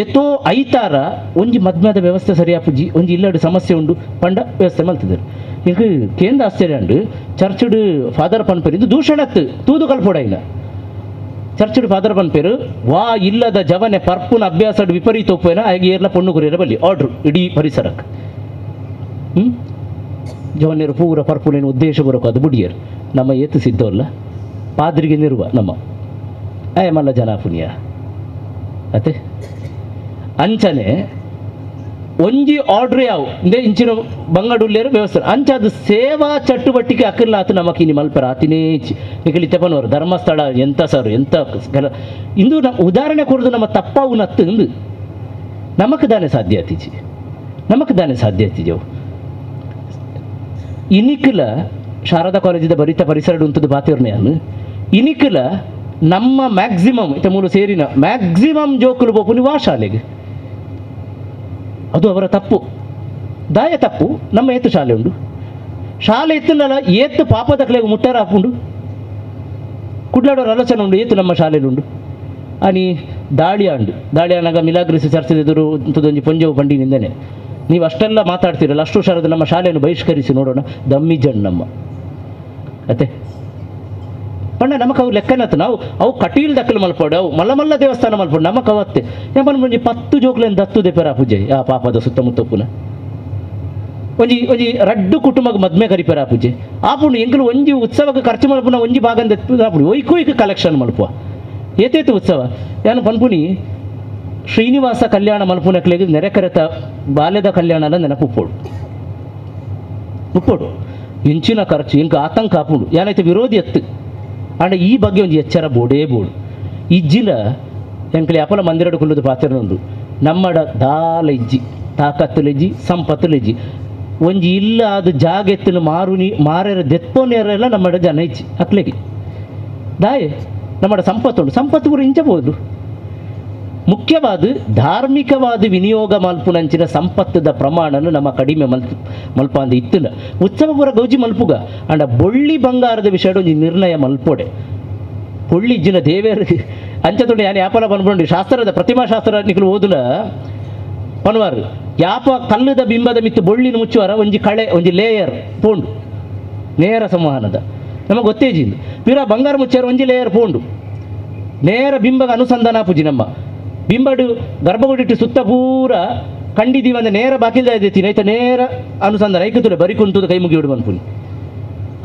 ಏತೋ ಐತಾರ ಒಂಜಿ ಮದ್ಮದ ವ್ಯವಸ್ಥೆ ಸರಿಯಾಪುಜಿ ಒಂಜಿ ಇಲ್ಲಡು ಸಮಸ್ಯೆ ಉಂಡು ಪಂಡ ವ್ಯವಸ್ಥೆ ಮಲ್ತಿದ್ರು ಈಗ ಕೇಂದ್ರ ಆಶ್ಚರ್ಯ ಉಂಡು ಚರ್ಚ್ಡ್ ಫಾದರ್ ಪನ್ಪೇರು ಇದು ದೂಷಣತ್ತು ತೂದು ಕಲ್ಪೋಡ ಐನ ಚರ್ಚ್ಡ್ ಫಾದರ್ ಪನ್ಪೇರು ವಾ ಇಲ್ಲದ ಜವನೆ ಪರ್ಪುನ ಅಭ್ಯಾಸ ವಿಪರೀತ ಒಪ್ಪೇನ ಹಾಗೆ ಏರ್ಲ ಪೊಣ್ಣು ಕುರಿಯರ ಬಲ್ಲಿ ಆರ್ಡ್ರು ಇಡೀ ಪರಿಸರಕ್ಕೆ ಜವನ್ಯರು ಪೂರ ಪರ್ಪುನೇನು ಉದ್ದೇಶ ಬರೋಕು ಅದು ಬುಡಿಯರು ನಮ್ಮ ಏತು ಸಿದ್ಧವಲ್ಲ ಪಾದ್ರಿಗೆ ನಿರುವ ನಮ್ಮ ಆಯಮಲ್ಲ ಜನ ಪುಣ್ಯ ಅತ್ತೆ ಅಂಚನೆ ಒಂಜಿ ಆರ್ಡ್ರ್ ಯಾವ ಇಂದೇ ಇಂಚಿನ ಬಂಗಡುಲ್ಲೇರು ವ್ಯವಸ್ಥೆ ಅಂಚ ಅದು ಸೇವಾ ಚಟುವಟಿಕೆ ಅಕ್ಕಿಲ್ಲ ಆತು ನಮಕ್ ಇನಿ ಮಲ್ಪರ ಆತಿನೇ ನಿಕಲಿ ತೆಪನವರು ಧರ್ಮಸ್ಥಳ ಎಂತ ಸರ್ ಎಂತ ಇಂದು ನಮ್ಮ ಉದಾಹರಣೆ ಕೊಡೋದು ನಮ್ಮ ತಪ್ಪಾವು ನತ್ತು ಇಂದು ನಮಕ್ ದಾನೆ ಸಾಧ್ಯ ಆತಿಜಿ ನಮಕ್ ದಾನೆ ಸಾಧ್ಯ ಆತಿಜವು ಇನಿಕ್ಲ ಶಾರದಾ ಕಾಲೇಜಿದ ಬರಿತ ಪರಿಸರ ಉಂಟದ್ದು ಬಾತಿರ್ನೆ ಇನಿಕ್ಲ ನಮ್ಮ ಮ್ಯಾಕ್ಸಿಮಮ್ ಇತ್ತ ಮೂರು ಸೇರಿನ ಮ್ಯಾಕ್ಸಿಮಮ್ ಜೋಕುಲು ಬೋಪುನಿ ವಾ ಶಾಲೆಗೆ ಅದು ಅವರ ತಪ್ಪು ದಾಯ ತಪ್ಪು ನಮ್ಮ ಏತು ಶಾಲೆ ಉಂಡು ಶಾಲೆ ಇತ್ತಲ್ಲ ಏತು ಪಾಪದ ಕಲೆಗೆ ಮುಟ್ಟಾರ ಹಾಪುಂಡು ಕುಡ್ಲಾಡೋರ ಆಲೋಚನೆ ಉಂಡು ಏತು ನಮ್ಮ ಶಾಲೆಯಲ್ಲಿ ಉಂಡು అని ದಾಳಿ ಅಂಡು ದಾಳಿ ಅನ್ನಾಗ ಮಿಲಾಗ್ರಿಸಿ ಚರ್ಚೆದಿದ್ರು ಇಂಥದ್ದೊಂದು ಪೊಂಜವು ಬಂಡಿನಿಂದನೇ ನೀವು ಅಷ್ಟೆಲ್ಲ ಮಾತಾಡ್ತೀರಲ್ಲ ಅಷ್ಟು ಹುಷಾರದ ನಮ್ಮ ಶಾಲೆಯನ್ನು ಬಹಿಷ್ಕರಿಸಿ ನೋಡೋಣ ದಮ್ಮಿಜಣ್ ನಮ್ಮ ಅತ್ತೆ ಪಂಡ ನಮಕ್ ಅವು ಲೆಕ್ಕನತ್ತು ನಾವು ಅವು ಕಟೀಲ್ ದಕ್ಕಲು ಮಲ್ಪೋಡು ಅವು ಮಲ್ಲ ಮಲ್ಲ ದೇವಸ್ಥಾನ ಮಲ್ಪೋಡು ನಮಕ್ ಅವತ್ತೆ ಯಪ್ಪನ ಮುಂಜಿ 10 ಜೋಕ್ಲೇನು ದತ್ತು ದೆಪರ ಪೂಜೆ ಆ ಪಾಪದ ಸುತ್ತಮುತ್ತ ಪುನ ಒಂಜಿ ಒಂಜಿ ರಡ್ಡು ಕುಟುಂಬಕ್ಕೆ ಮದ್ಮೆ ಕರಿಪೆರ ಪೂಜೆ ಆ ಪುಂಡು ಎಂಕಲು ಒಂಜಿ ಉತ್ಸವಕ್ಕೆ ಖರ್ಚು ಮಲ್ಪುನ ಒಂಜಿ ಭಾಗಂದ ಆಪುಂಡು ಒಯ್ಕು ಕಲೆಕ್ಷನ್ ಮಲ್ಪುವ ಏತೇತು ಉತ್ಸವ ಯಾನು ಪನ್ಪುನಿ ಶ್ರೀನಿವಾಸ ಕಲ್ಯಾಣ ಮಲ್ಪುನಕ್ಲೆಗ್ ನೆರೆಕರೆತ ಬಾಲ್ಯದ ಕಲ್ಯಾಣನ ನೆನಪು ಉಪ್ಪೋಡು ಉಪ್ಪೋಡು ಇಂಚಿನ ಖರ್ಚು ಇಂಕ ಆತಂಕ ಆಪುಂಡು ಯಾನೈತೆ ವಿರೋಧಿ ಎತ್ತು ಅಂಡ ಈ ಬಗ್ಗೆ ಒಂದು ಎಚ್ಚರ ಬೋಡೇ ಬೋಡು ಇಜ್ಜಿನ ಎಂಕಲೆ ಅಪಲ ಮಂದಿರಡು ಕುಲ್ಲುದು ಪಾತ್ರನುಂಡು ನಮ್ಮಡ ದಾಲ ಇಜ್ಜಿ ತಾಕತ್ತುಲೆಜ್ಜಿ ಸಂಪತ್ತುಲೆಜ್ಜಿ ಒಂಜಿ ಇಲ್ಲ ಅದು ಜಾಗೆತ್ತನು ಮಾರುನಿ ಮಾರೇರ ದೆತ್ಪೋನೇರೆಲ್ಲ ನಮ್ಮಡ ಜನ ಇಜ್ಜಿ ಅಕ್ಲೆಗೆ ದಾಯೆ ನಮ್ಮಡ ಸಂಪತ್ತುಂಡು ಸಂಪತ್ತು ಪೂರ ಇಂಚಬಹುದು ಮುಖ್ಯವಾದ ಧಾರ್ಮಿಕವಾದ ವಿನಿಯೋಗ ಮಲ್ಪುನಂಚಿನ ಸಂಪತ್ತದ ಪ್ರಮಾಣನು ನಮ್ಮ ಕಡಿಮೆ ಮಲ್ಪಾಂದ ಇತ್ತಿಲ್ಲ ಉತ್ಸವ ಪೂರ ಗೌಜಿ ಮಲ್ಪುಗ ಅಂಡ ಬೊಳ್ಳಿ ಬಂಗಾರದ ವಿಷಯ ಒಂಜಿ ನಿರ್ಣಯ ಮಲ್ಪೊಡೆ ಬೊಳ್ಳಿ ಇಜ್ಜಿನ ದೇವೇರು ಅಂಚತೊಂಡು ಯಾನ್ ಯಾಪಲ ಪನ್ಪುಂಡು ಶಾಸ್ತ್ರದ ಪ್ರತಿಮಾ ಶಾಸ್ತ್ರ ನಿಕುಲು ಓದುಲ ಪನ್ವಾರು ಯಾಪ ಕಲ್ಲುದ ಬಿಂಬದ ಮಿತ್ತು ಬೊಳ್ಳಿನ ಮುಚ್ಚುವಾರ ಒಂಜಿ ಕಳೆ ಒಂಜಿ ಲೇಯರ್ ಪೋಂಡು ನೇರ ಸಂವಹನದ ನಮಗೆ ಗೊತ್ತೇಜಿಂದು ಪಿರ ಬಂಗಾರ ಮುಚ್ಚಾರ ಒಂಜಿ ಲೇಯರ್ ಪೋಂಡು ನೇರ ಬಿಂಬಗ ಅನುಸಂಧಾನ ಪೂಜಿ ನಮ್ಮ ಬಿಂಬಡು ಗರ್ಭಗುಡಿಟ್ಟು ಸುತ್ತ ಪೂರ ಕಂಡಿದ್ದೀವಿ ಅಂದ್ರೆ ನೇರ ಬಾಕಿಲ್ದ ಇದ್ದೆ ಐತ ನೇರ ಅನುಸಂಧಾನ ಐಕುತ್ತಲೆ ಬರಿ ಕುಂತದ ಕೈ ಮುಗಿ ಬಿಡು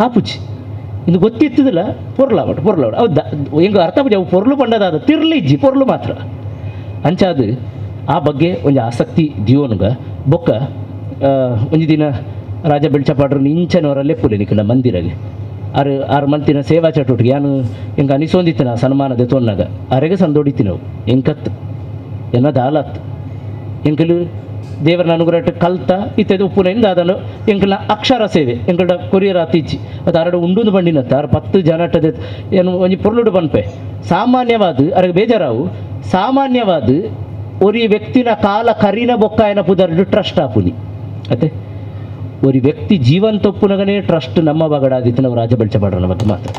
ಆ ಪೂಜಿ ಇದು ಗೊತ್ತಿತ್ತದಿಲ್ಲ ಪೊರ್ಲಾವಟ ಪೊರ್ಲಾವಟ ಅವು ಹೆಂಗೆ ಅರ್ಥ ಪೂಜೆ ಅವು ಪೊರ್ಲು ಪಂಡದಾದ ತಿರ್ಲಿ ಇಜ್ಜಿ ಪೊರ್ಲು ಮಾತ್ರ ಅಂಚಾದು ಆ ಬಗ್ಗೆ ಒಂಜಿ ಆಸಕ್ತಿ ದಿಯೋನುಗ ಬೊಕ್ಕ ಒಂಜಿ ದಿನ ರಾಜ ಬೆಳ್ಚಪಾಡ್ರು ಇಂಚನವರಲ್ಲೇ ಪುಲೆ ನಿಕಲ ಮಂದಿರಗೆ ಆರು ಆರು ಮಂತಿನ ಸೇವಾ ಚಟುವಟಿಕೆ ಯಾನು ಎಂಕ ಅನಿಸೊಂದಿತ್ತಿನ ಸನ್ಮಾನದ ತೋನ್ನಾಗ ಅರೆಗೆ ಸಂದೋಡಿತ್ತಿನವು ಎಂಕತ್ತು ಎನ್ನ ದಾಲತ್ ಎಂಕಲು ದೇವರನ ಅನುಗ್ರಹ ಕಲ್ತ ಇತ್ತದ ಉಪ್ಪುನೆಯಿಂದ ಅದನ್ನು ಎಂಕಲ್ನ ಅಕ್ಷರ ಸೇವೆ ಎಂಕಲ್ಡ ಕೊರಿಯರ್ ಆತಿಚ್ಚಿ ಅದು ಅರಡು ಉಂಡುಂದು ಬಂಡಿನತ್ತ ಆರು 10 ಜನಟದ ಏನು ಒಂಜಿ ಪೊರ್ಲುಡು ಪನ್ಪೆ ಸಾಮಾನ್ಯವಾದ ಅರಗೆ ಬೇಜಾರಾವು ಸಾಮಾನ್ಯವಾದ ಒರಿ ವ್ಯಕ್ತಿನ ಕಾಲ ಕರಿನ ಬೊಕ್ಕಾಯನ ಪುದರ್ಡು ಟ್ರಸ್ಟ್ ಆಪುನಿ ಅತ್ತೆ ಒರಿ ವ್ಯಕ್ತಿ ಜೀವನ್ ತಪ್ಪುನಗನೇ ಟ್ರಸ್ಟ್ ನಮ್ಮ ಬಗಡಾದಿತ್ತು ನಾವು ರಾಜ ಬೆಳ್ಚಪಾಡ್ರನ ಬಗ್ಗೆ ಮಾತ್ರ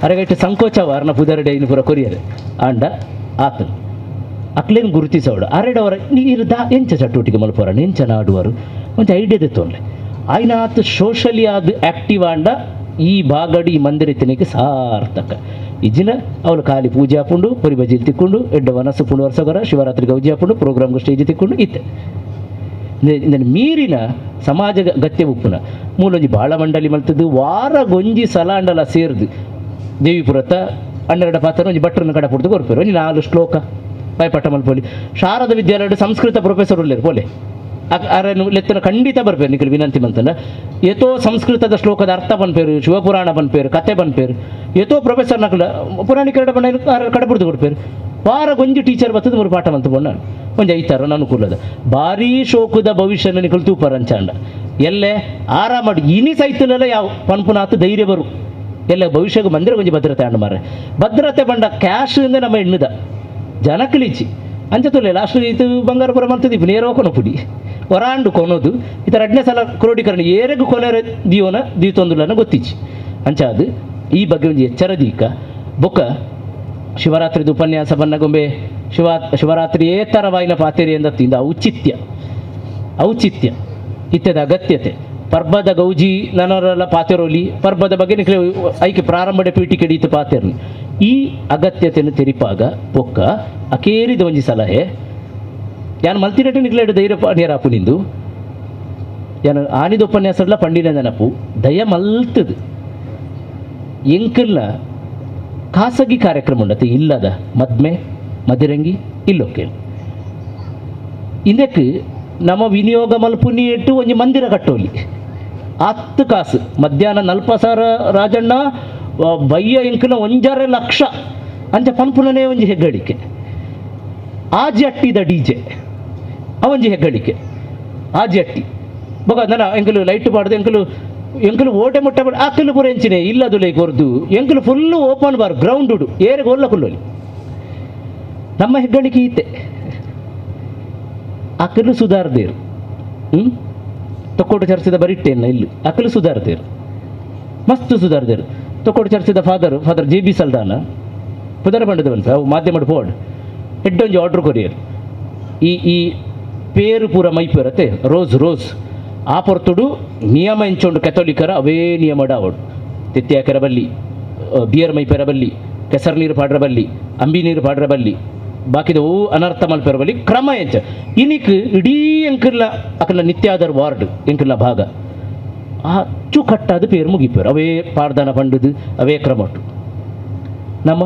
ಅರಗೈಟ್ ಸಂಕೋಚವ ಅರ್ನ ಪುದರ್ಡೆ ಇನ್ನು ಪೂರ ಕೊರಿಯರ್ ಆಂಡ ಆತನು ಅಕ್ಲೇನು ಗುರುತಿಸೋಡು ಅರೆಡವರ ನೀರು ದಾ ಎಂಚ ಚಟುವಟಿಕೆ ಮಲ್ಪೋರಣ ಎಂಚ ನಾಡುವರು ಒಂಚ ಐಡಿಯಾ ತೊಂದರೆ ಆಯ್ನ ಆತ ಸೋಷಲಿ ಆದ ಆ್ಯಕ್ಟಿವ್ ಆಂಡ ಈ ಬಾಗಡಿ ಈ ಮಂದಿರ ತಿನ್ನಕ್ಕೆ ಸಾರ್ಥಕ ಇಜ್ಜಿನ ಅವಳು ಖಾಲಿ ಪೂಜೆ ಹಾಕೊಂಡು ಪುರಿ ಬಜಿಲ್ ತಿಕ್ಕೊಂಡು ಎಡ್ಡ ವನಸು ಪುಂಡು ವರ್ಷಗರ ಶಿವರಾತ್ರಿ ಗೌಜಿ ಹಾಕೊಂಡು ಪ್ರೋಗ್ರಾಮ್ಗೆ ಸ್ಟೇಜ್ ತಿಕ್ಕೊಂಡು ಇತ್ತೆ ಮೀರಿನ ಸಮಾಜ ಗತ್ಯ ಉಪ್ಪುನ ಮೂಲೊಂಜಿ ಬಾಳ ಮಂಡಲಿ ಮಲ್ತದ್ದು ವಾರ ಗೊಂಜಿ ಸಲಾಂಡಲ ಸೇರ್ದು ದೇವಿಪುರತ ಹನ್ನೆರಡು ಪಾತ್ರ ಒಂಜಿ ಭಟ್ರನ್ನ ಕಡ ಪುಡ್ದು ಕೊರ್ಪೇರು ಒಂಜಿ 4 ಶ್ಲೋಕ ಬಾಯ್ಪಟ್ಟ ಮಲ್ಪೋಲಿ ಶಾರದಾ ವಿದ್ಯಾಲಯದ ಸಂಸ್ಕೃತ ಪ್ರೊಫೆಸರ್ ಉಲ್ಲೇರು ಪೋಲೆ ಅರನ್ನು ಲೆತ್ತನ ಖಂಡಿತ ಬರ್ಪೇರು ನಿಖಲ್ ವಿನಂತಿ ಮಂತನ ಏತೋ ಸಂಸ್ಕೃತದ ಶ್ಲೋಕದ ಅರ್ಥ ಪನ್ಪೇರು ಶಿವಪುರಾಣ ಪನ್ಪೇರು ಕತೆ ಪನ್ಪೇರು ಏತೋ ಪ್ರೊಫೆಸರ್ ನಕಲ ಪುರಾಣಿಕರಡ ಬಣ್ಣ ಕಡಪುಡ್ದು ಕೊಡ್ಪೇರು ವಾರ ಗೊಂಜಿ ಟೀಚರ್ ಬರ್ತದೆ ಮೂರು ಪಾಠ ಮಂತು ಬಣ್ಣ ಒಂಜಿ ಐತಾರ ಅನುಕೂಲದ ಭಾರೀ ಶೋಕದ ಭವಿಷ್ಯನ ನಿಖಲ್ ತೂಪರ ಅಂಚಾಂಡ ಎಲ್ಲೆ ಆರಾಮಡು ಇನಿ ಸೈತುನಲ್ಲ ಯಾವ ಪನ್ಪುನಾತು ಧೈರ್ಯ ಬರು ಎಲ್ಲ ಭವಿಷ್ಯಕ್ಕೆ ಮಂದಿರ ಕೊಂಚ ಭದ್ರತೆ ಅಂಡು ಮಾರೆ ಭದ್ರತೆ ಬಂಡ ಕ್ಯಾಶ್ ಇಂದ ನಮ್ಮ ಎಣ್ಣುದ ಜನಕ್ಕಲಿಚ್ಚಿ ಅಂಚ ತುಲೆ ಲಾಸ್ಟ್ ಇದು ಬಂಗಾರಪುರ ಮಂತದೀಪ ನೇರ ಕೊನ ಪುಡಿ ಹೊರಾಂಡು ಕೊನೋದು ಈ ಥರ ಅಡ್ನೇ ಸಲ ಕ್ರೋಢೀಕರಣ ಏರೆಗೂ ಕೊನೆರೆ ದೀವನ ದೀತೊಂದುಲನ ಗೊತ್ತಿಚ್ಚಿ ಅಂಚ ಅದು ಈ ಬಗ್ಗೆ ಒಂದು ಎಚ್ಚರ ದೀಕ ಬೊಕ್ಕ ಶಿವರಾತ್ರಿದ ಉಪನ್ಯಾಸ ಬನ್ನಗೊಂಬೆ ಶಿವರಾತ್ರಿ ಏತರವಾಯಿನ ಪಾತೆರಿ ಎಂದ ತಿಂದ ಔಚಿತ್ಯ ಔಚಿತ್ಯ ಇತ್ಯದ ಅಗತ್ಯತೆ ಪರ್ಬದ ಗೌಜಿ ನನರೆಲ್ಲ ಪಾತೆರೋಲಿ ಪರ್ಬದ ಬಗ್ಗೆ ನಿಖಲೆ ಐಕೆ ಪ್ರಾರಂಭದ ಪೀಠಿಕೆ ಹಿಡಿತು ಪಾತೆರ್ನಿ ಈ ಅಗತ್ಯತೆಯನ್ನು ತೆರಿಪಾಗ ಪೊಕ್ಕ ಅಕೇರಿದ ಒಂಜಿ ಸಲಹೆ ಯಾನು ಮಲ್ತಿರಟೆ ನಿಕ್ಲೇಡು ಧೈರ್ಯ ನೇರಾಪು ನಿಂದು ಯಾನು ಆನಿದ ಉಪನ್ಯಾಸಲ್ಲ ಪಂಡಿನ ನೆನಪು ದಯ ಮಲ್ತದು ಎಂಕಲ್ನ ಖಾಸಗಿ ಕಾರ್ಯಕ್ರಮ ಉಂಡತೆ ಇಲ್ಲದ ಮದ್ಮೆ ಮದಿರಂಗಿ ಇಲ್ಲೊಕ್ಕೆ ಇದಕ್ಕೆ ನಮ್ಮ ವಿನಿಯೋಗ ಮಲ್ಪುನಿ ಇಟ್ಟು ಒಂಜಿ ಮಂದಿರ ಕಟ್ಟೋಲಿ ಹತ್ತು ಕಾಸು ಮಧ್ಯಾಹ್ನ 40,000 ರಾಜಣ್ಣ ಬಯ್ಯ ಎಂಕನ 1.5 ಲಕ್ಷ ಅಂಚ ಪನ್ಪುನನೇ ಒಂಜಿ ಹೆಗ್ಗಳಿಕೆ ಆಜಿ ಅಟ್ಟಿದ ಡಿ ಜೆ ಅವಂಜಿ ಹೆಗ್ಗಳಿಕೆ ಆಜಿ ಅಟ್ಟಿ ಬೊಕ ನನ್ನ ಎಂಕಲು ಲೈಟ್ ಪಾಡ್ದು ಎಂಕಲು ಎಂಕಲು ಓಟೆ ಮುಟ್ಟ ಅಕ್ಕಲು ಪೂರ ಎಂಚಿನೆ ಇಲ್ಲದು ಲೈ ಕೊರ್ದು ಎಂಕಲು full open bar ground ಉಡು ಏರೆಗೆ ಒಲ್ಲ ಕುಲ್ಲೋಲಿ ನಮ್ಮ ಹೆಗ್ಗಳಿಕೆ ಈತೆ ಅಕ್ಕಲು ಸುಧಾರದೇರು ತೊಕ್ಕೋಟು ಚರ್ಚಿದ ಬರಿಟ್ಟೆನ್ನ ಇಲ್ಲಿ ಅಕ್ಕಲು ಸುಧಾರದೇರು ಮಸ್ತ್ ಸುಧಾರದೇರು Thokkottu ಚರ್ಚಿದ father father J B Saldanha ಪುದರ ಬಂಡದ ಅವು ಮಾಧ್ಯಮಡ್ ಬೋರ್ಡ್ ಎಡ್ಡೊಂಜಿ ಆರ್ಡ್ರ್ ಕೊರಿಯರ್ ಈ ಈ ಪೇರು ಪೂರ ಮೈಪೇರತ್ತೆ ರೋಸ್ ರೋಸ್ ಆ ಪೊರ್ತುಡು ನಿಯಮ ಎಂಚೊಂಡು ಕೆಥೋಲಿಕರ ಅವೇ ನಿಯಮಡ ಅವಡು ತೆತ್ತಿ ಬಲ್ಲಿ ಬಿಯರ್ ಮೈಪೇರ ಬಲ್ಲಿ ಕೆಸರು ನೀರು ಪಾಡ್ರ ಬಲ್ಲಿ ಅಂಬಿ ನೀರು ಪಾಡ್ರ ಬಲ್ಲಿ ಬಾಕಿದ ಓ ಅನರ್ಥ ಮಲ್ಪೇರ ಬಲ್ಲಿ ಕ್ರಮ ಎಂಚ ಇನಿಕ್ ಇಡೀ ಎಂಕಿರ್ಲ ಅಕಲ ನಿತ್ಯಾದರ್ ವಾರ್ಡ್ ಎಂಕಿರ್ಲ ಭಾಗ ಆ ಅಚ್ಚುಕಟ್ಟಾದ ಪೇರು ಮುಗಿಪೇರು ಅವೇ ಪಾಡ್ದಾನ ಪಂಡದು ಅವೇ ಕ್ರಮಟ್ಟು ನಮ್ಮ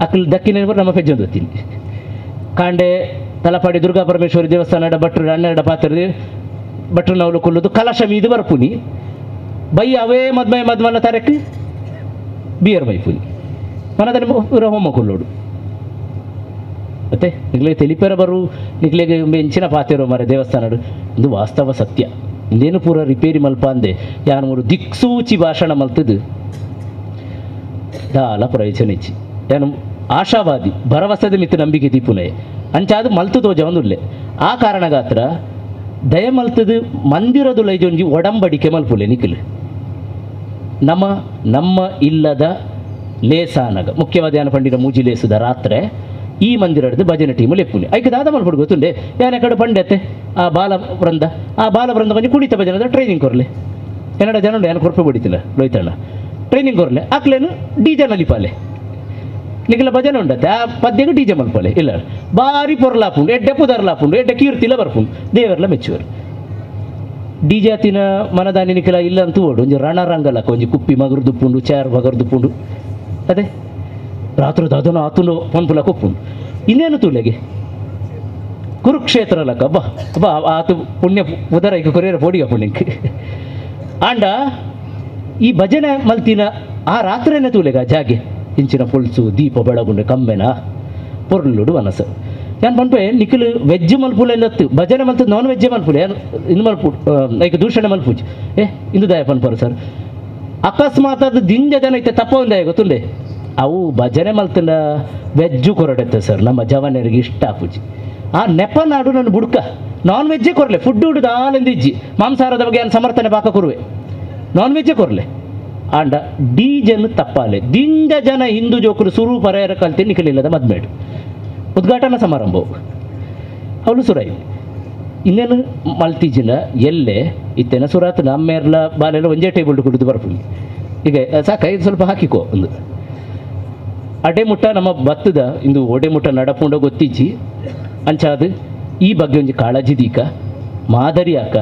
ಅಕಲ್ ದಕ್ಕಿನ ನಮ್ಮ ಪೆಜ್ಜೊಂದು ತಿನ್ನಿ ಕಾಂಡೆ ತಲಪಾಡಿ ದುರ್ಗಾ ಪರಮೇಶ್ವರಿ ದೇವಸ್ಥಾನ ಭಟ್ರು ಹನ್ನೆರಡ ಪಾತ್ರೆ ಭಟ್ರು ನಾವು ಕುಲ್ಲುದು ಕಲಶ ಮೀದು ಬರ್ಪುನಿ ಬೈ ಅವೇ ಮದ್ಮಯ ಮದ್ಮಲ್ಲ ತರಕ್ಕೆ ಬಿಯರ್ ಬೈಪುನಿ ಮನದಲ್ಲಿ ಹೋಮ ಕುಲ್ಲೋಡು ಮತ್ತೆ ನಿಗ್ಲೆ ತೆಲಿಪೆರ ಬರು ನಿಗ್ಲೆಗೆ ಮೆಂಚಿನ ಪಾತೆರೋ ಮರೆ ದೇವಸ್ಥಾನಡು ಇದು ವಾಸ್ತವ ಸತ್ಯ ಇನ್ನೇನು ಪೂರ ರಿಪೇರಿ ಮಲ್ಪ ಅಂದೆ ಯಾನು ಮೂರು ದಿಕ್ಸೂಚಿ ಭಾಷಣ ಮಲ್ತದು ದಾಲ ಪ್ರಯೋಜನ ಇಚ್ಚಿ ಯಾನು ಆಶಾವಾದಿ ಭರವಸೆದ ಮಿತ್ತು ನಂಬಿಕೆ ದೀಪುನೆ ಅಂಚಾದು ಮಲ್ತು ತೋಜ ಒಂದುಲ್ಲೆ ಆ ಕಾರಣಗಾತ್ರ ದಯ ಮಲ್ತದು ಮಂದಿರದು ಲೈಜೊಂಜಿ ಒಡಂಬಡಿಕೆ ಮಲ್ಪುಲೆ ನಿಖಿಲ್ ನಮ್ಮ ನಮ್ಮ ಇಲ್ಲದ ಲೇಸಾನಗ ಮುಖ್ಯವಾದ ಯಾನ ಪಂಡಿನ ಮೂಜಿ ಲೇಸುದ ರಾತ್ರೆ ಈ ಮಂದಿರದ್ದು ಭಜನೆ ಟೀಮು ಲೆಪ್ಪುನೆ ಐಕೆ ದಾದ ಮಲ್ಪಡು ಗೊತ್ತುಂಡೆ ಯಾನ ಕಡೆ ಪಂಡೆತ್ತೆ ಆ ಬಾಲ ವೃಂದ ಆ ಬಾಲ ವೃಂದ ಕೊಂಚ ಕುಡಿತ ಭಜನೆ ಟ್ರೈನಿಂಗ್ ಕೊರಲೆ ಎನ್ನಡ ಜನ ಉಂಡು ಯಾನ ಕೊರ್ಪೆ ಬಡಿತಿಲ್ಲ ಲೋಯ್ತಣ್ಣ ಟ್ರೈನಿಂಗ್ ಕೊರಲೆ ಆಕ್ಲೇನು ಡಿಜೆ ನಲಿಪಾಲೆ ನಿಖಿಲ ಭಜನೆ ಉಂಡತ್ತೆ ಆ ಪದ್ಯಕ್ಕೆ ಡಿಜೆ ಮಲ್ಪಲೆ ಇಲ್ಲ ಬಾರಿ ಪೊರ್ಲಾಪುಂಡು ಎಡ್ಡೆ ಪುದರ್ಲಾಪುಂಡು ಎಡ್ಡೆ ಕೀರ್ತಿಲ ಬರ್ಪುಂಡು ದೇವರ್ಲ ಮೆಚ್ಚುವರು ಡಿಜೆ ಅತಿನ ಮನದಾನಿ ನಿಖಿಲ ಇಲ್ಲ ಅಂತ ಓಡು ಒಂಜಿ ರಣರಂಗಲಕ್ಕ ಒಂಜಿ ಕುಪ್ಪಿ ಮಗರು ದುಪ್ಪುಂಡು ಚಾರ್ ಮಗರು ದುಪ್ಪುಂಡು ಅದೇ ರಾತ್ರಿ ಅದನ್ನು ಆತುಂಡು ಪಂಪುಲ ಕೊಪ್ಪುಂಡು ಇನ್ನೇನು ತುಲೆಗೆ ಕುರುಕ್ಷೇತ್ರ ಲಕ್ಕ ಅಬ್ಬಾ ಅಬ್ಬಾ ಆತು ಪುಣ್ಯ ಪುದರ ಈಗ ಕೊರಿಯರ ಪೋಡಿಗ ಪುಣ್ಯಕ್ಕೆ ಆಂಡ ಈ ಭಜನೆ ಮಲ್ತಿನ ಆ ರಾತ್ರಿನೇ ತೂಲೆಗ ಜಾಗೆ ಇಂಚಿನ ಪುಲ್ಸು ದೀಪ ಬೆಳಗುಂಡು ಕಮ್ಮೆನ ಪೊರ್ಲುಡು ಮನಸ್ಸು ಯಾನ್ ಪನ್ಪೆ ನಿಖಿಲ್ ವೆಜ್ ಮಲ್ಪುಲೆ ಎಂದತ್ತು ಭಜನೆ ಮಲ್ತು ನಾನ್ ವೆಜ್ಜೆ ಮಲ್ಪುಲೆ ಯಾನ್ ಇಂದು ಮಲ್ಪು ಐಕ್ ದೂಷಣೆ ಮಲ್ಪುಜಿ ಏ ಇಂದು ದಯ ಪನ್ಪರು ಸರ್ ಅಕಸ್ಮಾತ್ ಅದು ದಿಂಜ ಜನ ಐತೆ ತಪ್ಪ ಒಂದೇ ಗೊತ್ತುಂಡೆ ಅವು ಭಜನೆ ಮಲ್ತಂಡ ವೆಜ್ಜು ಕೊರಡತ್ತೆ ಸರ್ ನಮ್ಮ ಜವನರಿಗೆ ಇಷ್ಟ ಆಪುಜಿ ಆ ನೆಪ ನಾಡು ನನ್ನ ಬುಡ್ಕ ನಾನ್ ವೆಜ್ಜೇ ಕೊರಲೆ ಫುಡ್ ಉಡುದು ಆಲೆಂದು ಇಜ್ಜಿ ಮಾಂಸಾಹಾರದ ಬಗ್ಗೆ ನಾನು ಸಮರ್ಥನೆ ಬಾಕ ಕೊರುವೆ ನಾನ್ ವೆಜ್ಜೇ ಕೊರಲೆ ಆಂಡ ಡೀಜನ್ ತಪ್ಪಾಲೆ ದಿಂಜ ಜನ ಹಿಂದೂ ಜೋಕರು ಸುರು ಪರ್ಯಾರ ಕಲ್ತೆ ನಿಖಲಿಲ್ಲದ ಮದ್ಮೇಡು ಉದ್ಘಾಟನಾ ಸಮಾರಂಭವು ಅವಳು ಸುರಾಯಿ ಇನ್ನೇನು ಮಲ್ತಿಜಿನ ಎಲ್ಲೆ ಇತ್ತೇನ ಸುರಾತ್ ನಮ್ಮೇರ್ಲ ಬಾಲೆಲ್ಲ ಒಂದೇ ಟೇಬಲ್ ಕುಡಿದು ಬರ್ಪುನಿ ಈಗ ಸಾಕ ಇದು ಸ್ವಲ್ಪ ಹಾಕಿಕೋ ಒಂದು ಅಡೆಮುಟ್ಟ ನಮ್ಮ ಬತ್ತದ ಇಂದು ಒಡೆಮುಟ್ಟ ನಡಪುಂಡ ಗೊತ್ತಿಜ್ಜಿ ಅಂಚಾದು ಈ ಬಗ್ಗೆ ಒಂಜಿ ಕಾಳಜಿ ದೀಕ ಮಾದರಿ ಆಕ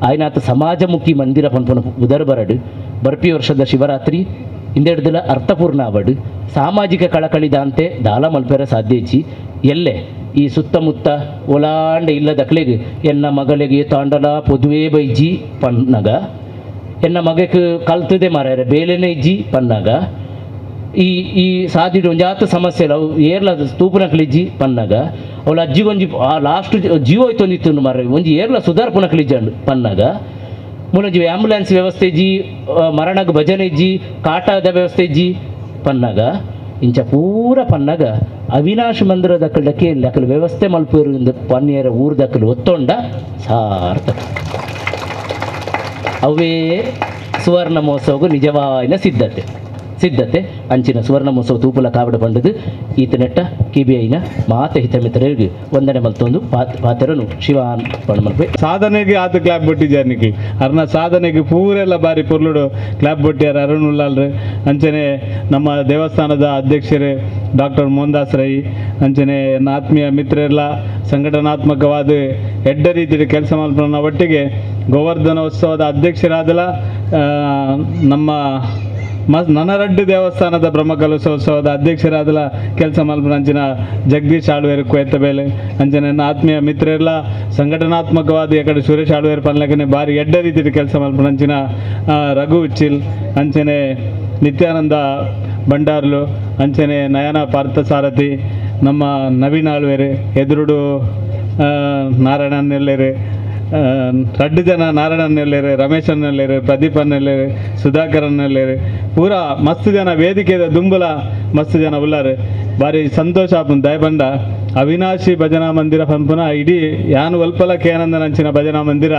ಆಯ್ನಾತ ಸಮಾಜಮುಖಿ ಮಂದಿರ ಪನ್ಪುನ ಉದರ ಬರಡು ಬರ್ಪಿ ವರ್ಷದ ಶಿವರಾತ್ರಿ ಇಂದೆಡ್ದಲ ಅರ್ಥಪೂರ್ಣ ಅವಡು ಸಾಮಾಜಿಕ ಕಳಕಳಿದಾಂತೆ ದಾಲ ಮಲ್ಪೆರ ಸಾಧ್ಯ ಇಚ್ಚಿ ಎಲ್ಲೆ ಈ ಸುತ್ತಮುತ್ತ ಒಲಾಂಡ ಇಲ್ಲದ ಎನ್ನ ಮಗಳಿಗೆ ತಾಂಡಲ ಪೊದುವೆ ಬೈಜಿ ಪನ್ನಗ ಎನ್ನ ಮಗಕ್ಕೆ ಕಲ್ತದೆ ಮಾರಾಯ ಬೇಲೆನೇ ಇಜ್ಜಿ ಪನ್ನಗ ಈ ಈ ಸಾದಿಡು ಒಂಜಾತ ಸಮಸ್ಯೆ ಇಲ್ಲ ಅವು ಏರ್ಲ ತೂಪುನ ಕ್ಲಿಜ್ಜಿ ಪನ್ನಗ ಅವಳ ಅಜ್ಜಿಗೊಂಜಿ ಆ ಲಾಸ್ಟ್ ಜೀವ ಹೋಯ್ತೊಂದಿತ್ತು ಮಾರ ಒಂಜಿ ಏರ್ಲ ಸುಧಾರ್ಪುನ ಕ್ಲಿಜ್ಜಂಡು ಪನ್ನಗ ಮೂಲಂಜಿ ಆಂಬುಲೆನ್ಸ್ ವ್ಯವಸ್ಥೆ ಇಜ್ಜಿ, ಮರಣಗ್ ಭಜನೆ ಇಜ್ಜಿ, ಕಾಟದ ವ್ಯವಸ್ಥೆ ಇಜ್ಜಿ ಪನ್ನಾಗ ಇಂಚ ಪೂರ ಪನ್ನಾಗ ಅವಿನಾಶ್ ಮಂದಿರದ ಕೇಳಿ ಅಕಲು ವ್ಯವಸ್ಥೆ ಮಲ್ಪುರು ಪನ್ನಿಯರ ಊರ್ದಕ್ಕಲು ಒತ್ತೊಂಡ ಸಾರ್ಥಕ. ಅವೇ ಸುವರ್ಣ ಮಹೋತ್ಸವಕ್ಕೂ ನಿಜವಾಯಿನ ಸಿದ್ಧತೆ ಸಿದ್ಧತೆ ಅಂಚಿನ ಸುವರ್ಣ ಮಹೋತ್ಸವ ತೂಪುಲ ಕಾವಡ ಪಂಡದು ಈತನೆಟ್ಟ ಕಿಬಿಐನ ಮಾತೆ ಹಿತಮಿತ್ರರಿಗೆ ವಂದನೆ ಮಲ್ತೊಂದು ಪಾತೆರನು ಶಿವಾನ್ ಪಂಡ ಸಾಧನೆಗೆ ಆತ ಕ್ಲಾಪ್ ಬೊಟ್ಟಿಜಾನಿಗೆ ಅರ್ನ ಸಾಧನೆಗೆ ಪೂರೆಲ್ಲ ಬಾರಿ ಪೊರ್ಲುಡು ಕ್ಲಾಪ್ ಬೊಟ್ಟಿಯಾರ ಅರುಣ್ ಉಲ್ಲಾಲ್ರೆ. ಅಂಚನೆ ನಮ್ಮ ದೇವಸ್ಥಾನದ ಅಧ್ಯಕ್ಷರೇ ಡಾಕ್ಟರ್ ಮೋಹನ್ದಾಸ್ ರೈ, ಅಂಚನೆ ನನ್ನ ಆತ್ಮೀಯ ಮಿತ್ರರೆಲ್ಲ ಸಂಘಟನಾತ್ಮಕವಾದ ಎಡ್ಡ ರೀತಿಯ ಕೆಲಸ ಮಲ್ಪನ ಒಟ್ಟಿಗೆ ಗೋವರ್ಧನೋತ್ಸವದ ಅಧ್ಯಕ್ಷರಾದಲ ನಮ್ಮ ನನರಡ್ಡು ದೇವಸ್ಥಾನದ ಬ್ರಹ್ಮಕಲಶೋತ್ಸವದ ಅಧ್ಯಕ್ಷರಾದಲ ಕೆಲಸ ಮಲ್ಪನಂಚಿನ ಜಗದೀಶ್ ಆಳ್ವೇರು ಕೊಯ್ತಬೇಲೆ, ಅಂಚನೆ ನನ್ನ ಆತ್ಮೀಯ ಮಿತ್ರರೆಲ್ಲ ಸಂಘಟನಾತ್ಮಕವಾದ ಈ ಕಡೆ ಸುರೇಶ್ ಆಳ್ವೇರು ಪನ್ಲಕನೆ ಬಾರಿ ಎಡ್ಡ ರೀತಿಯ ಕೆಲಸ ಮಲ್ಪನಂಚಿನ ರಘು ಉಚ್ಚಿಲ್, ಅಂಚನೆ ನಿತ್ಯಾನಂದ ಭಂಡಾರ್ಲು, ಅಂಚನೆ ನಯನ ಪಾರ್ಥಸಾರಥಿ, ನಮ್ಮ ನವೀನ್ ಆಳ್ವೇರು, ಎದುರುಡು ನಾರಾಯಣ ನೆಲ್ಲೇರು, ರಡ್ಡು ಜನ ನಾರಾಯಣನೆಲ್ಲೇರು, ರಮೇಶ್ ಅನ್ನೆಲ್ಲೇರು, ಪ್ರದೀಪ್ ಅನ್ನೆಲ್ಲೇರು, ಸುಧಾಕರ್ ಅನ್ನೆಲ್ಲೇರು, ಪೂರಾ ಮಸ್ತ್ ಜನ ವೇದಿಕೆದ ದುಂಬುಲ ಮಸ್ತ್ ಜನ ಉಲ್ಲಾರು. ಭಾರಿ ಸಂತೋಷ ಆಪುಂಡು ದಯಬಂಡ ಅವಿನಾಶಿ ಭಜನಾ ಮಂದಿರ ಪಂಪುನ ಇಡೀ ಯಾನು ಒಲ್ಪಲ ಕೇನಂದನಂಚಿನ ಭಜನಾ ಮಂದಿರ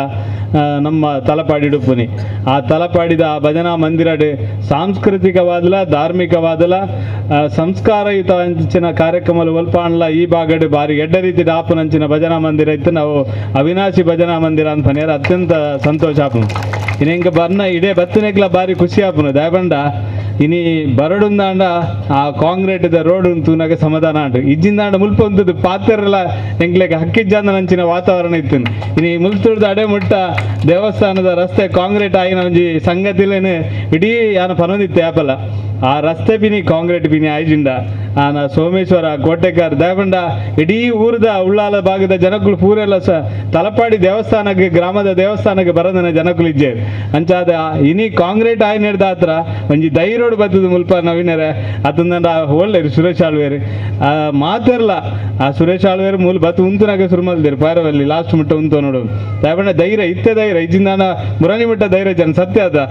ನಮ್ಮ ತಲಪಾಡಿಡುಪ್ಪುನಿ. ಆ ತಲಪಾಡಿದ ಆ ಭಜನಾ ಮಂದಿರಡು ಸಾಂಸ್ಕೃತಿಕವಾದಲ ಧಾರ್ಮಿಕವಾದಲ ಸಂಸ್ಕಾರಯುತ ಅಂಚಿನ ಕಾರ್ಯಕ್ರಮలు ಒಲ್ಪಾಂಡ್ಲ ಈ ಭಾಗಡು ಬಾರಿ ಎಡ್ಡ ರೀತಿ ಆಪುನಂಚಿನ ಭಜನಾ ಮಂದಿರ ಇತ್ತು. ನಾವು ಅವಿನಾಶಿ ಭಜನಾ ಮಂದಿರ ಅಂತ ಪನಿಯರ ಅತ್ಯಂತ ಸಂತೋಷ ಆಪುನು. ಇನ್ನು ಹಿಂಗೆ ಬರ್ನ ಇಡೇ ಬತ್ತನೆಗ್ಲ ಬಾರಿ ಖುಷಿ ಆಪುನು ದಯಬಂಡ. ಇನಿ ಬರಡುಂದಾಂಡ ಆ ಕಾಂಕ್ರೀಟ್ದ ರೋಡ್ ತೂನಾಗ ಸಮಾಧಾನ ಅಂಟು ಇಜ್ಜಿಂದಾಂಡ ಮುಲ್ಪ ಉಂತದ್ದು ಪಾತೆರಲ ಎಂಕ್ಲೆಗ್ ಹಕ್ಕಿಜ್ಜಾಂದ ನಂಚಿನ ವಾತಾವರಣ ಇತ್ತು. ಇನಿ ಮುಲ್ತುಡ್ದು ಅಡೆ ಮುಟ್ಟ ದೇವಸ್ಥಾನದ ರಸ್ತೆ ಕಾಂಕ್ರೀಟ್ ಆಯಿನ ಒಂಜಿ ಸಂಗತಿಲೇನೆ ಇಡೀ ಯಾನ ಪನೊಂದಿತ್ತು ಆಪಲ್ಲ ಆ ರಸ್ತೆ ಪಿನಿ ಕಾಂಕ್ರೀಟ್ ಪಿನಿ ಆಯ್ಜಿಂಡ ಆನ ಸೋಮೇಶ್ವರ ಕೋಟೆಕಾರ್ ದಯಬಂಡ ಇಡೀ ಊರದ ಉಳ್ಳಾಲ ಭಾಗದ ಜನಕುಲು ಪೂರೆಲ್ಲ ಸ ತಲಪಾಡಿ ದೇವಸ್ಥಾನಕ್ಕೆ ಗ್ರಾಮದ ದೇವಸ್ಥಾನಕ್ಕೆ ಬರದನ ಜನಕುಲು ಇಜ್ಜೆ ಅಂಚಾದ ಇನಿ ಕಾಂಕ್ರೀಟ್ ಆಯ್ನ ಹಿಡ್ದ ಹತ್ರ ಒಂಜಿ ದೈರೋಡ್ ಬತ್ತದ ಮುಲ್ಪ ನವೀನರೆ ಅತಂದ ಒಳ್ಳೆ ಸುರೇಶ್ ಆಳ್ವೇರು ಆ ಮಾತಿರ್ಲ ಆ ಸುರೇಶ್ ಆಳ್ವೇರು ಮೂಲ ಬತ್ತು ಉಂತುನಾಗ ಶುರು ಮಲ್ದಿರು ಪಾರವಲ್ಲಿ ಲಾಸ್ಟ್ ಮುಟ್ಟ ಉಂತು ನೋಡು ದಯಬಂಡ ಧೈರ್ಯ ಇತ್ತೆ ಧೈರ್ಯ ಇಜ್ಜಿಂದಾನ ಮುರಾನಿ ಮುಟ್ಟ ಧೈರ್ಯ ಜನ ಸತ್ಯ ಅದ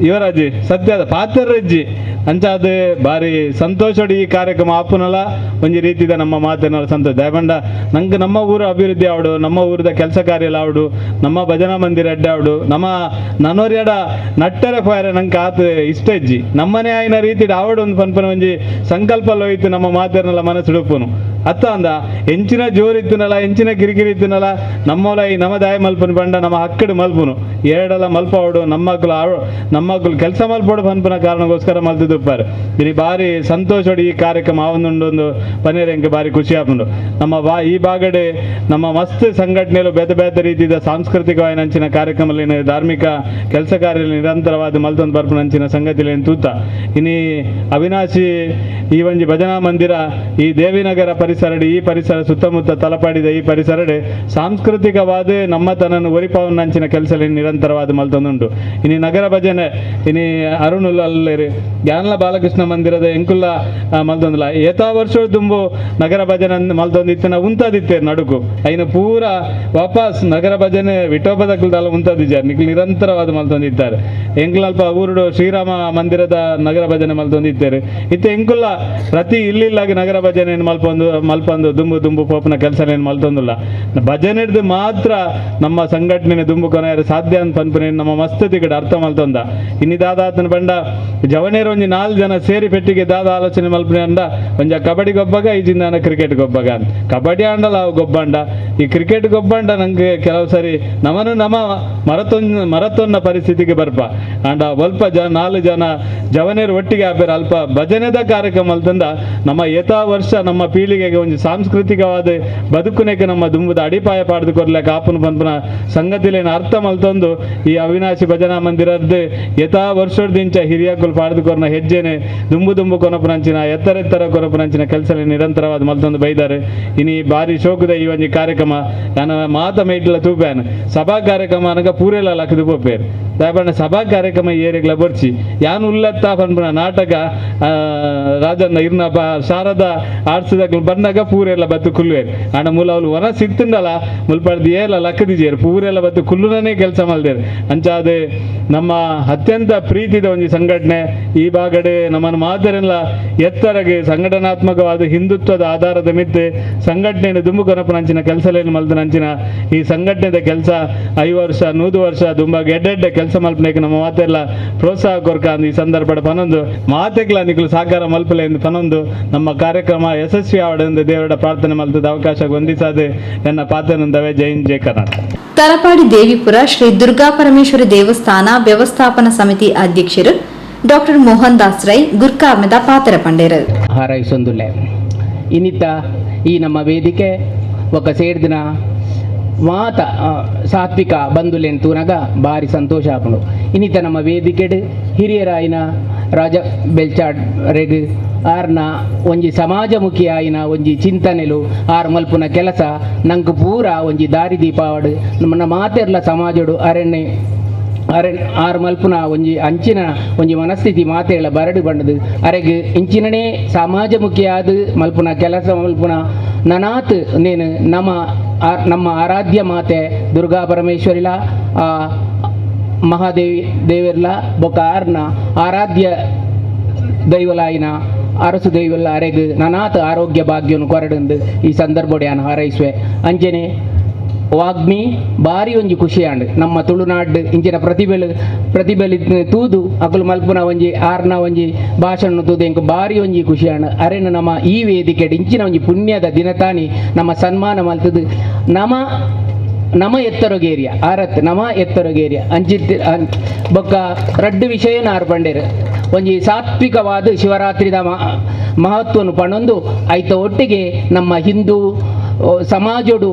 ಯುವರಾಜಿ ಸತ್ಯ ಅದ ಪಾತ್ರಜ್ಜಿ ಅಂಚಾದ ಬಾರಿ ಸಂತೋಷಡಿ ಈ ಕಾರ್ಯಕ್ರಮ ಆಪುನಲ ಒಂಜಿ ರೀತಿದ ನಮ್ಮ ಮಾತಿನಲ್ಲ ಸಂತೋಷ. ದಯಬಂಡ ನಂಗೆ ನಮ್ಮ ಊರು ಅಭಿವೃದ್ಧಿ ಆವಡು, ನಮ್ಮ ಊರದ ಕೆಲಸ ಕಾರ್ಯ ಆವಡು, ನಮ್ಮ ಭಜನಾ ಮಂದಿರ ಅಡ್ಡ ಆವಡು, ನಮ್ಮ ನನೋರ್ಯಡ ನಟ್ಟರೆ ಫಾರೆ ನಂಗೆ ಆತ ಇಷ್ಟ ಇಜ್ಜಿ ನಮ್ಮನೆ ಆಯ್ನ ರೀತಿ ಆವಡು ಒಂದು ಪನ್ಪನ ಒಂಜಿ ಸಂಕಲ್ಪ ಲೋಯ್ತು ನಮ್ಮ ಮಾತಿನಲ್ಲ ಮನಸ್ಸುಡುಪುನು ಅತ್ತ ಅಂದ ಎಂಚಿನ ಜೋರಿತ್ತುನಲ್ಲ ಎಂಚಿನ ಕಿರಿಕಿರಿ ಇತ್ತುನಲ್ಲ ನಮ್ಮೊಲ ಈ ನಮ್ಮ ದಾಯ ಮಲ್ಪನು ಬಂಡ ನಮ್ಮ ಹಕ್ಕಡು ಮಲ್ಪುನು ಎರಡಲ್ಲ ಮಲ್ಪಾವಡು ನಮ್ಮಕ್ಕಳು ಆವಡು ನಮ್ಮಕ್ಕಳು ಕೆಲಸ ಮಲ್ಪೋಡು ಪನ್ಪನ ಕಾರಣಕ್ಕೋಸ್ಕರ ಮಲ್ತಿದುಪ್ಪಾರು. ಇಲ್ಲಿ ಬಾರಿ ಸಂತೋಷೋಡಿ ಈ ಕಾರ್ಯಕ್ರಮ ಆವೊಂದುಂಡೊಂದು ಪನೇರೆಂಗೆ ಬಾರಿ ಖುಷಿ ಆಪುಂಡು. ನಮ್ಮ ಬಾ ಈ ಬಾಗಡೆ ನಮ್ಮ ಮಸ್ತ್ ಸಂಘಟನೆಯಲ್ಲೂ ಬೇತೆ ಬೇತೆ ರೀತಿಯ ಸಾಂಸ್ಕೃತಿಕವಾದ ನಂಚಿನ ಕಾರ್ಯಕ್ರಮದಲ್ಲಿ ಧಾರ್ಮಿಕ ಕೆಲಸ ಕಾರ್ಯ ನಿರಂತರವಾದ ಮಲ್ತೊಂದು ಬರ್ಪುನ ಅಂಚಿನ ಸಂಗತಿಲೇನು ತೂತ. ಇನಿ ಅವಿನಾಶಿ ಈ ಒಂಜಿ ಭಜನಾ ಮಂದಿರ ಈ ದೇವಿನಗರ ಪರಿಸರಡಿ ಈ ಪರಿಸರ ಸುತ್ತಮುತ್ತ ತಲಪಾಡಿದ ಈ ಪರಿಸರಡೆ ಸಾಂಸ್ಕೃತಿಕವಾದ ನಮ್ಮ ತನನ್ನು ಒರಿಪಾವನ್ನಂಚಿನ ಕೆಲಸ ನಿರಂತರವಾದ ಮಲ್ತೊಂದುಂಟು. ಇನಿ ನಗರ ಭಜನೆ ಇನಿ ಅರುಣುಲ್ಲೇರು ಜ್ಞಾನಲ ಬಾಲಕೃಷ್ಣ ಮಂದಿರದ ಎಂಕುಲ್ಲ ಮಲ್ತೊಂದಿಲ್ಲ ಏತಾ ವರ್ಷ ದುಂಬು ನಗರ ಭಜನೆ ಮಲ್ತೊಂದಿತ್ತಿನ ಉಂತಾದಿತ್ತೇರು ನಡುಕು ಐನ ಪೂರ ವಾಪಸ್ ನಗರ ಭಜನೆ ವಿಠೋಬದ ಉಂತಾದಿದ್ದಾರೆ ನಿಕ್ಲು ನಿರಂತರವಾದ ಮಲ್ತೊಂದಿದ್ದಾರೆ. ಎಂಕುಲಲ್ಪ ಊರುಡು ಶ್ರೀರಾಮ ಮಂದಿರದ ನಗರ ಭಜನೆ ಮಲ್ತೊಂದಿತ್ತೇರು ಇತ್ತೆ ಎಂಕುಲ್ಲ ಪ್ರತಿ ಇಲ್ಲಿಲ್ಲಾಗಿ ನಗರ ಭಜನೆ ಮಲ್ಪೊಂದು ಮಲ್ಪಂದು ದುಂಬು ದುಂಬು ಪೋಪನ ಕೆಲಸ ಏನು ಮಲ್ತೊಂದಿಲ್ಲ. ಭಜನೆಡ್ದು ಮಾತ್ರ ನಮ್ಮ ಸಂಘಟನೆ ದುಂಬು ಕೊನೆಯ ಸಾಧ್ಯ ಅಂತ ಪನ್ಪುನೆ ನಮ್ಮ ಮಸ್ತತಿ ಕಡೆ ಅರ್ಥ ಮಲ್ತೊಂದ. ಇನ್ನಿ ದಾದಾತನ ಬಂಡ ಜವನೇರು ಒಂಜಿ 4 ಜನ ಸೇರಿ ಪೆಟ್ಟಿಗೆ ದಾದ ಆಲೋಚನೆ ಮಲ್ಪನೆ ಅಂದ ಒಂಜ ಕಬಡ್ಡಿ ಗೊಬ್ಬಗ ಈಜಿಂದಾನ ಕ್ರಿಕೆಟ್ ಗೊಬ್ಬಗ ಕಬಡ್ಡಿ ಆಂಡಲ ಅವು ಗೊಬ್ಬಂಡ ಈ ಕ್ರಿಕೆಟ್ ಗೊಬ್ಬಂಡ ನಂಗೆ ಕೆಲವು ಸರಿ ನಮನು ನಮ್ಮ ಮರತೊನ್ನ ಪರಿಸ್ಥಿತಿಗೆ ಬರ್ಪ ಅಂಡ ಅಲ್ಪ ಜನ 4 ಜನ ಜವನೇರು ಒಟ್ಟಿಗೆ ಆಪೇರ ಅಲ್ಪ ಭಜನೆದ ಕಾರ್ಯಕ್ರಮ ಮಲ್ತಂದ ನಮ್ಮ ಯಥಾ ವರ್ಷ ನಮ್ಮ ಪೀಳಿಗೆಗೆ ಒಂಜಿ ಸಾಂಸ್ಕೃತಿಕವಾದ ಬದುಕುನೆಗೆ ನಮ್ಮ ದುಂಬುದ ಅಡಿಪಾಯ ಪಾಡ್ದು ಕೊರ್ಲೆಕ ಆಪುನ ಪನ್ಪುನ ಸಂಗತಿಲೇನ ಅರ್ಥ ಮಲ್ತೊಂದು ಈ ಅವಿನಾಶಿ ಭಜನಾ ಮಂದಿರದ್ದು ಯಥಾ ವರ್ಷದಿಂಚ ಹಿರಿಯಕುಲು ಪಾಡ್ದು ಕೊರ್ನ ಹೆಜ್ಜೆನೆ ದುಂಬು ದುಂಬು ಕೊನಪುನಂಚಿನ ಎತ್ತರ ಎತ್ತರ ಕೊನಪುನಂಚಿನ ಕೆಲಸ ನಿರಂತರವಾದ ಮಲ್ತೊಂದು ಬೈದಾರೆ. ಇನಿ ಬಾರಿ ಶೋಕದ ಈ ಒಂಜಿ ಕಾರ್ಯಕ್ರಮ ಯಾನ ಮಾತ ಮೇಟ್ಲ ತೂಪ್ಯಾನ ಸಭಾ ಕಾರ್ಯಕ್ರಮ ಅನಗ ಪೂರೆಲ ಲಕ್ಕದು ಪೋಪೇರು ದಾಯಪಂಡ ಸಭಾ ಕಾರ್ಯಕ್ರಮ ಏರಿಗ್ಲ ಬರ್ಚಿ ಯಾನ್ ಉಲ್ಲತ್ತ ಪನ್ಪುನ ನಾಟಕ ರಾಜನ್ನ ಇರ್ನ ಶಾರದಾ ಆರ್ಟ್ಸ್ದಾಗ್ಲು ಬಂದಾಗ ಪೂರೆಲ್ಲ ಬತ್ತು ಕುಲ್ಲುವೇರು ಆಂಡ ಮೂಲ ಅವ್ಲು ವನ ಸಿಕ್ತುಂಡಲ ಮುಲ್ಪಡ್ದು ಏಲ ಲಕ್ಕದಿಜೇರು ಪೂರೆಲ್ಲ ಬತ್ತು ಕುಲ್ಲುನೇ ಕೆಲಸ ಮಲ್ದೇರು. ಅಂಚಾದೆ ನಮ್ಮ ಅತ್ಯಂತ ಪ್ರೀತಿದ ಒಂಜಿ ಸಂಘಟನೆ ಈ ಭಾಗಡೆ ನಮ್ಮನ್ನು ಮಾತರೆಲ್ಲ ಎತ್ತರಗೆ ಸಂಘಟನಾತ್ಮಕವಾದ ಹಿಂದುತ್ವದ ಆಧಾರದ ಮಿತ್ತೆ ಸಂಘಟನೆಯನ್ನು ದುಂಬು ಕೊನಪುನಂಚಿನ ಕೆಲಸಲೇನು ಮಲ್ದನಂಚಿನ ಈ ಸಂಘಟನೆದ ಕೆಲಸ 5 ವರ್ಷ 100 ವರ್ಷ ದುಂಬಾಗ ಎಡ್ಡೆಡ್ಡೆ ಕೆಲಸ ಮಲ್ಪನೇಕ ನಮ್ಮ ಮಾತೆಲ್ಲ ಪ್ರೋತ್ಸಾಹ ಕೊರ್ಕ ಅಂದ್ ಈ ಸಂದರ್ಭ ಪನೊಂದು ಮಾತೆಗ್ಲ ನಿಕ್ಲು ಸಹಕಾರ ಮಲ್ಪಲೆ ಎಂದು ಪನೊಂದು ನಮ್ಮ ಕಾರ್ಯಕ್ರಮ ಯಶಸ್ವಿ ಆವಡೆಂದು ದೇವರ ಪ್ರಾರ್ಥನೆ ಮಲ್ತದ ಅವಕಾಶ ಹೊಂದಿಸಾದೆ ಎನ್ನ ಪಾತ್ರನಂದವೇ. ಜೈ ಹಿಂದ್, ಜೈ ಕರ್ನಾಟಕ. ತಲಪಾಡಿ ದೇವಿಪುರ ಶ್ರೀ ದುರ್ಗಾ ಪರಮೇಶ್ವರಿ ದೇವಸ್ಥಾನ ವ್ಯವಸ್ಥಾಪನಾ ಸಮಿತಿ ಅಧ್ಯಕ್ಷರು ಡಾಕ್ಟರ್ ಮೋಹನ್ ದಾಸ್ ರೈ ಗುರ್ಕಾರ್ಮೆದ ಪಾತ್ರ ಪಂಡೇರು ಹಾರೈಸೊಂದುಲ್ಲೆ. ಇನ್ನಿತ ಈ ನಮ್ಮ ವೇದಿಕೆ ఒక ಸೇರ್ದಿನ ಮಾತ ಸಾತ್ವಿಕ ಬಂಧುಲೆನ್ ತೂನಗ ಭಾರಿ ಸಂತೋಷ ಆಪುಂಡು. ಇನ್ನಿತ ನಮ್ಮ ವೇದಿಕೆಡ್ ಹಿರಿಯರಾಯಿನ ರಾಜ ಬೆಲ್ಚಾಡ್ ರೆಗ್ ಆರ್ನ ಒಂಜಿ ಸಮಾಜಮುಖಿ ಆಯಿನ ಒಂಜಿ ಚಿಂತನೆಲು ಆರ್ ಮಲ್ಪುನ ಕೆಲಸ ನಂಗೆ ಪೂರ ಒಂಜಿ ದಾರಿ ದೀಪಾವಡು ನಮ್ಮ ಮಾತೆರ್ಲ ಸಮಾಜಡು ಅರಣ್ಯ ಅರೆ ಆರ್ ಮಲ್ಪುನ ಒಂಜಿ ಅಂಚಿನ ಒಂಜಿ ಮನಸ್ಥಿತಿ ಮಾತೆಗಳ ಬರಡು ಬಂಡದು ಅರೆಗ್ ಇಂಚಿನನೇ ಸಮಾಜಮುಖಿಯಾದ ಮಲ್ಪುನ ಕೆಲಸ ಮಲ್ಪುನ ನನಾತ್ ನೇನು ನಮ್ಮ ನಮ್ಮ ಆರಾಧ್ಯ ಮಾತೆ ದುರ್ಗಾ ಪರಮೇಶ್ವರಿಲ ಆ ಮಹಾದೇವಿ ದೇವಿರ್ಲ ಬೊಕ್ಕ ಆರ್ನ ಆರಾಧ್ಯ ದೈವಲಾಯಿನ ಅರಸು ದೈವಲ್ಲ ಅರೆಗ್ ನನಾತ್ ಆರೋಗ್ಯ ಭಾಗ್ಯನು ಕೊರಡುಂದು ಈ ಸಂದರ್ಭೋಡೆ ಹಾರೈಸುವೆ. ಅಂಚನೆ ವಾಗ್ಮಿ ಭಾರಿ ಒಂಜಿ ಖುಷಿಯಾಂಡ್ ನಮ್ಮ ತುಳುನಾಡು ಇಂಚಿನ ಪ್ರತಿಭೆಲು ತೂದು ಅಕುಲು ಮಲ್ಪುನ ಒಂಜಿ ಆರ್ನ ಒಂಜಿ ಭಾಷಣ ತೂದು ಎಂಕ್ ಭಾರಿ ಒಂಜಿ ಖುಷಿಯಾಂಡ್. ಅರೆನ ನಮ್ಮ ಈ ವೇದಿಕೆ ಇಂಚಿನ ಒಂಜಿ ಪುಣ್ಯದ ದಿನತಾನಿ ನಮ್ಮ ಸನ್ಮಾನ ಮಲ್ತದು ನಮ ನಮ ಎತ್ತರಗೇರಿಯ ಆರತ್ ನಮ ಎತ್ತರಗೇರಿಯ ಅಂಚಿತ್ ಬೊಕ್ಕ ರಡ್ಡು ವಿಷಯ ಆರು ಪಂಡೇರು ಒಂಜಿ ಸಾತ್ವಿಕವಾದ ಶಿವರಾತ್ರಿದ ಮಹತ್ವನು ಪಣೊಂದು ಐತ ಒಟ್ಟಿಗೆ ನಮ್ಮ ಹಿಂದೂ ಸಮಾಜೋಡು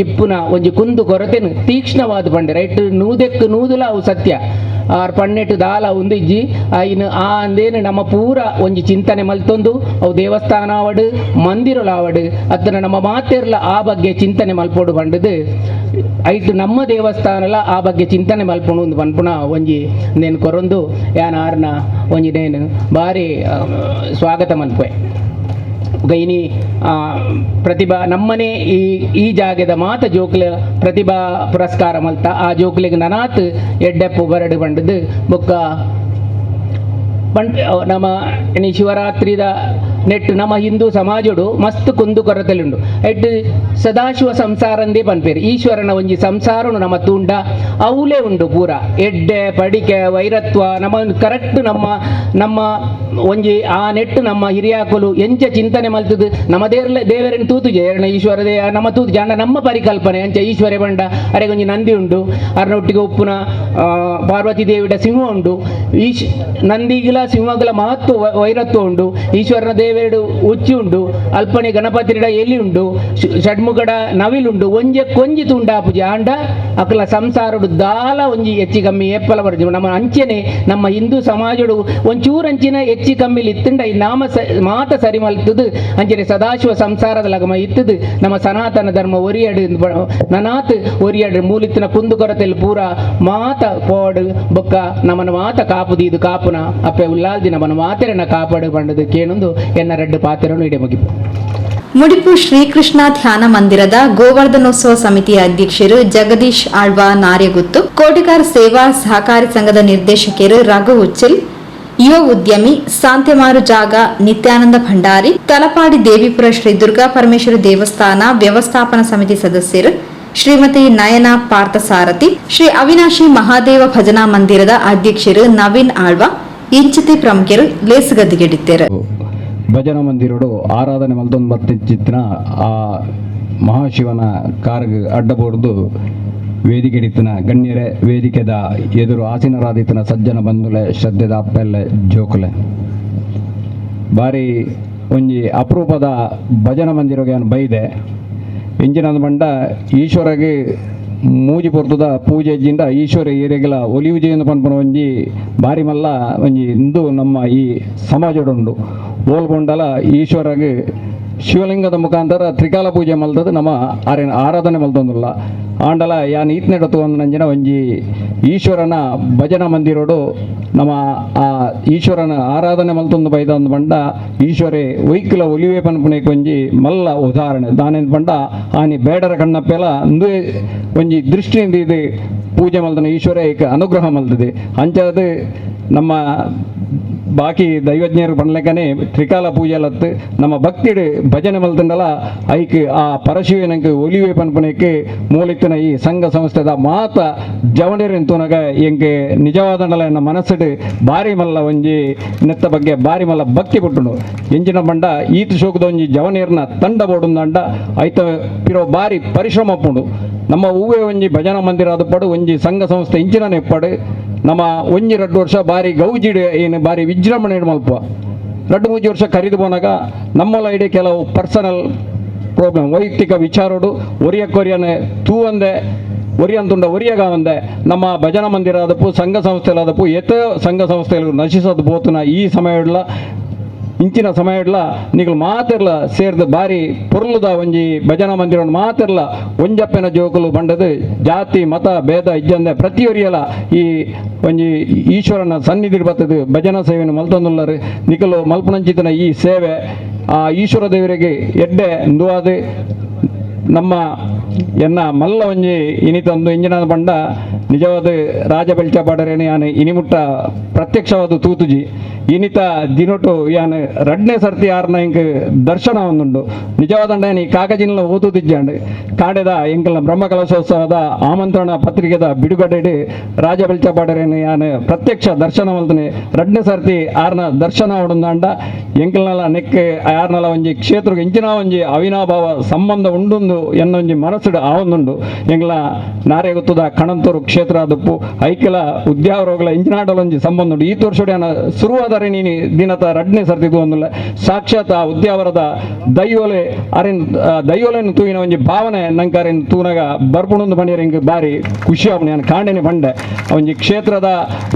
ಇಪ್ಪುನ ಒಂಜಿ ಕುಂದು ಕೊರತೆನು ತೀಕ್ಷ್ಣವಾದ ಪಂಡೆ ರೈಟ್ ನೂದೆಕ್ಕು ನೂದುಲ ಅವು ಸತ್ಯ ಆರ್ ಪಣ್ಣೆಟ್ಟು ದಾಲ ಒಂದು ಇಜ್ಜಿ ಐನು ಆ ಅಂದೇನು ನಮ್ಮ ಪೂರ ಒಂಜಿ ಚಿಂತನೆ ಮಲ್ತೊಂದು ಅವು ದೇವಸ್ಥಾನ ಆವಡು ಮಂದಿರಲಾವಡು ಅತ್ತನ ನಮ್ಮ ಮಾತೆರ್ಲ ಆ ಬಗ್ಗೆ ಚಿಂತನೆ ಮಲ್ಪೋಡು ಬಂಡದು ಐಟು ನಮ್ಮ ದೇವಸ್ಥಾನಲ ಆ ಬಗ್ಗೆ ಚಿಂತನೆ ಮಲ್ಪೊಂಡು ಒಂದು ಪನ್ಪುನ ಒಂಜಿ ನೇನು ಕೊರೊಂದು ಯಾನ್ ಆರ್ನ ಒಂಜಿ ನೇನು ಭಾರಿ ಸ್ವಾಗತ ಮಲ್ಪೆ. ಇನಿ ಪ್ರತಿಭಾ ನಮ್ಮನೆ ಈ ಈ ಜಾಗದ ಮಾತ ಜೋಕ್ಲೆ ಪ್ರತಿಭಾ ಪುರಸ್ಕಾರ ಮಲ್ತ ಆ ಜೋಕ್ಲೆಗ್ ನನಾತ್ ಎಡ್ಡೆಪ್ಪು ಬರಡು ಬಂಡದು ಬೊಕ್ಕ ನಮ್ಮ ಇನಿ ಶಿವರಾತ್ರಿದ ನೆಟ್ಟು ನಮ್ಮ ಹಿಂದೂ ಸಮಾಜಡು ಮಸ್ತ್ ಕುಂದು ಕೊರತೆಲುಂಡು ಎಟ್ಟು ಸದಾಶಿವ ಸಂಸಾರಂದೇ ಪನ್ಪೇರು ಈಶ್ವರನ ಒಂಜಿ ಸಂಸಾರನು ನಮ್ಮ ತೂಂಡ ಅವಲೇ ಉಂಡು ಪೂರ ಎಡ್ಡೆ ಪಡಿಕೆ ವೈರತ್ವ ನಮ್ಮ ಕರೆಕ್ಟ್ ನಮ್ಮ ನಮ್ಮ ಒಂಜಿ ಆ ನೆಟ್ಟು ನಮ್ಮ ಹಿರಿಯಾಕುಲು ಎಂಚ ಚಿಂತನೆ ಮಲ್ತದು ನಮ್ಮ ದೇರ್ಲ ದೇವರನ್ನು ತೂತುಜೆ ಎರಣ ಈಶ್ವರ they ನಮ್ಮ ತೂತು ಜಾಂಡ ನಮ್ಮ ಪರಿಕಲ್ಪನೆ ಅಂಚ ಈಶ್ವರ ಬಂಡ ಅರೆಗೊಂಜಿ ಒಂಜಿ ನಂದಿ ಉಂಡು ಅರನೊಟ್ಟಿಗೆ ಉಪ್ಪುನ ಪಾರ್ವತಿ ದೇವಿಡ ಸಿಂಹ ಉಂಡು ಈಶ್ ನಂದಿಗಿಲ ಸಿಂಹಗಳ ಮಹತ್ವ ವೈರತ್ವ ಉಂಡು ಈಶ್ವರನ ದೇವೆರಡು ಉಚ್ಚಿ ಉಂಡು ಅಲ್ಪನೆ ಗಣಪತಿರಿಡ ಎಲಿ ಉಂಡು ಷಡ್ಮುಗಡ ನವಿಲುಂಡು ಒಂಜೆ ಕೊಂಜಿ ತುಂಡಾಪುಜಿ ಆಂಡ ಅಕಲ ಸಂಸಾರಡು ದಾಲ ಒಂಜಿ ಹೆಚ್ಚಿ ಕಮ್ಮಿ ಏಪ್ಪಲ ಬರ್ಜು ನಮ್ಮ ಅಂಚೆನೆ ನಮ್ಮ ಹಿಂದೂ ಸಮಾಜಡು ಒಂಚೂರು ಅಂಚಿನ ಹೆಚ್ಚಿ ಕಮ್ಮಿಲಿ ಇತ್ತುಂಡ ಈ ನಾಮ ಮಾತ ಸರಿ ಮಲ್ತದು ಅಂಚನೆ ಸದಾಶಿವ ಸಂಸಾರದ ಲಗಮ ಇತ್ತದು ನಮ್ಮ ಸನಾತನ ಧರ್ಮ ಒರಿಯಡು ನನಾತ್ ಒರಿಯಡು ಮೂಲಿತ್ತಿನ ಕುಂದು ಕೊರತೆಲ್ ಪೂರ ಮಾತ ಪೋಡು ಬೊಕ್ಕ ನಮ್ಮನ ಮಾತ ಕಾಪುದಿ ಇದು ಕಾಪುನ ಅಪ್ಪೆ ಉಲ್ಲಾಲ್ದಿ ನಮ್ಮನ ಮಾತೆರನ್ನ ಕಾಪಾಡು ಬಂಡದು ಕೇಣೊಂದು ಎನ್ನ ರಡ್ಡು ಪಾತೆರನ್ನು ಇಡೆ ಮುಗಿಪು. ಮುಡಿಪು ಶ್ರೀಕೃಷ್ಣ ಧ್ಯಾನ ಮಂದಿರದ ಗೋವರ್ಧನೋತ್ಸವ ಸಮಿತಿಯ ಅಧ್ಯಕ್ಷರು ಜಗದೀಶ್ ಆಳ್ವಾ ನಾರ್ಯಗುತ್ತು, ಕೋಟಿಕಾರ್ ಸೇವಾ ಸಹಕಾರಿ ಸಂಘದ ನಿರ್ದೇಶಕರು ರಘು ಉಚ್ಚಿಲ್, ಯುವ ಉದ್ಯಮಿ ಸಾಂತೆಮಾರು ಜಾಗ ನಿತ್ಯಾನಂದ ಭಂಡಾರಿ, ತಲಪಾಡಿ ದೇವಿಪುರ ಶ್ರೀ ದುರ್ಗಾ ಪರಮೇಶ್ವರಿ ದೇವಸ್ಥಾನ ವ್ಯವಸ್ಥಾಪನಾ ಸಮಿತಿ ಸದಸ್ಯರು ಶ್ರೀಮತಿ ನಯನ ಪಾರ್ಥಸಾರಥಿ, ಶ್ರೀ ಅವಿನಾಶಿ ಮಹಾದೇವ ಭಜನಾ ಮಂದಿರದ ಅಧ್ಯಕ್ಷರು ನವೀನ್ ಆಳ್ವಾ ಇಂಚಿತಿ ಪ್ರಮುಖರು ಲೇಸುಗದ್ದಿಗೆಡಿತ್ತೇರು. ಭಜನಾ ಮಂದಿರೋಡು ಆರಾಧನೆ ಮಲ್ತೊಂದು ಬತ್ತಿನ ಆ ಮಹಾಶಿವನ ಕಾರ್ಗ್ ಅಡ್ಡಬೋರ್ದು ವೇದಿಕೆಡಿತ್ತಿನ ಗಣ್ಯರೇ, ವೇದಿಕೆದ ಎದುರು ಆಸೀನರಾದಿತ್ತಿನ ಸಜ್ಜನ ಬಂಧುಲೆ, ಶ್ರದ್ಧೆದ ಅಪ್ಪೆಲ್ಲೆ ಜೋಕುಲೆ, ಬಾರಿ ಒಂಜಿ ಅಪರೂಪದ ಭಜನಾ ಮಂದಿರಗೆ ಬೈದೆ ಇಂಚಿನ ಬಂಡ ಈಶ್ವರಗೆ ಮೂಜಿ ಪೊರ್ತುದ ಪೂಜೆ ಜಿಂಡ ಈಶ್ವರ ಏರೆಗಳ ಒಲಿಯುಜೆಯನ್ನು ಪನ್ಪುನ ಒಂಜಿ ಬಾರಿ ಮಲ್ಲ ಒಂಜಿ ಇಂದು ನಮ್ಮ ಈ ಸಮಾಜಡುಂಡು. ಓಲ್ಗೊಂಡಲ ಈಶ್ವರಗೆ ಶಿವಲಿಂಗದ ಮುಖಾಂತರ ತ್ರಿಕಾಲ ಪೂಜೆ ಮಲ್ತದ ನಮ್ಮ ಆರಾಧನೆ ಮಲ್ತೊಂದುಲ್ಲ. ಆಂಡಲ ಯಾನ್ ಈತ್ನೆಡತು ನಂಜಿನ ಒಂಜಿ ಈಶ್ವರನ ಭಜನಾ ಮಂದಿರೋಡು ನಮ್ಮ ಆ ಈಶ್ವರನ ಆರಾಧನೆ ಮಲ್ತೊಂದು ಬೈದ ಒಂದು ಬಂಡ ಈಶ್ವರೇ ಒಯ್ಕುಲ ಒಲಿವೆ ಪನ್ಪುನೆಕ್ ಒಂಜಿ ಮಲ್ಲ ಉದಾಹರಣೆ. ದಾನೇನು ಪಂಡ ಆನಿ ಬೇಡರ ಕಣ್ಣಪ್ಪೆಲ ಅಂದು ಒಂಜಿ ದೃಷ್ಟಿಯಿಂದ ಇದು ಪೂಜೆ ಮಲ್ದನ ಈಶ್ವರ ಏಕ ಅನುಗ್ರಹ ಮಲ್ತದೆ. ಅಂಚಾದ ನಮ್ಮ ಬಾಕಿ ದೈವಜ್ಞರು ಪನ್ಲೆಕ್ಕನೆ ತ್ರಿಕಾಲ ಪೂಜೆ ಲತ್ತು ನಮ್ಮ ಭಕ್ತಿಡು ಭಜನೆ ಮಲ್ತಂಡಲ ಐಕ್ ಆ ಪರಶಿವನಂಗೆ ಒಲಿವೆ ಪನ್ಪುನೆಕ್ ಮೂಲಿತ್ತಿನ ಈ ಸಂಘ ಸಂಸ್ಥೆದ ಮಾತ ಜವನರು ತೂನಗ ಎಂಗೆ ನಿಜವಾದಂಡಲ ಎನ್ನ ಮನಸ್ಸುಡು ಬಾರಿ ಮಲ್ಲ ಒಂಜಿ ನೆತ್ತ ಬಗ್ಗೆ ಬಾರಿ ಮಲ್ಲ ಭಕ್ತಿ ಪುಟ್ಟುಂಡು. ಎಂಚಿನ ಬಂಡ ಈತ ಶೋಕದ ಒಂಜಿ ಜವನೀರ್ನ ತಂಡ ಬೋಡುಂದಂಡ ಐತ ಪಿರೋ ಬಾರಿ ಪರಿಶ್ರಮ ಪುಂಡು. ನಮ್ಮ ಹೂವೆ ಒಂಜಿ ಭಜನಾ ಮಂದಿರ ಅದು ಪಡು ಒಂಜಿ ಸಂಘ ಸಂಸ್ಥೆ ಇಂಚಿನ ಎಪ್ಪಡು ನಮ್ಮ ಒಂಜಿ 2 ವರ್ಷ ಬಾರಿ ಗೌಜಿಡು ಏನು ಬಾರಿ ವಿಜೃಂಭಣೆ ಮಲ್ಪ 2-3 ವರ್ಷ ಕರಿದು ಪೋನಾಗ ನಮ್ಮಲ್ಲ ಇಡೀ ಕೆಲವು ಪರ್ಸನಲ್ ಪ್ರಾಬ್ಲಮ್ ವೈಯಕ್ತಿಕ ವಿಚಾರೋಡು ಒರಿಯಕೊರಿಯನೆ ತೂವಂದೆ ಒರಿಯಂತುಂಡ ಒರಿಯಗಾವಂದೆ ನಮ್ಮ ಭಜನಾ ಮಂದಿರ ಆದಪ್ಪು ಸಂಘ ಸಂಸ್ಥೆಗಳಾದಪ್ಪು ಎತ ಸಂಘ ಸಂಸ್ಥೆಗಳು ನಶಿಸೋದು ಪೋತುನ ಈ ಸಮಯಡ್ಲ ಇಂಚಿನ ಸಮಯಡ್ಲ ನಿಗಳು ಮಾತಿರ್ಲ ಸೇರ್ದು ಬಾರಿ ಪೊರ್ಲುದ ಒಂಜಿ ಭಜನಾ ಮಂದಿರವನ್ನು ಮಾತಿರ್ಲ ಒಂಜಪ್ಪನ ಜೋಕುಲು ಬಂಡದು ಜಾತಿ ಮತ ಭೇದ ಇಜ್ಜಂದೆ ಪ್ರತಿಯೊರಿಯಲ ಈ ಒಂಜಿ ಈಶ್ವರನ ಸನ್ನಿಧಿ ಬರ್ತದೆ ಭಜನಾ ಸೇವೆಯನ್ನು ಮಲ್ತೊಂದುಲ್ಲರು. ನಿಕಲು ಮಲ್ಪನಂಚಿತನ ಈ ಸೇವೆ ಆ ಈಶ್ವರ ದೇವರಿಗೆ ಎಡ್ಡೆ ನುವಾದ ನಮ್ಮ ಎನ್ನ ಮಲ್ಲ ಒಂಜಿ ಇನಿತಂದು ಇಂಜಿನ ಬಂಡ ನಿಜವಾದ ರಾಜ ಬೆಳ್ಚಪಾಡರೇನು ಯಾನು ಇನಿಮುಟ್ಟ ಪ್ರತ್ಯಕ್ಷವಾದ ತೂತುಜಿ ಇನಿತ ದಿನೊಟು ಯಾನು ರಡ್ನೇ ಸರ್ತಿ ಯಾರನ್ನ ಇಂಕ್ ದರ್ಶನ ಒಂದುಂಡು. ನಿಜವಾದಂಡ ಈ ಕಾಗಜಿನ ಓದುದಿಜ್ಜಾಂಡು ಕಾಡೆದ ಎಂಕಲ್ನ ಬ್ರಹ್ಮಕಲಶೋತ್ಸವದ ಆಮಂತ್ರಣ ಪತ್ರಿಕೆದ ಬಿಡುಗಡೆ ರಾಜ ಬೆಳ್ಚಪಾಡರೇನು ಯಾನು ಪ್ರತ್ಯಕ್ಷ ದರ್ಶನ ಮಲ್ತನೆ ರಡ್ನೇ ಸರ್ತಿ ಆರ್ನ ದರ್ಶನ ಉಂಡಾಂಡ ಎಂಕಲ್ನಲ ನೆಕ್ ಯಾರ್ನಲ ಒಂಜಿ ಕ್ಷೇತ್ರಕ್ಕೆ ಇಂಚಿನ ಒಂಜಿ ಅವಿನಾಭಾವ ಸಂಬಂಧ ಉಂಡುಂದು ಎನ್ನೊಂಜಿ ಮನಸ್ಸುಡು ಆವೊಂದುಂಡು. ಎಂಗ್ಲ ನಾರೇ ಗೊತ್ತದ ಕಣಂತೂರು ಕ್ಷೇತ್ರ ಆದಪ್ಪು ಐಕೆಲ ಉದ್ಯಾವರೋಗಲ ಇಂಚಿನಾಡಲೊಂಜಿ ಸಂಬಂಧ ಉಂಡು. ಈ ತೋರ್ಸೋಡಿ ಶುರುವಾದರೆ ನೀನು ದಿನತ ರಡ್ನೇ ಸರ್ತಿ ಒಂದುಲ್ಲ ಸಾಕ್ಷಾತ್ ಆ ಉದ್ಯಾವರದ ದೈವಲೆ ಅರೆನ್ ದೈವಲೆನ್ ತೂಯಿನ ಒಂಜಿ ಭಾವನೆ ನಂಗೆ ಅರೆನ್ ತೂನಗ ಬರ್ಪುಣೊಂದು ಬಣಿಯರ್ ಹಿಂಗೆ ಬಾರಿ ಖುಷಿ ಆಪುಂಡು. ನಾನು ಕಾಂಡೆನೆ ಬಂಡೆ ಒಂಜಿ ಕ್ಷೇತ್ರದ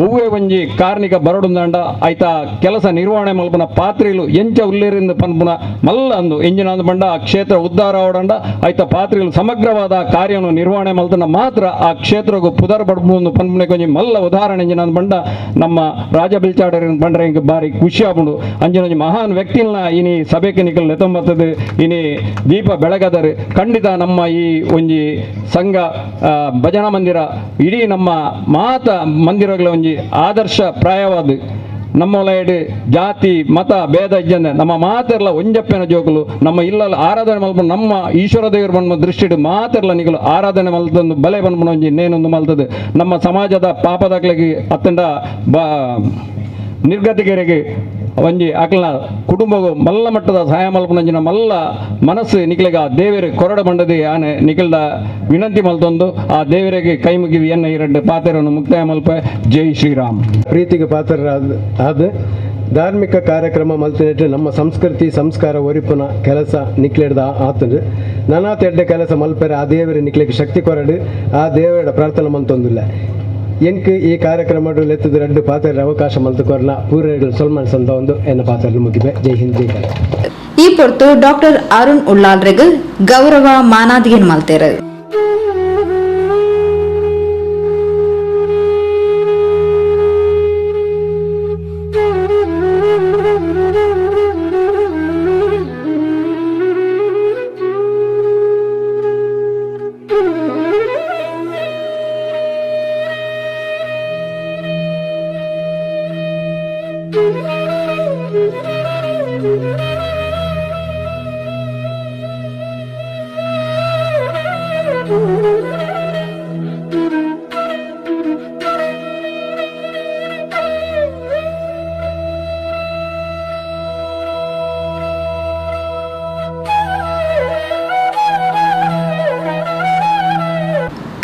ಒವ್ವೇ ಒಂಜಿ ಕಾರ್ಣಿಕ ಬರಡುಂದಾಂಡ ಆಯ್ತಾ ಕೆಲಸ ನಿರ್ವಹಣೆ ಮಲ್ಪುನ ಪಾತ್ರೆಲು ಎಂಚ ಉಲ್ಲೇರಿಂದ ಪನ್ಪುನ ಮಲ್ಲ ಅಂದು ಎಂಜಿನ ಅಂದು ಬಂಡ ಆ ಕ್ಷೇತ್ರ ಉದ್ಧಾರ ಆವಡಂಡ ಆಯ್ತಾ ಪಾತ್ರೆಗಳು ಸಮಗ್ರವಾದ ಕಾರ್ಯವನ್ನು ನಿರ್ವಹಣೆ ಮಲ್ತನ ಮಾತ್ರ ಆ ಕ್ಷೇತ್ರಗೂ ಪುದರ್ ಬಡ್ಬುಂದು ಪನ್ಪುನೆ ಕೊಂಜಿ ಮಲ್ಲ ಉದಾಹರಣೆ ಎಂಜಿನ ಅಂದು ಬಂಡ ನಮ್ಮ ರಾಜ ಬಿಲ್ಚಾಡರ್ ಬಂಡ್ರೆ ಹಿಂಗೆ ಬಾರಿ ಖುಷಿ ಆಪುಂಡು. ಅಂಜಿನ ಮಹಾನ್ ವ್ಯಕ್ತಿನ ಇನಿ ಸಭೆಗೆ ನಿಕಲ್ ನೆತೊಂಬತ್ತದು ಇನಿ ದೀಪ ಬೆಳಗದರು ಖಂಡಿತ ನಮ್ಮ ಈ ಒಂಜಿ ಸಂಘ ಭಜನಾ ಮಂದಿರ ಇಡೀ ನಮ್ಮ ಮಾತ ಮಂದಿರಗಳ ಒಂಜಿ ಆದರ್ಶ ಪ್ರಾಯವಾದ ನಮ್ಮ ಒಲಯಡು ಜಾತಿ ಮತ ಭೇದ ಇಜ್ಜಂದೆ ನಮ್ಮ ಮಾತೆರ್ಲ ಒಂಜಪ್ಪನ ಜೋಕುಲು ನಮ್ಮ ಇಲ್ಲಲ್ಲ ಆರಾಧನೆ ಮಲ್ಪು ನಮ್ಮ ಈಶ್ವರ ದೇವರು ಬಣ್ಣ ದೃಷ್ಟಿಡು ಮಾತೆರ್ಲ ನಿಗಲು ಆರಾಧನೆ ಮಲ್ತೊಂದು ಬಲೆ ಬಣ್ಣ ಒಂಜಿ ನೇನೊಂದು ಮಲ್ತದು ನಮ್ಮ ಸಮಾಜದ ಪಾಪದಾಕ್ಲಿಗೆ ಅತ್ತಂಡ ಬಾ ನಿರ್ಗತಿಕರಿಗೆ ಒಂಜಿ ಅಕ್ಲ ಕುಟುಂಬಗೂ ಮಲ್ಲ ಮಟ್ಟದ ಸಹಾಯ ಮಲ್ಪನಂಜಿನ ಮಲ್ಲ ಮನಸ್ಸು ನಿಕ್ಲೆಗ ಆ ದೇವರು ಕೊರಡ ಬಂಡದಿ ಆನೆ ನಿಖಲ್ದ ವಿನಂತಿ ಮಲ್ತೊಂದು ಆ ದೇವರಿಗೆ ಕೈ ಮುಗಿದು ಎನ್ನ ಈ ಎರಡು ಪಾತ್ರವನ್ನು ಮುಕ್ತಾಯ ಮಲ್ಪ. ಜೈ ಶ್ರೀರಾಮ್. ಪ್ರೀತಿಗೆ ಪಾತ್ರರಾದ ಧಾರ್ಮಿಕ ಕಾರ್ಯಕ್ರಮ ಮಲ್ತಿನೆಟ್ಟು ನಮ್ಮ ಸಂಸ್ಕೃತಿ ಸಂಸ್ಕಾರ ಒರಿಪುನ ಕೆಲಸ ನಿಕ್ಲೆಡ್ದ ಆತಂದು ನಾನಾ ತೆಡ್ಡೆ ಕೆಲಸ ಮಲ್ಪೆರೆ ಆ ದೇವರ ನಿಕ್ಲೆಗೆ ಶಕ್ತಿ ಕೊರಡು ಆ ದೇವರ ಪ್ರಾರ್ಥನೆ ಮಂತೊಂದಿಲ್ಲ. ಎಂಕ್ ಈ ಕಾರ್ಯಕ್ರಮ ಲೆತ್ತದ ರಡ್ಡು ಪಾತ್ರ ಅವಕಾಶ ಮಲ್ತುಕೊರ್ನ ಪೂರ್ವಗಳು ಸಲ್ಮಾನ್ ಸಂದ ಒಂದು ಎನ್ನ ಪಾತ್ರ ಮುಗಿಬೆ. ಜೈ ಹಿಂದ್ ಜೈ ಕನ್ನಡ. ಈ ಪೊರ್ತು ಡಾಕ್ಟರ್ ಅರುಣ್ ಉಳ್ಳಾಲ್ರೆಗ್ ಗೌರವ ಮಾನಾದಿಗೆನ್ ಮಲ್ತೇರು.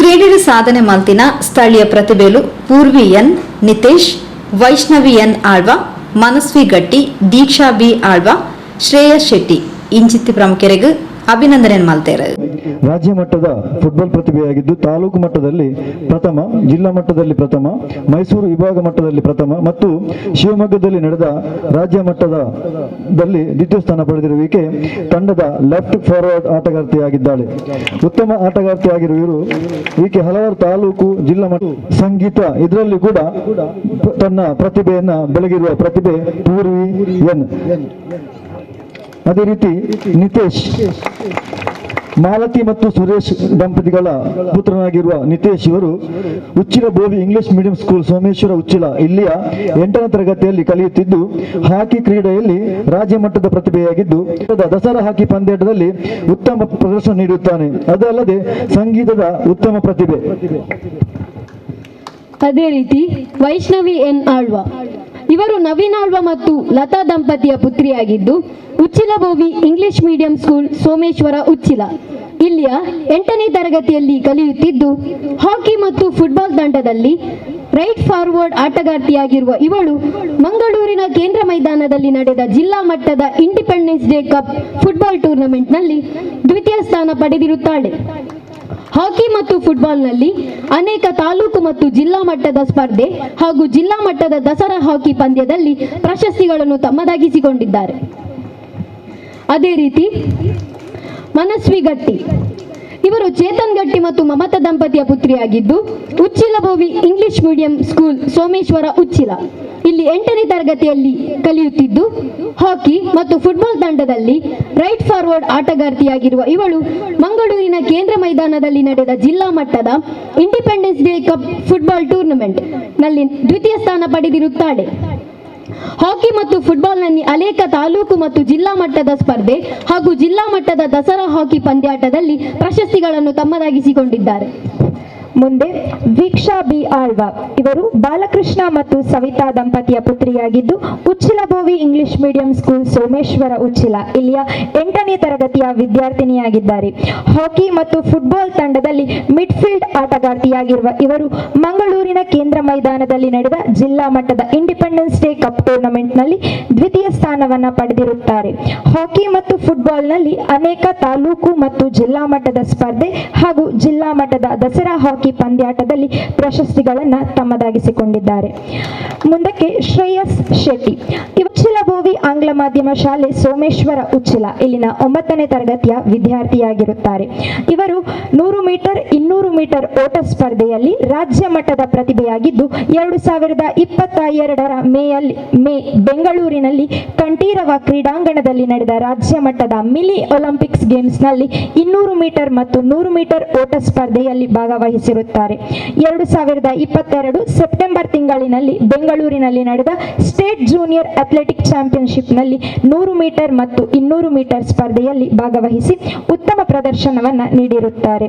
ಕ್ರೀಡೆಯ ಸಾಧನೆ ಮಲ್ತಿನ ಸ್ಥಳೀಯ ಪ್ರತಿಭೆಲು Purvi N, Nitesh, Vaishnavi N Alva, Manasvi Gatti, Deeksha B Alva, Shreyas Shetty ಇಂಚಿತ್ತಿ ಪ್ರಮುಖರಿಗೆ ಅಭಿನಂದನೆ ಮಲ್ತೇರು. ರಾಜ್ಯ ಮಟ್ಟದ ಫುಟ್ಬಾಲ್ ಪ್ರತಿಭೆಯಾಗಿದ್ದು ತಾಲೂಕು ಮಟ್ಟದಲ್ಲಿ ಪ್ರಥಮ, ಜಿಲ್ಲಾ ಮಟ್ಟದಲ್ಲಿ ಪ್ರಥಮ, ಮೈಸೂರು ವಿಭಾಗ ಮಟ್ಟದಲ್ಲಿ ಪ್ರಥಮ ಮತ್ತು ಶಿವಮೊಗ್ಗದಲ್ಲಿ ನಡೆದ ರಾಜ್ಯ ಮಟ್ಟದಲ್ಲಿ ದ್ವಿತೀಯ ಸ್ಥಾನ ಪಡೆದಿರುವ ಈಕೆ ತಂಡದ ಲೆಫ್ಟ್ ಫಾರ್ವರ್ಡ್ ಆಟಗಾರ್ತಿಯಾಗಿದ್ದಾಳೆ. ಉತ್ತಮ ಆಟಗಾರ್ತಿಯಾಗಿರುವ ಇವರು ಈಕೆ ಹಲವಾರು ತಾಲೂಕು, ಜಿಲ್ಲಾ ಮಟ್ಟ, ಸಂಗೀತ ಇದರಲ್ಲಿ ಕೂಡ ತನ್ನ ಪ್ರತಿಭೆಯನ್ನ ಬೆಳಗಿರುವ ಪ್ರತಿಭೆ ಪೂರ್ವಿ ಎನ್. ಅದೇ ರೀತಿ ನಿತೇಶ್, ಮಾಲತಿ ಮತ್ತು ಸುರೇಶ್ ದಂಪತಿಗಳ ಪುತ್ರನಾಗಿರುವ ನಿತೇಶ್ ಇವರು Uchila Bhovi English medium school Someshwara Uchila ಇಲ್ಲಿಯ 8ನೇ ತರಗತಿಯಲ್ಲಿ ಕಲಿಯುತ್ತಿದ್ದು ಹಾಕಿ ಕ್ರೀಡೆಯಲ್ಲಿ ರಾಜ್ಯ ಮಟ್ಟದ ಪ್ರತಿಭೆಯಾಗಿದ್ದು ದಸರಾ ಹಾಕಿ ಪಂದ್ಯಾಟದಲ್ಲಿ ಉತ್ತಮ ಪ್ರದರ್ಶನ ನೀಡುತ್ತಾನೆ. ಅದಲ್ಲದೆ ಸಂಗೀತದ ಉತ್ತಮ ಪ್ರತಿಭೆ. ಅದೇ ರೀತಿ ವೈಷ್ಣವಿ ಎನ್ ಆಳ್ವ ಇವರು ನವೀನ್ ಆಳ್ವ ಮತ್ತು ಲತಾ ದಂಪತಿಯ ಪುತ್ರಿಯಾಗಿದ್ದು Uchila Bhovi English medium school Someshwara Uchila ಇಲ್ಲಿಯ 8ನೇ ತರಗತಿಯಲ್ಲಿ ಕಲಿಯುತ್ತಿದ್ದು ಹಾಕಿ ಮತ್ತು ಫುಟ್ಬಾಲ್ ತಂಡದಲ್ಲಿ ರೈಟ್ ಫಾರ್ವರ್ಡ್ ಆಟಗಾರ್ತಿಯಾಗಿರುವ ಇವಳು ಮಂಗಳೂರಿನ ಕೇಂದ್ರ ಮೈದಾನದಲ್ಲಿ ನಡೆದ ಜಿಲ್ಲಾ ಮಟ್ಟದ independence day cup football ಟೂರ್ನಮೆಂಟ್ನಲ್ಲಿ ದ್ವಿತೀಯ ಸ್ಥಾನ ಪಡೆದಿರುತ್ತಾಳೆ. ಹಾಕಿ ಮತ್ತು ಫುಟ್ಬಾಲ್ನಲ್ಲಿ ಅನೇಕ ತಾಲೂಕು ಮತ್ತು ಜಿಲ್ಲಾ ಮಟ್ಟದ ಸ್ಪರ್ಧೆ ಹಾಗೂ ಜಿಲ್ಲಾ ಮಟ್ಟದ ದಸರಾ ಹಾಕಿ ಪಂದ್ಯದಲ್ಲಿ ಪ್ರಶಸ್ತಿಗಳನ್ನು ತಮ್ಮದಾಗಿಸಿಕೊಂಡಿದ್ದಾರೆ. ಅದೇ ರೀತಿ ಮನಸ್ವಿ ಗಟ್ಟಿ ಇವರು ಚೇತನ್ ಗಟ್ಟಿ ಮತ್ತು ಮಮತಾ ದಂಪತಿಯ ಪುತ್ರಿಯಾಗಿದ್ದು Uchila Bhovi English medium school Someshwara Uchila ಇಲ್ಲಿ 8ನೇ ತರಗತಿಯಲ್ಲಿ ಕಲಿಯುತ್ತಿದ್ದು ಹಾಕಿ ಮತ್ತು ಫುಟ್ಬಾಲ್ ತಂಡದಲ್ಲಿ ರೈಟ್ ಫಾರ್ವರ್ಡ್ ಆಟಗಾರ್ತಿಯಾಗಿರುವ ಇವಳು ಮಂಗಳೂರಿನ ಕೇಂದ್ರ ಮೈದಾನದಲ್ಲಿ ನಡೆದ ಜಿಲ್ಲಾ ಮಟ್ಟದ independence day cup football tournament ನಲ್ಲಿ ದ್ವಿತೀಯ ಸ್ಥಾನ ಪಡೆದಿರುತ್ತಾಳೆ. ಹಾಕಿ ಮತ್ತು ಫುಟ್ಬಾಲ್ನಲ್ಲಿ ಅನೇಕ ತಾಲೂಕು ಮತ್ತು ಜಿಲ್ಲಾ ಮಟ್ಟದ ಸ್ಪರ್ಧೆ ಹಾಗೂ ಜಿಲ್ಲಾ ಮಟ್ಟದ ದಸರಾ ಹಾಕಿ ಪಂದ್ಯಾಟದಲ್ಲಿ ಪ್ರಶಸ್ತಿಗಳನ್ನು ತಮ್ಮದಾಗಿಸಿಕೊಂಡಿದ್ದಾರೆ. ಮುಂದೆ ವೀಕ್ಷಾ ಬಿ ಆಳ್ವ ಇವರು ಬಾಲಕೃಷ್ಣ ಮತ್ತು ಸವಿತಾ ದಂಪತಿಯ ಪುತ್ರಿಯಾಗಿದ್ದು Uchila Bhovi English medium school Someshwara Uchila ಇಲ್ಲಿಯ 8ನೇ ತರಗತಿಯ ವಿದ್ಯಾರ್ಥಿನಿಯಾಗಿದ್ದಾರೆ. ಹಾಕಿ ಮತ್ತು ಫುಟ್ಬಾಲ್ ತಂಡದಲ್ಲಿ ಮಿಡ್ಫೀಲ್ಡ್ ಆಟಗಾರ್ತಿಯಾಗಿರುವ ಇವರು ಮಂಗಳೂರಿನ ಕೇಂದ್ರ ಮೈದಾನದಲ್ಲಿ ನಡೆದ ಜಿಲ್ಲಾ ಮಟ್ಟದ independence day cup ಟೂರ್ನಮೆಂಟ್ನಲ್ಲಿ ದ್ವಿತೀಯ ಸ್ಥಾನವನ್ನು ಪಡೆದಿರುತ್ತಾರೆ. ಹಾಕಿ ಮತ್ತು ಫುಟ್ಬಾಲ್ನಲ್ಲಿ ಅನೇಕ ತಾಲೂಕು ಮತ್ತು ಜಿಲ್ಲಾ ಮಟ್ಟದ ಸ್ಪರ್ಧೆ ಹಾಗೂ ಜಿಲ್ಲಾ ಮಟ್ಟದ ದಸರಾ ಹಾಕಿ ಪಂದ್ಯಾಟದಲ್ಲಿ ಪ್ರಶಸ್ತಿಗಳನ್ನು ತಮ್ಮದಾಗಿಸಿಕೊಂಡಿದ್ದಾರೆ. ಮುಂದಕ್ಕೆ ಶ್ರೇಯಸ್ ಶೆಟ್ಟಿ, ಉಚ್ಚಿಲ ಭೋವಿ ಆಂಗ್ಲ ಮಾಧ್ಯಮ ಶಾಲೆ ಸೋಮೇಶ್ವರ ಉಚ್ಚಿಲ ಇಲ್ಲಿನ 9ನೇ ತರಗತಿಯ ವಿದ್ಯಾರ್ಥಿಯಾಗಿರುತ್ತಾರೆ. ಇವರು 100 ಮೀಟರ್, 200 ಮೀಟರ್ ಓಟ ಸ್ಪರ್ಧೆಯಲ್ಲಿ ರಾಜ್ಯ ಮಟ್ಟದ ಪ್ರತಿಭೆಯಾಗಿದ್ದು 2022ರ ಮೇ ಬೆಂಗಳೂರಿನಲ್ಲಿ ಕಂಠೀರವ ಕ್ರೀಡಾಂಗಣದಲ್ಲಿ ನಡೆದ ರಾಜ್ಯ ಮಟ್ಟದ ಮಿನಿ ಒಲಿಂಪಿಕ್ಸ್ ಗೇಮ್ಸ್ನಲ್ಲಿ 200 ಮೀಟರ್ ಮತ್ತು 100 ಮೀಟರ್ ಓಟ ಸ್ಪರ್ಧೆಯಲ್ಲಿ ಭಾಗವಹಿಸಿರುತ್ತಾರೆ. 2022 ಸೆಪ್ಟೆಂಬರ್ ತಿಂಗಳಿನಲ್ಲಿ ಬೆಂಗಳೂರಿನಲ್ಲಿ ನಡೆದ state junior athletic ಚಾಂಪಿಯನ್ಶಿಪ್ನಲ್ಲಿ 100 metre ಮತ್ತು 200 ಮೀಟರ್ ಸ್ಪರ್ಧೆಯಲ್ಲಿ ಭಾಗವಹಿಸಿ ಉತ್ತಮ ಪ್ರದರ್ಶನವನ್ನು ನೀಡಿರುತ್ತಾರೆ.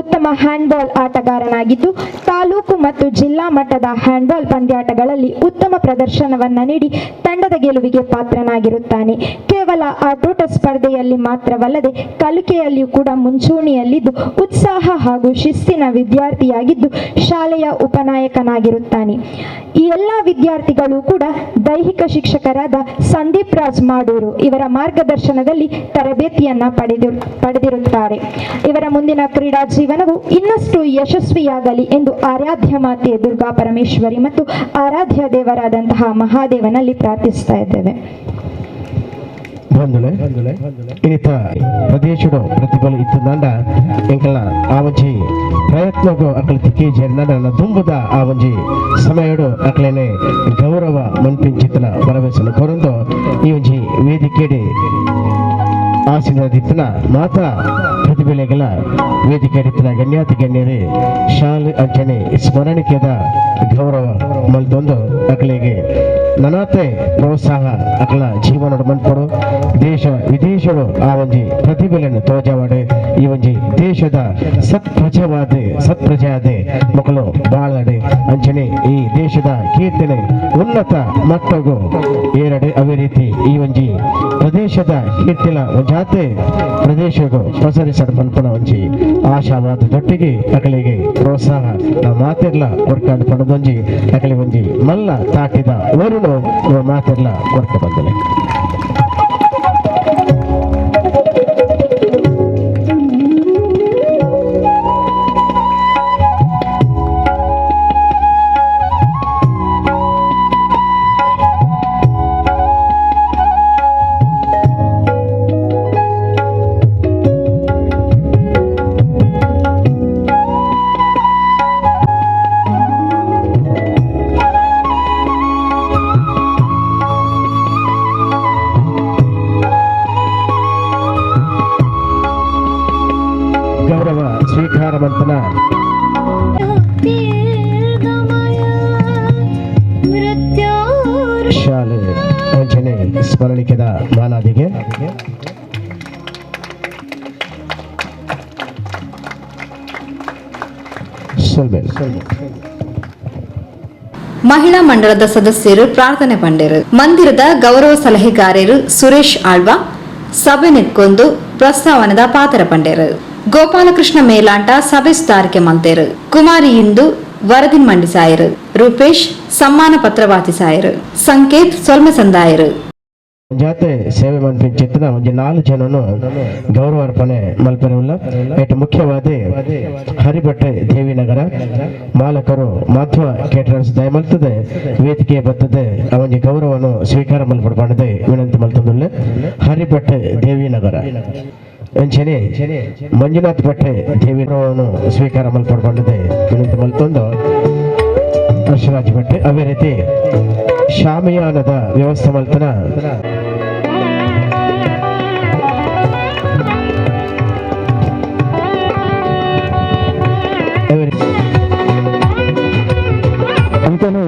ಉತ್ತಮ ಹ್ಯಾಂಡ್ಬಾಲ್ ಆಟಗಾರನಾಗಿದ್ದು ತಾಲೂಕು ಮತ್ತು ಜಿಲ್ಲಾ ಮಟ್ಟದ ಹ್ಯಾಂಡ್ಬಾಲ್ ಪಂದ್ಯಾಟಗಳಲ್ಲಿ ಉತ್ತಮ ಪ್ರದರ್ಶನವನ್ನು ನೀಡಿ ತಂಡದ ಗೆಲುವಿಗೆ ಪಾತ್ರನಾಗಿರುತ್ತಾನೆ. ಕೇವಲ ಆಟೋಟ ಸ್ಪರ್ಧೆಯಲ್ಲಿ ಮಾತ್ರವಲ್ಲದೆ ಕಲಿಕೆಯಲ್ಲಿಯೂ ಕೂಡ ಮುಂಚೂಣಿಯಲ್ಲಿದ್ದು ಉತ್ಸಾಹ ಹಾಗೂ ಶಿಸ್ತಿನ ವಿದ್ಯಾರ್ಥಿಯಾಗಿದ್ದು ಶಾಲೆಯ ಉಪನಾಯಕನಾಗಿರುತ್ತಾನೆ. ಈ ಎಲ್ಲ ವಿದ್ಯಾರ್ಥಿಗಳು ಕೂಡ ದೈಹಿಕ ಶಿಕ್ಷಕರಾದ ಸಂದೀಪ್ ರಾಜ್ ಮಾಡೂರು ಇವರ ಮಾರ್ಗದರ್ಶನದಲ್ಲಿ ತರಬೇತಿಯನ್ನ ಪಡೆದಿರುತ್ತಾರೆ. ಇವರ ಮುಂದಿನ ಕ್ರೀಡಾ ಜೀವನವು ಇನ್ನಷ್ಟು ಯಶಸ್ವಿಯಾಗಲಿ ಎಂದು ಆರಾಧ್ಯ ಮಾತೆ ದುರ್ಗಾ ಪರಮೇಶ್ವರಿ ಮತ್ತು ಆರಾಧ್ಯ ದೇವರಾದಂತಹ ಮಹಾದೇವನಲ್ಲಿ ಪ್ರಾರ್ಥಿಸ್ತಾ ಇದ್ದೇವೆ. ಬಂಧುಲೆ ಇನ್ನಿತ ಪ್ರದೇಶಡು ಪ್ರತಿಫಲ ಇತ್ತದಂಡ ಎಂಕಲ್ನ ಆ ಒಂಜಿ ಪ್ರಯತ್ನಗೂ ಅಕಲ ತಿಕ್ಕಿ ಜೇರ್ದಂಡ ದುಂಬುದ ಆ ಒಂಜಿ ಸಮಯಡು ಅಕಲೇನೆ ಗೌರವ ಮನ್ಪಿಂಚಿತನ ಭರವಸೆಯನ್ನು ಕೊರಂದು ಈ ಒಂಜಿ ವೇದಿಕೆಡೆ ಆಸೀನದಿತ್ತನ ಮಾತಾ ಪ್ರತಿಭೆಲೆಗಳ ವೇದಿಕೆ ಅಡಿತನ ಗಣ್ಯಾತಿ ಗಣ್ಯರೇ ಶಾಲೆ ಅಂಚನೆ ಸ್ಮರಣಿಕೆದ ಗೌರವ ಮಲ್ದೊಂದು ಅಕಲಿಗೆ ನನಾತೆ ಪ್ರೋತ್ಸಾಹ ಅಕಲ ಜೀವನದ ಮನ್ಪಡು ದೇಶ ವಿದೇಶಗಳು ಆ ಒಂಜಿ ಪ್ರತಿಭೆಯನ್ನು ತೋಜವಾಡೆ ಈ ಒಂಜಿ ದೇಶದ ಸತ್ಪ್ರಜವಾದೆ ಸತ್ಪ್ರಜಾದೆ ಮಕ್ಕಳು ಬಾಳಡೆ ಅಂಚನೆ ಈ ದೇಶದ ಕೀರ್ತನೆ ಉನ್ನತ ಮಟ್ಟಗೂ ಏರಡೆ. ಅದೇ ರೀತಿ ಈ ಒಂಜಿ ಪ್ರದೇಶದ ಕೀರ್ತಿಲ ಒಂಜಾತೆ ಪ್ರದೇಶಗೂ ಪ್ರಸರಿಸಡ ಮನ್ಪನ ಒಂಜಿ ಆಶಾವಾದ ದೊಟ್ಟಿಗೆ ಅಕಲಿಗೆ ಪ್ರೋತ್ಸಾಹ ನಾವು ಮಾತಿರ್ಲ ಕೊಡ್ಕೊಂಡು ಪಡೆದೊಂಜಿ ಅಕಲಿ ಒಂಜಿ ಮಲ್ಲ ತಾಟಿದ ಓರುನು ಮಾತಿರ್ಲ ಕೊಡ್ಕ ಬಂದಲೆ. ಸ್ವೀಕಾರ ಮಂತನ ಶಾಲೆ ಅಂಚನೆ ಸ್ಮರಣಿಕೆದ ಮಾನಾದಿಗೆ ಮಹಿಳಾ ಮಂಡಳದ ಸದಸ್ಯರು ಪ್ರಾರ್ಥನೆ ಪಂಡೇರು. ಮಂದಿರದ ಗೌರವ ಸಲಹೆಗಾರರು ಸುರೇಶ್ ಆಳ್ವಾ ಸಭೆ ನೆಕ್ಕೊಂದು ಪ್ರಸ್ತಾವನೆದ ಪಾತ್ರ ಪಂಡೇರು. ಗೋಪಾಲಕೃಷ್ಣ ಮೇಲಾಂಟ ಸಭೆ ಸುಧಾರಿಕೆ ಮಂತೇರು. ಕುಮಾರಿ ಇಂದು ವರದಿನ್ ಮಂಡಿಸಾಯರು. ರೂಪೇಶ್ ಸಮ್ಮಾನ ಪತ್ರ ವಾಚಿಸಾಯರು. ಸಂಕೇತ್ ಸೊಲ್ಮೆ ಸಂದಾಯರು. ಜಾತೆ ಸೇವೆ ಮನ್ಪಿಂಚಿತ್ತಿನ ಒಂಜಿ 4 ಜನನು ಗೌರವ ಅರ್ಪಣೆ ಮಲ್ಪೆರವುಲ್ಲ. ಏಟ್ ಮುಖ್ಯವಾದ ಹರಿಭಟ್ಟೆ ದೇವಿನಗರ ಮಾಲಕರು ಮಾಧ್ವ ಕೇಟರರ್ಸ್ ದಯಮಲ್ತದೆ ವೇದಿಕೆ ಬರ್ತದೆ ಆ ಒಂಜಿ ಗೌರವನು ಸ್ವೀಕಾರ ಮಲ್ಪಡ್ಬಾರ್ದೆ ವಿನಂತಿ ಮಲ್ತದುಲ್ಲೆ. ಹರಿಭಟ್ಟೆ ದೇವಿನಗರ ಅಂಚನೆ ಮಂಜುನಾಥ್ ಭಟ್ಟೆ ದೇವಿನಗರವನ್ನು ಸ್ವೀಕಾರ ಮಲ್ಪಡ್ಬಾರ್ದೆ ವಿನಂತಿ ಮಲ್ತೊಂದು ಹರ್ಷರಾಜ್ ಭಟ್ಟೆ. ಅದೇ ರೀತಿ ಶಾಮಿಯಾನದ ವ್ಯವಸ್ಥೆ ಮಲ್ತನ ಅಂತಾನೆ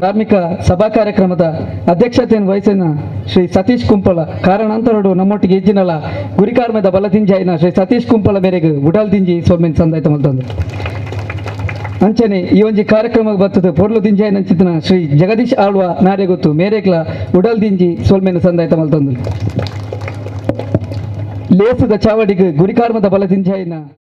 ಧಾರ್ಮಿಕ ಸಭಾ ಕಾರ್ಯಕ್ರಮದ ಅಧ್ಯಕ್ಷತೆಯನ್ನು ವಹಿಸಿನ ಶ್ರೀ ಸತೀಶ್ ಕುಂಪಲ ಕಾರಣಾಂತರಡು ನಮ್ಮೊಟ್ಟಿಗೆ ಇಜ್ಜಿನಲ ಗುರಿಕಾರ್ಮದ ಬಲದಿಂಜಾಯಿನ ಶ್ರೀ ಸತೀಶ್ ಕುಂಪಲ ಮೇರೆಗೆ ಉಡಲ್ ದಿಂಜಿ ಸೊಲ್ಮೆನ್ ಸಂದಾಯ್ತ ಮಲ್ತಂದು. ಅಂಚನೆ ಈ ಒಂಜಿ ಕಾರ್ಯಕ್ರಮಕ್ಕೆ ಬರ್ತದೆ ಪೊರ್ಲು ದಿಂಜಾಯಿನ ಅಂಚಿತನ ಶ್ರೀ ಜಗದೀಶ್ ಆಳ್ವ ನಾರೆಗೊತ್ತು ಮೇರೆಗ್ಲ ಉಡಲ್ ದಿಂಜಿ ಸೊಲ್ಮೆನ್ ಸಂದಾಯ್ತ ಮಲ್ತಂದು. ಲೇಸದ ಚಾವಡಿಗೆ ಗುರಿಕಾರ್ಮದ ಬಲದಿಂಜಾಯಿನ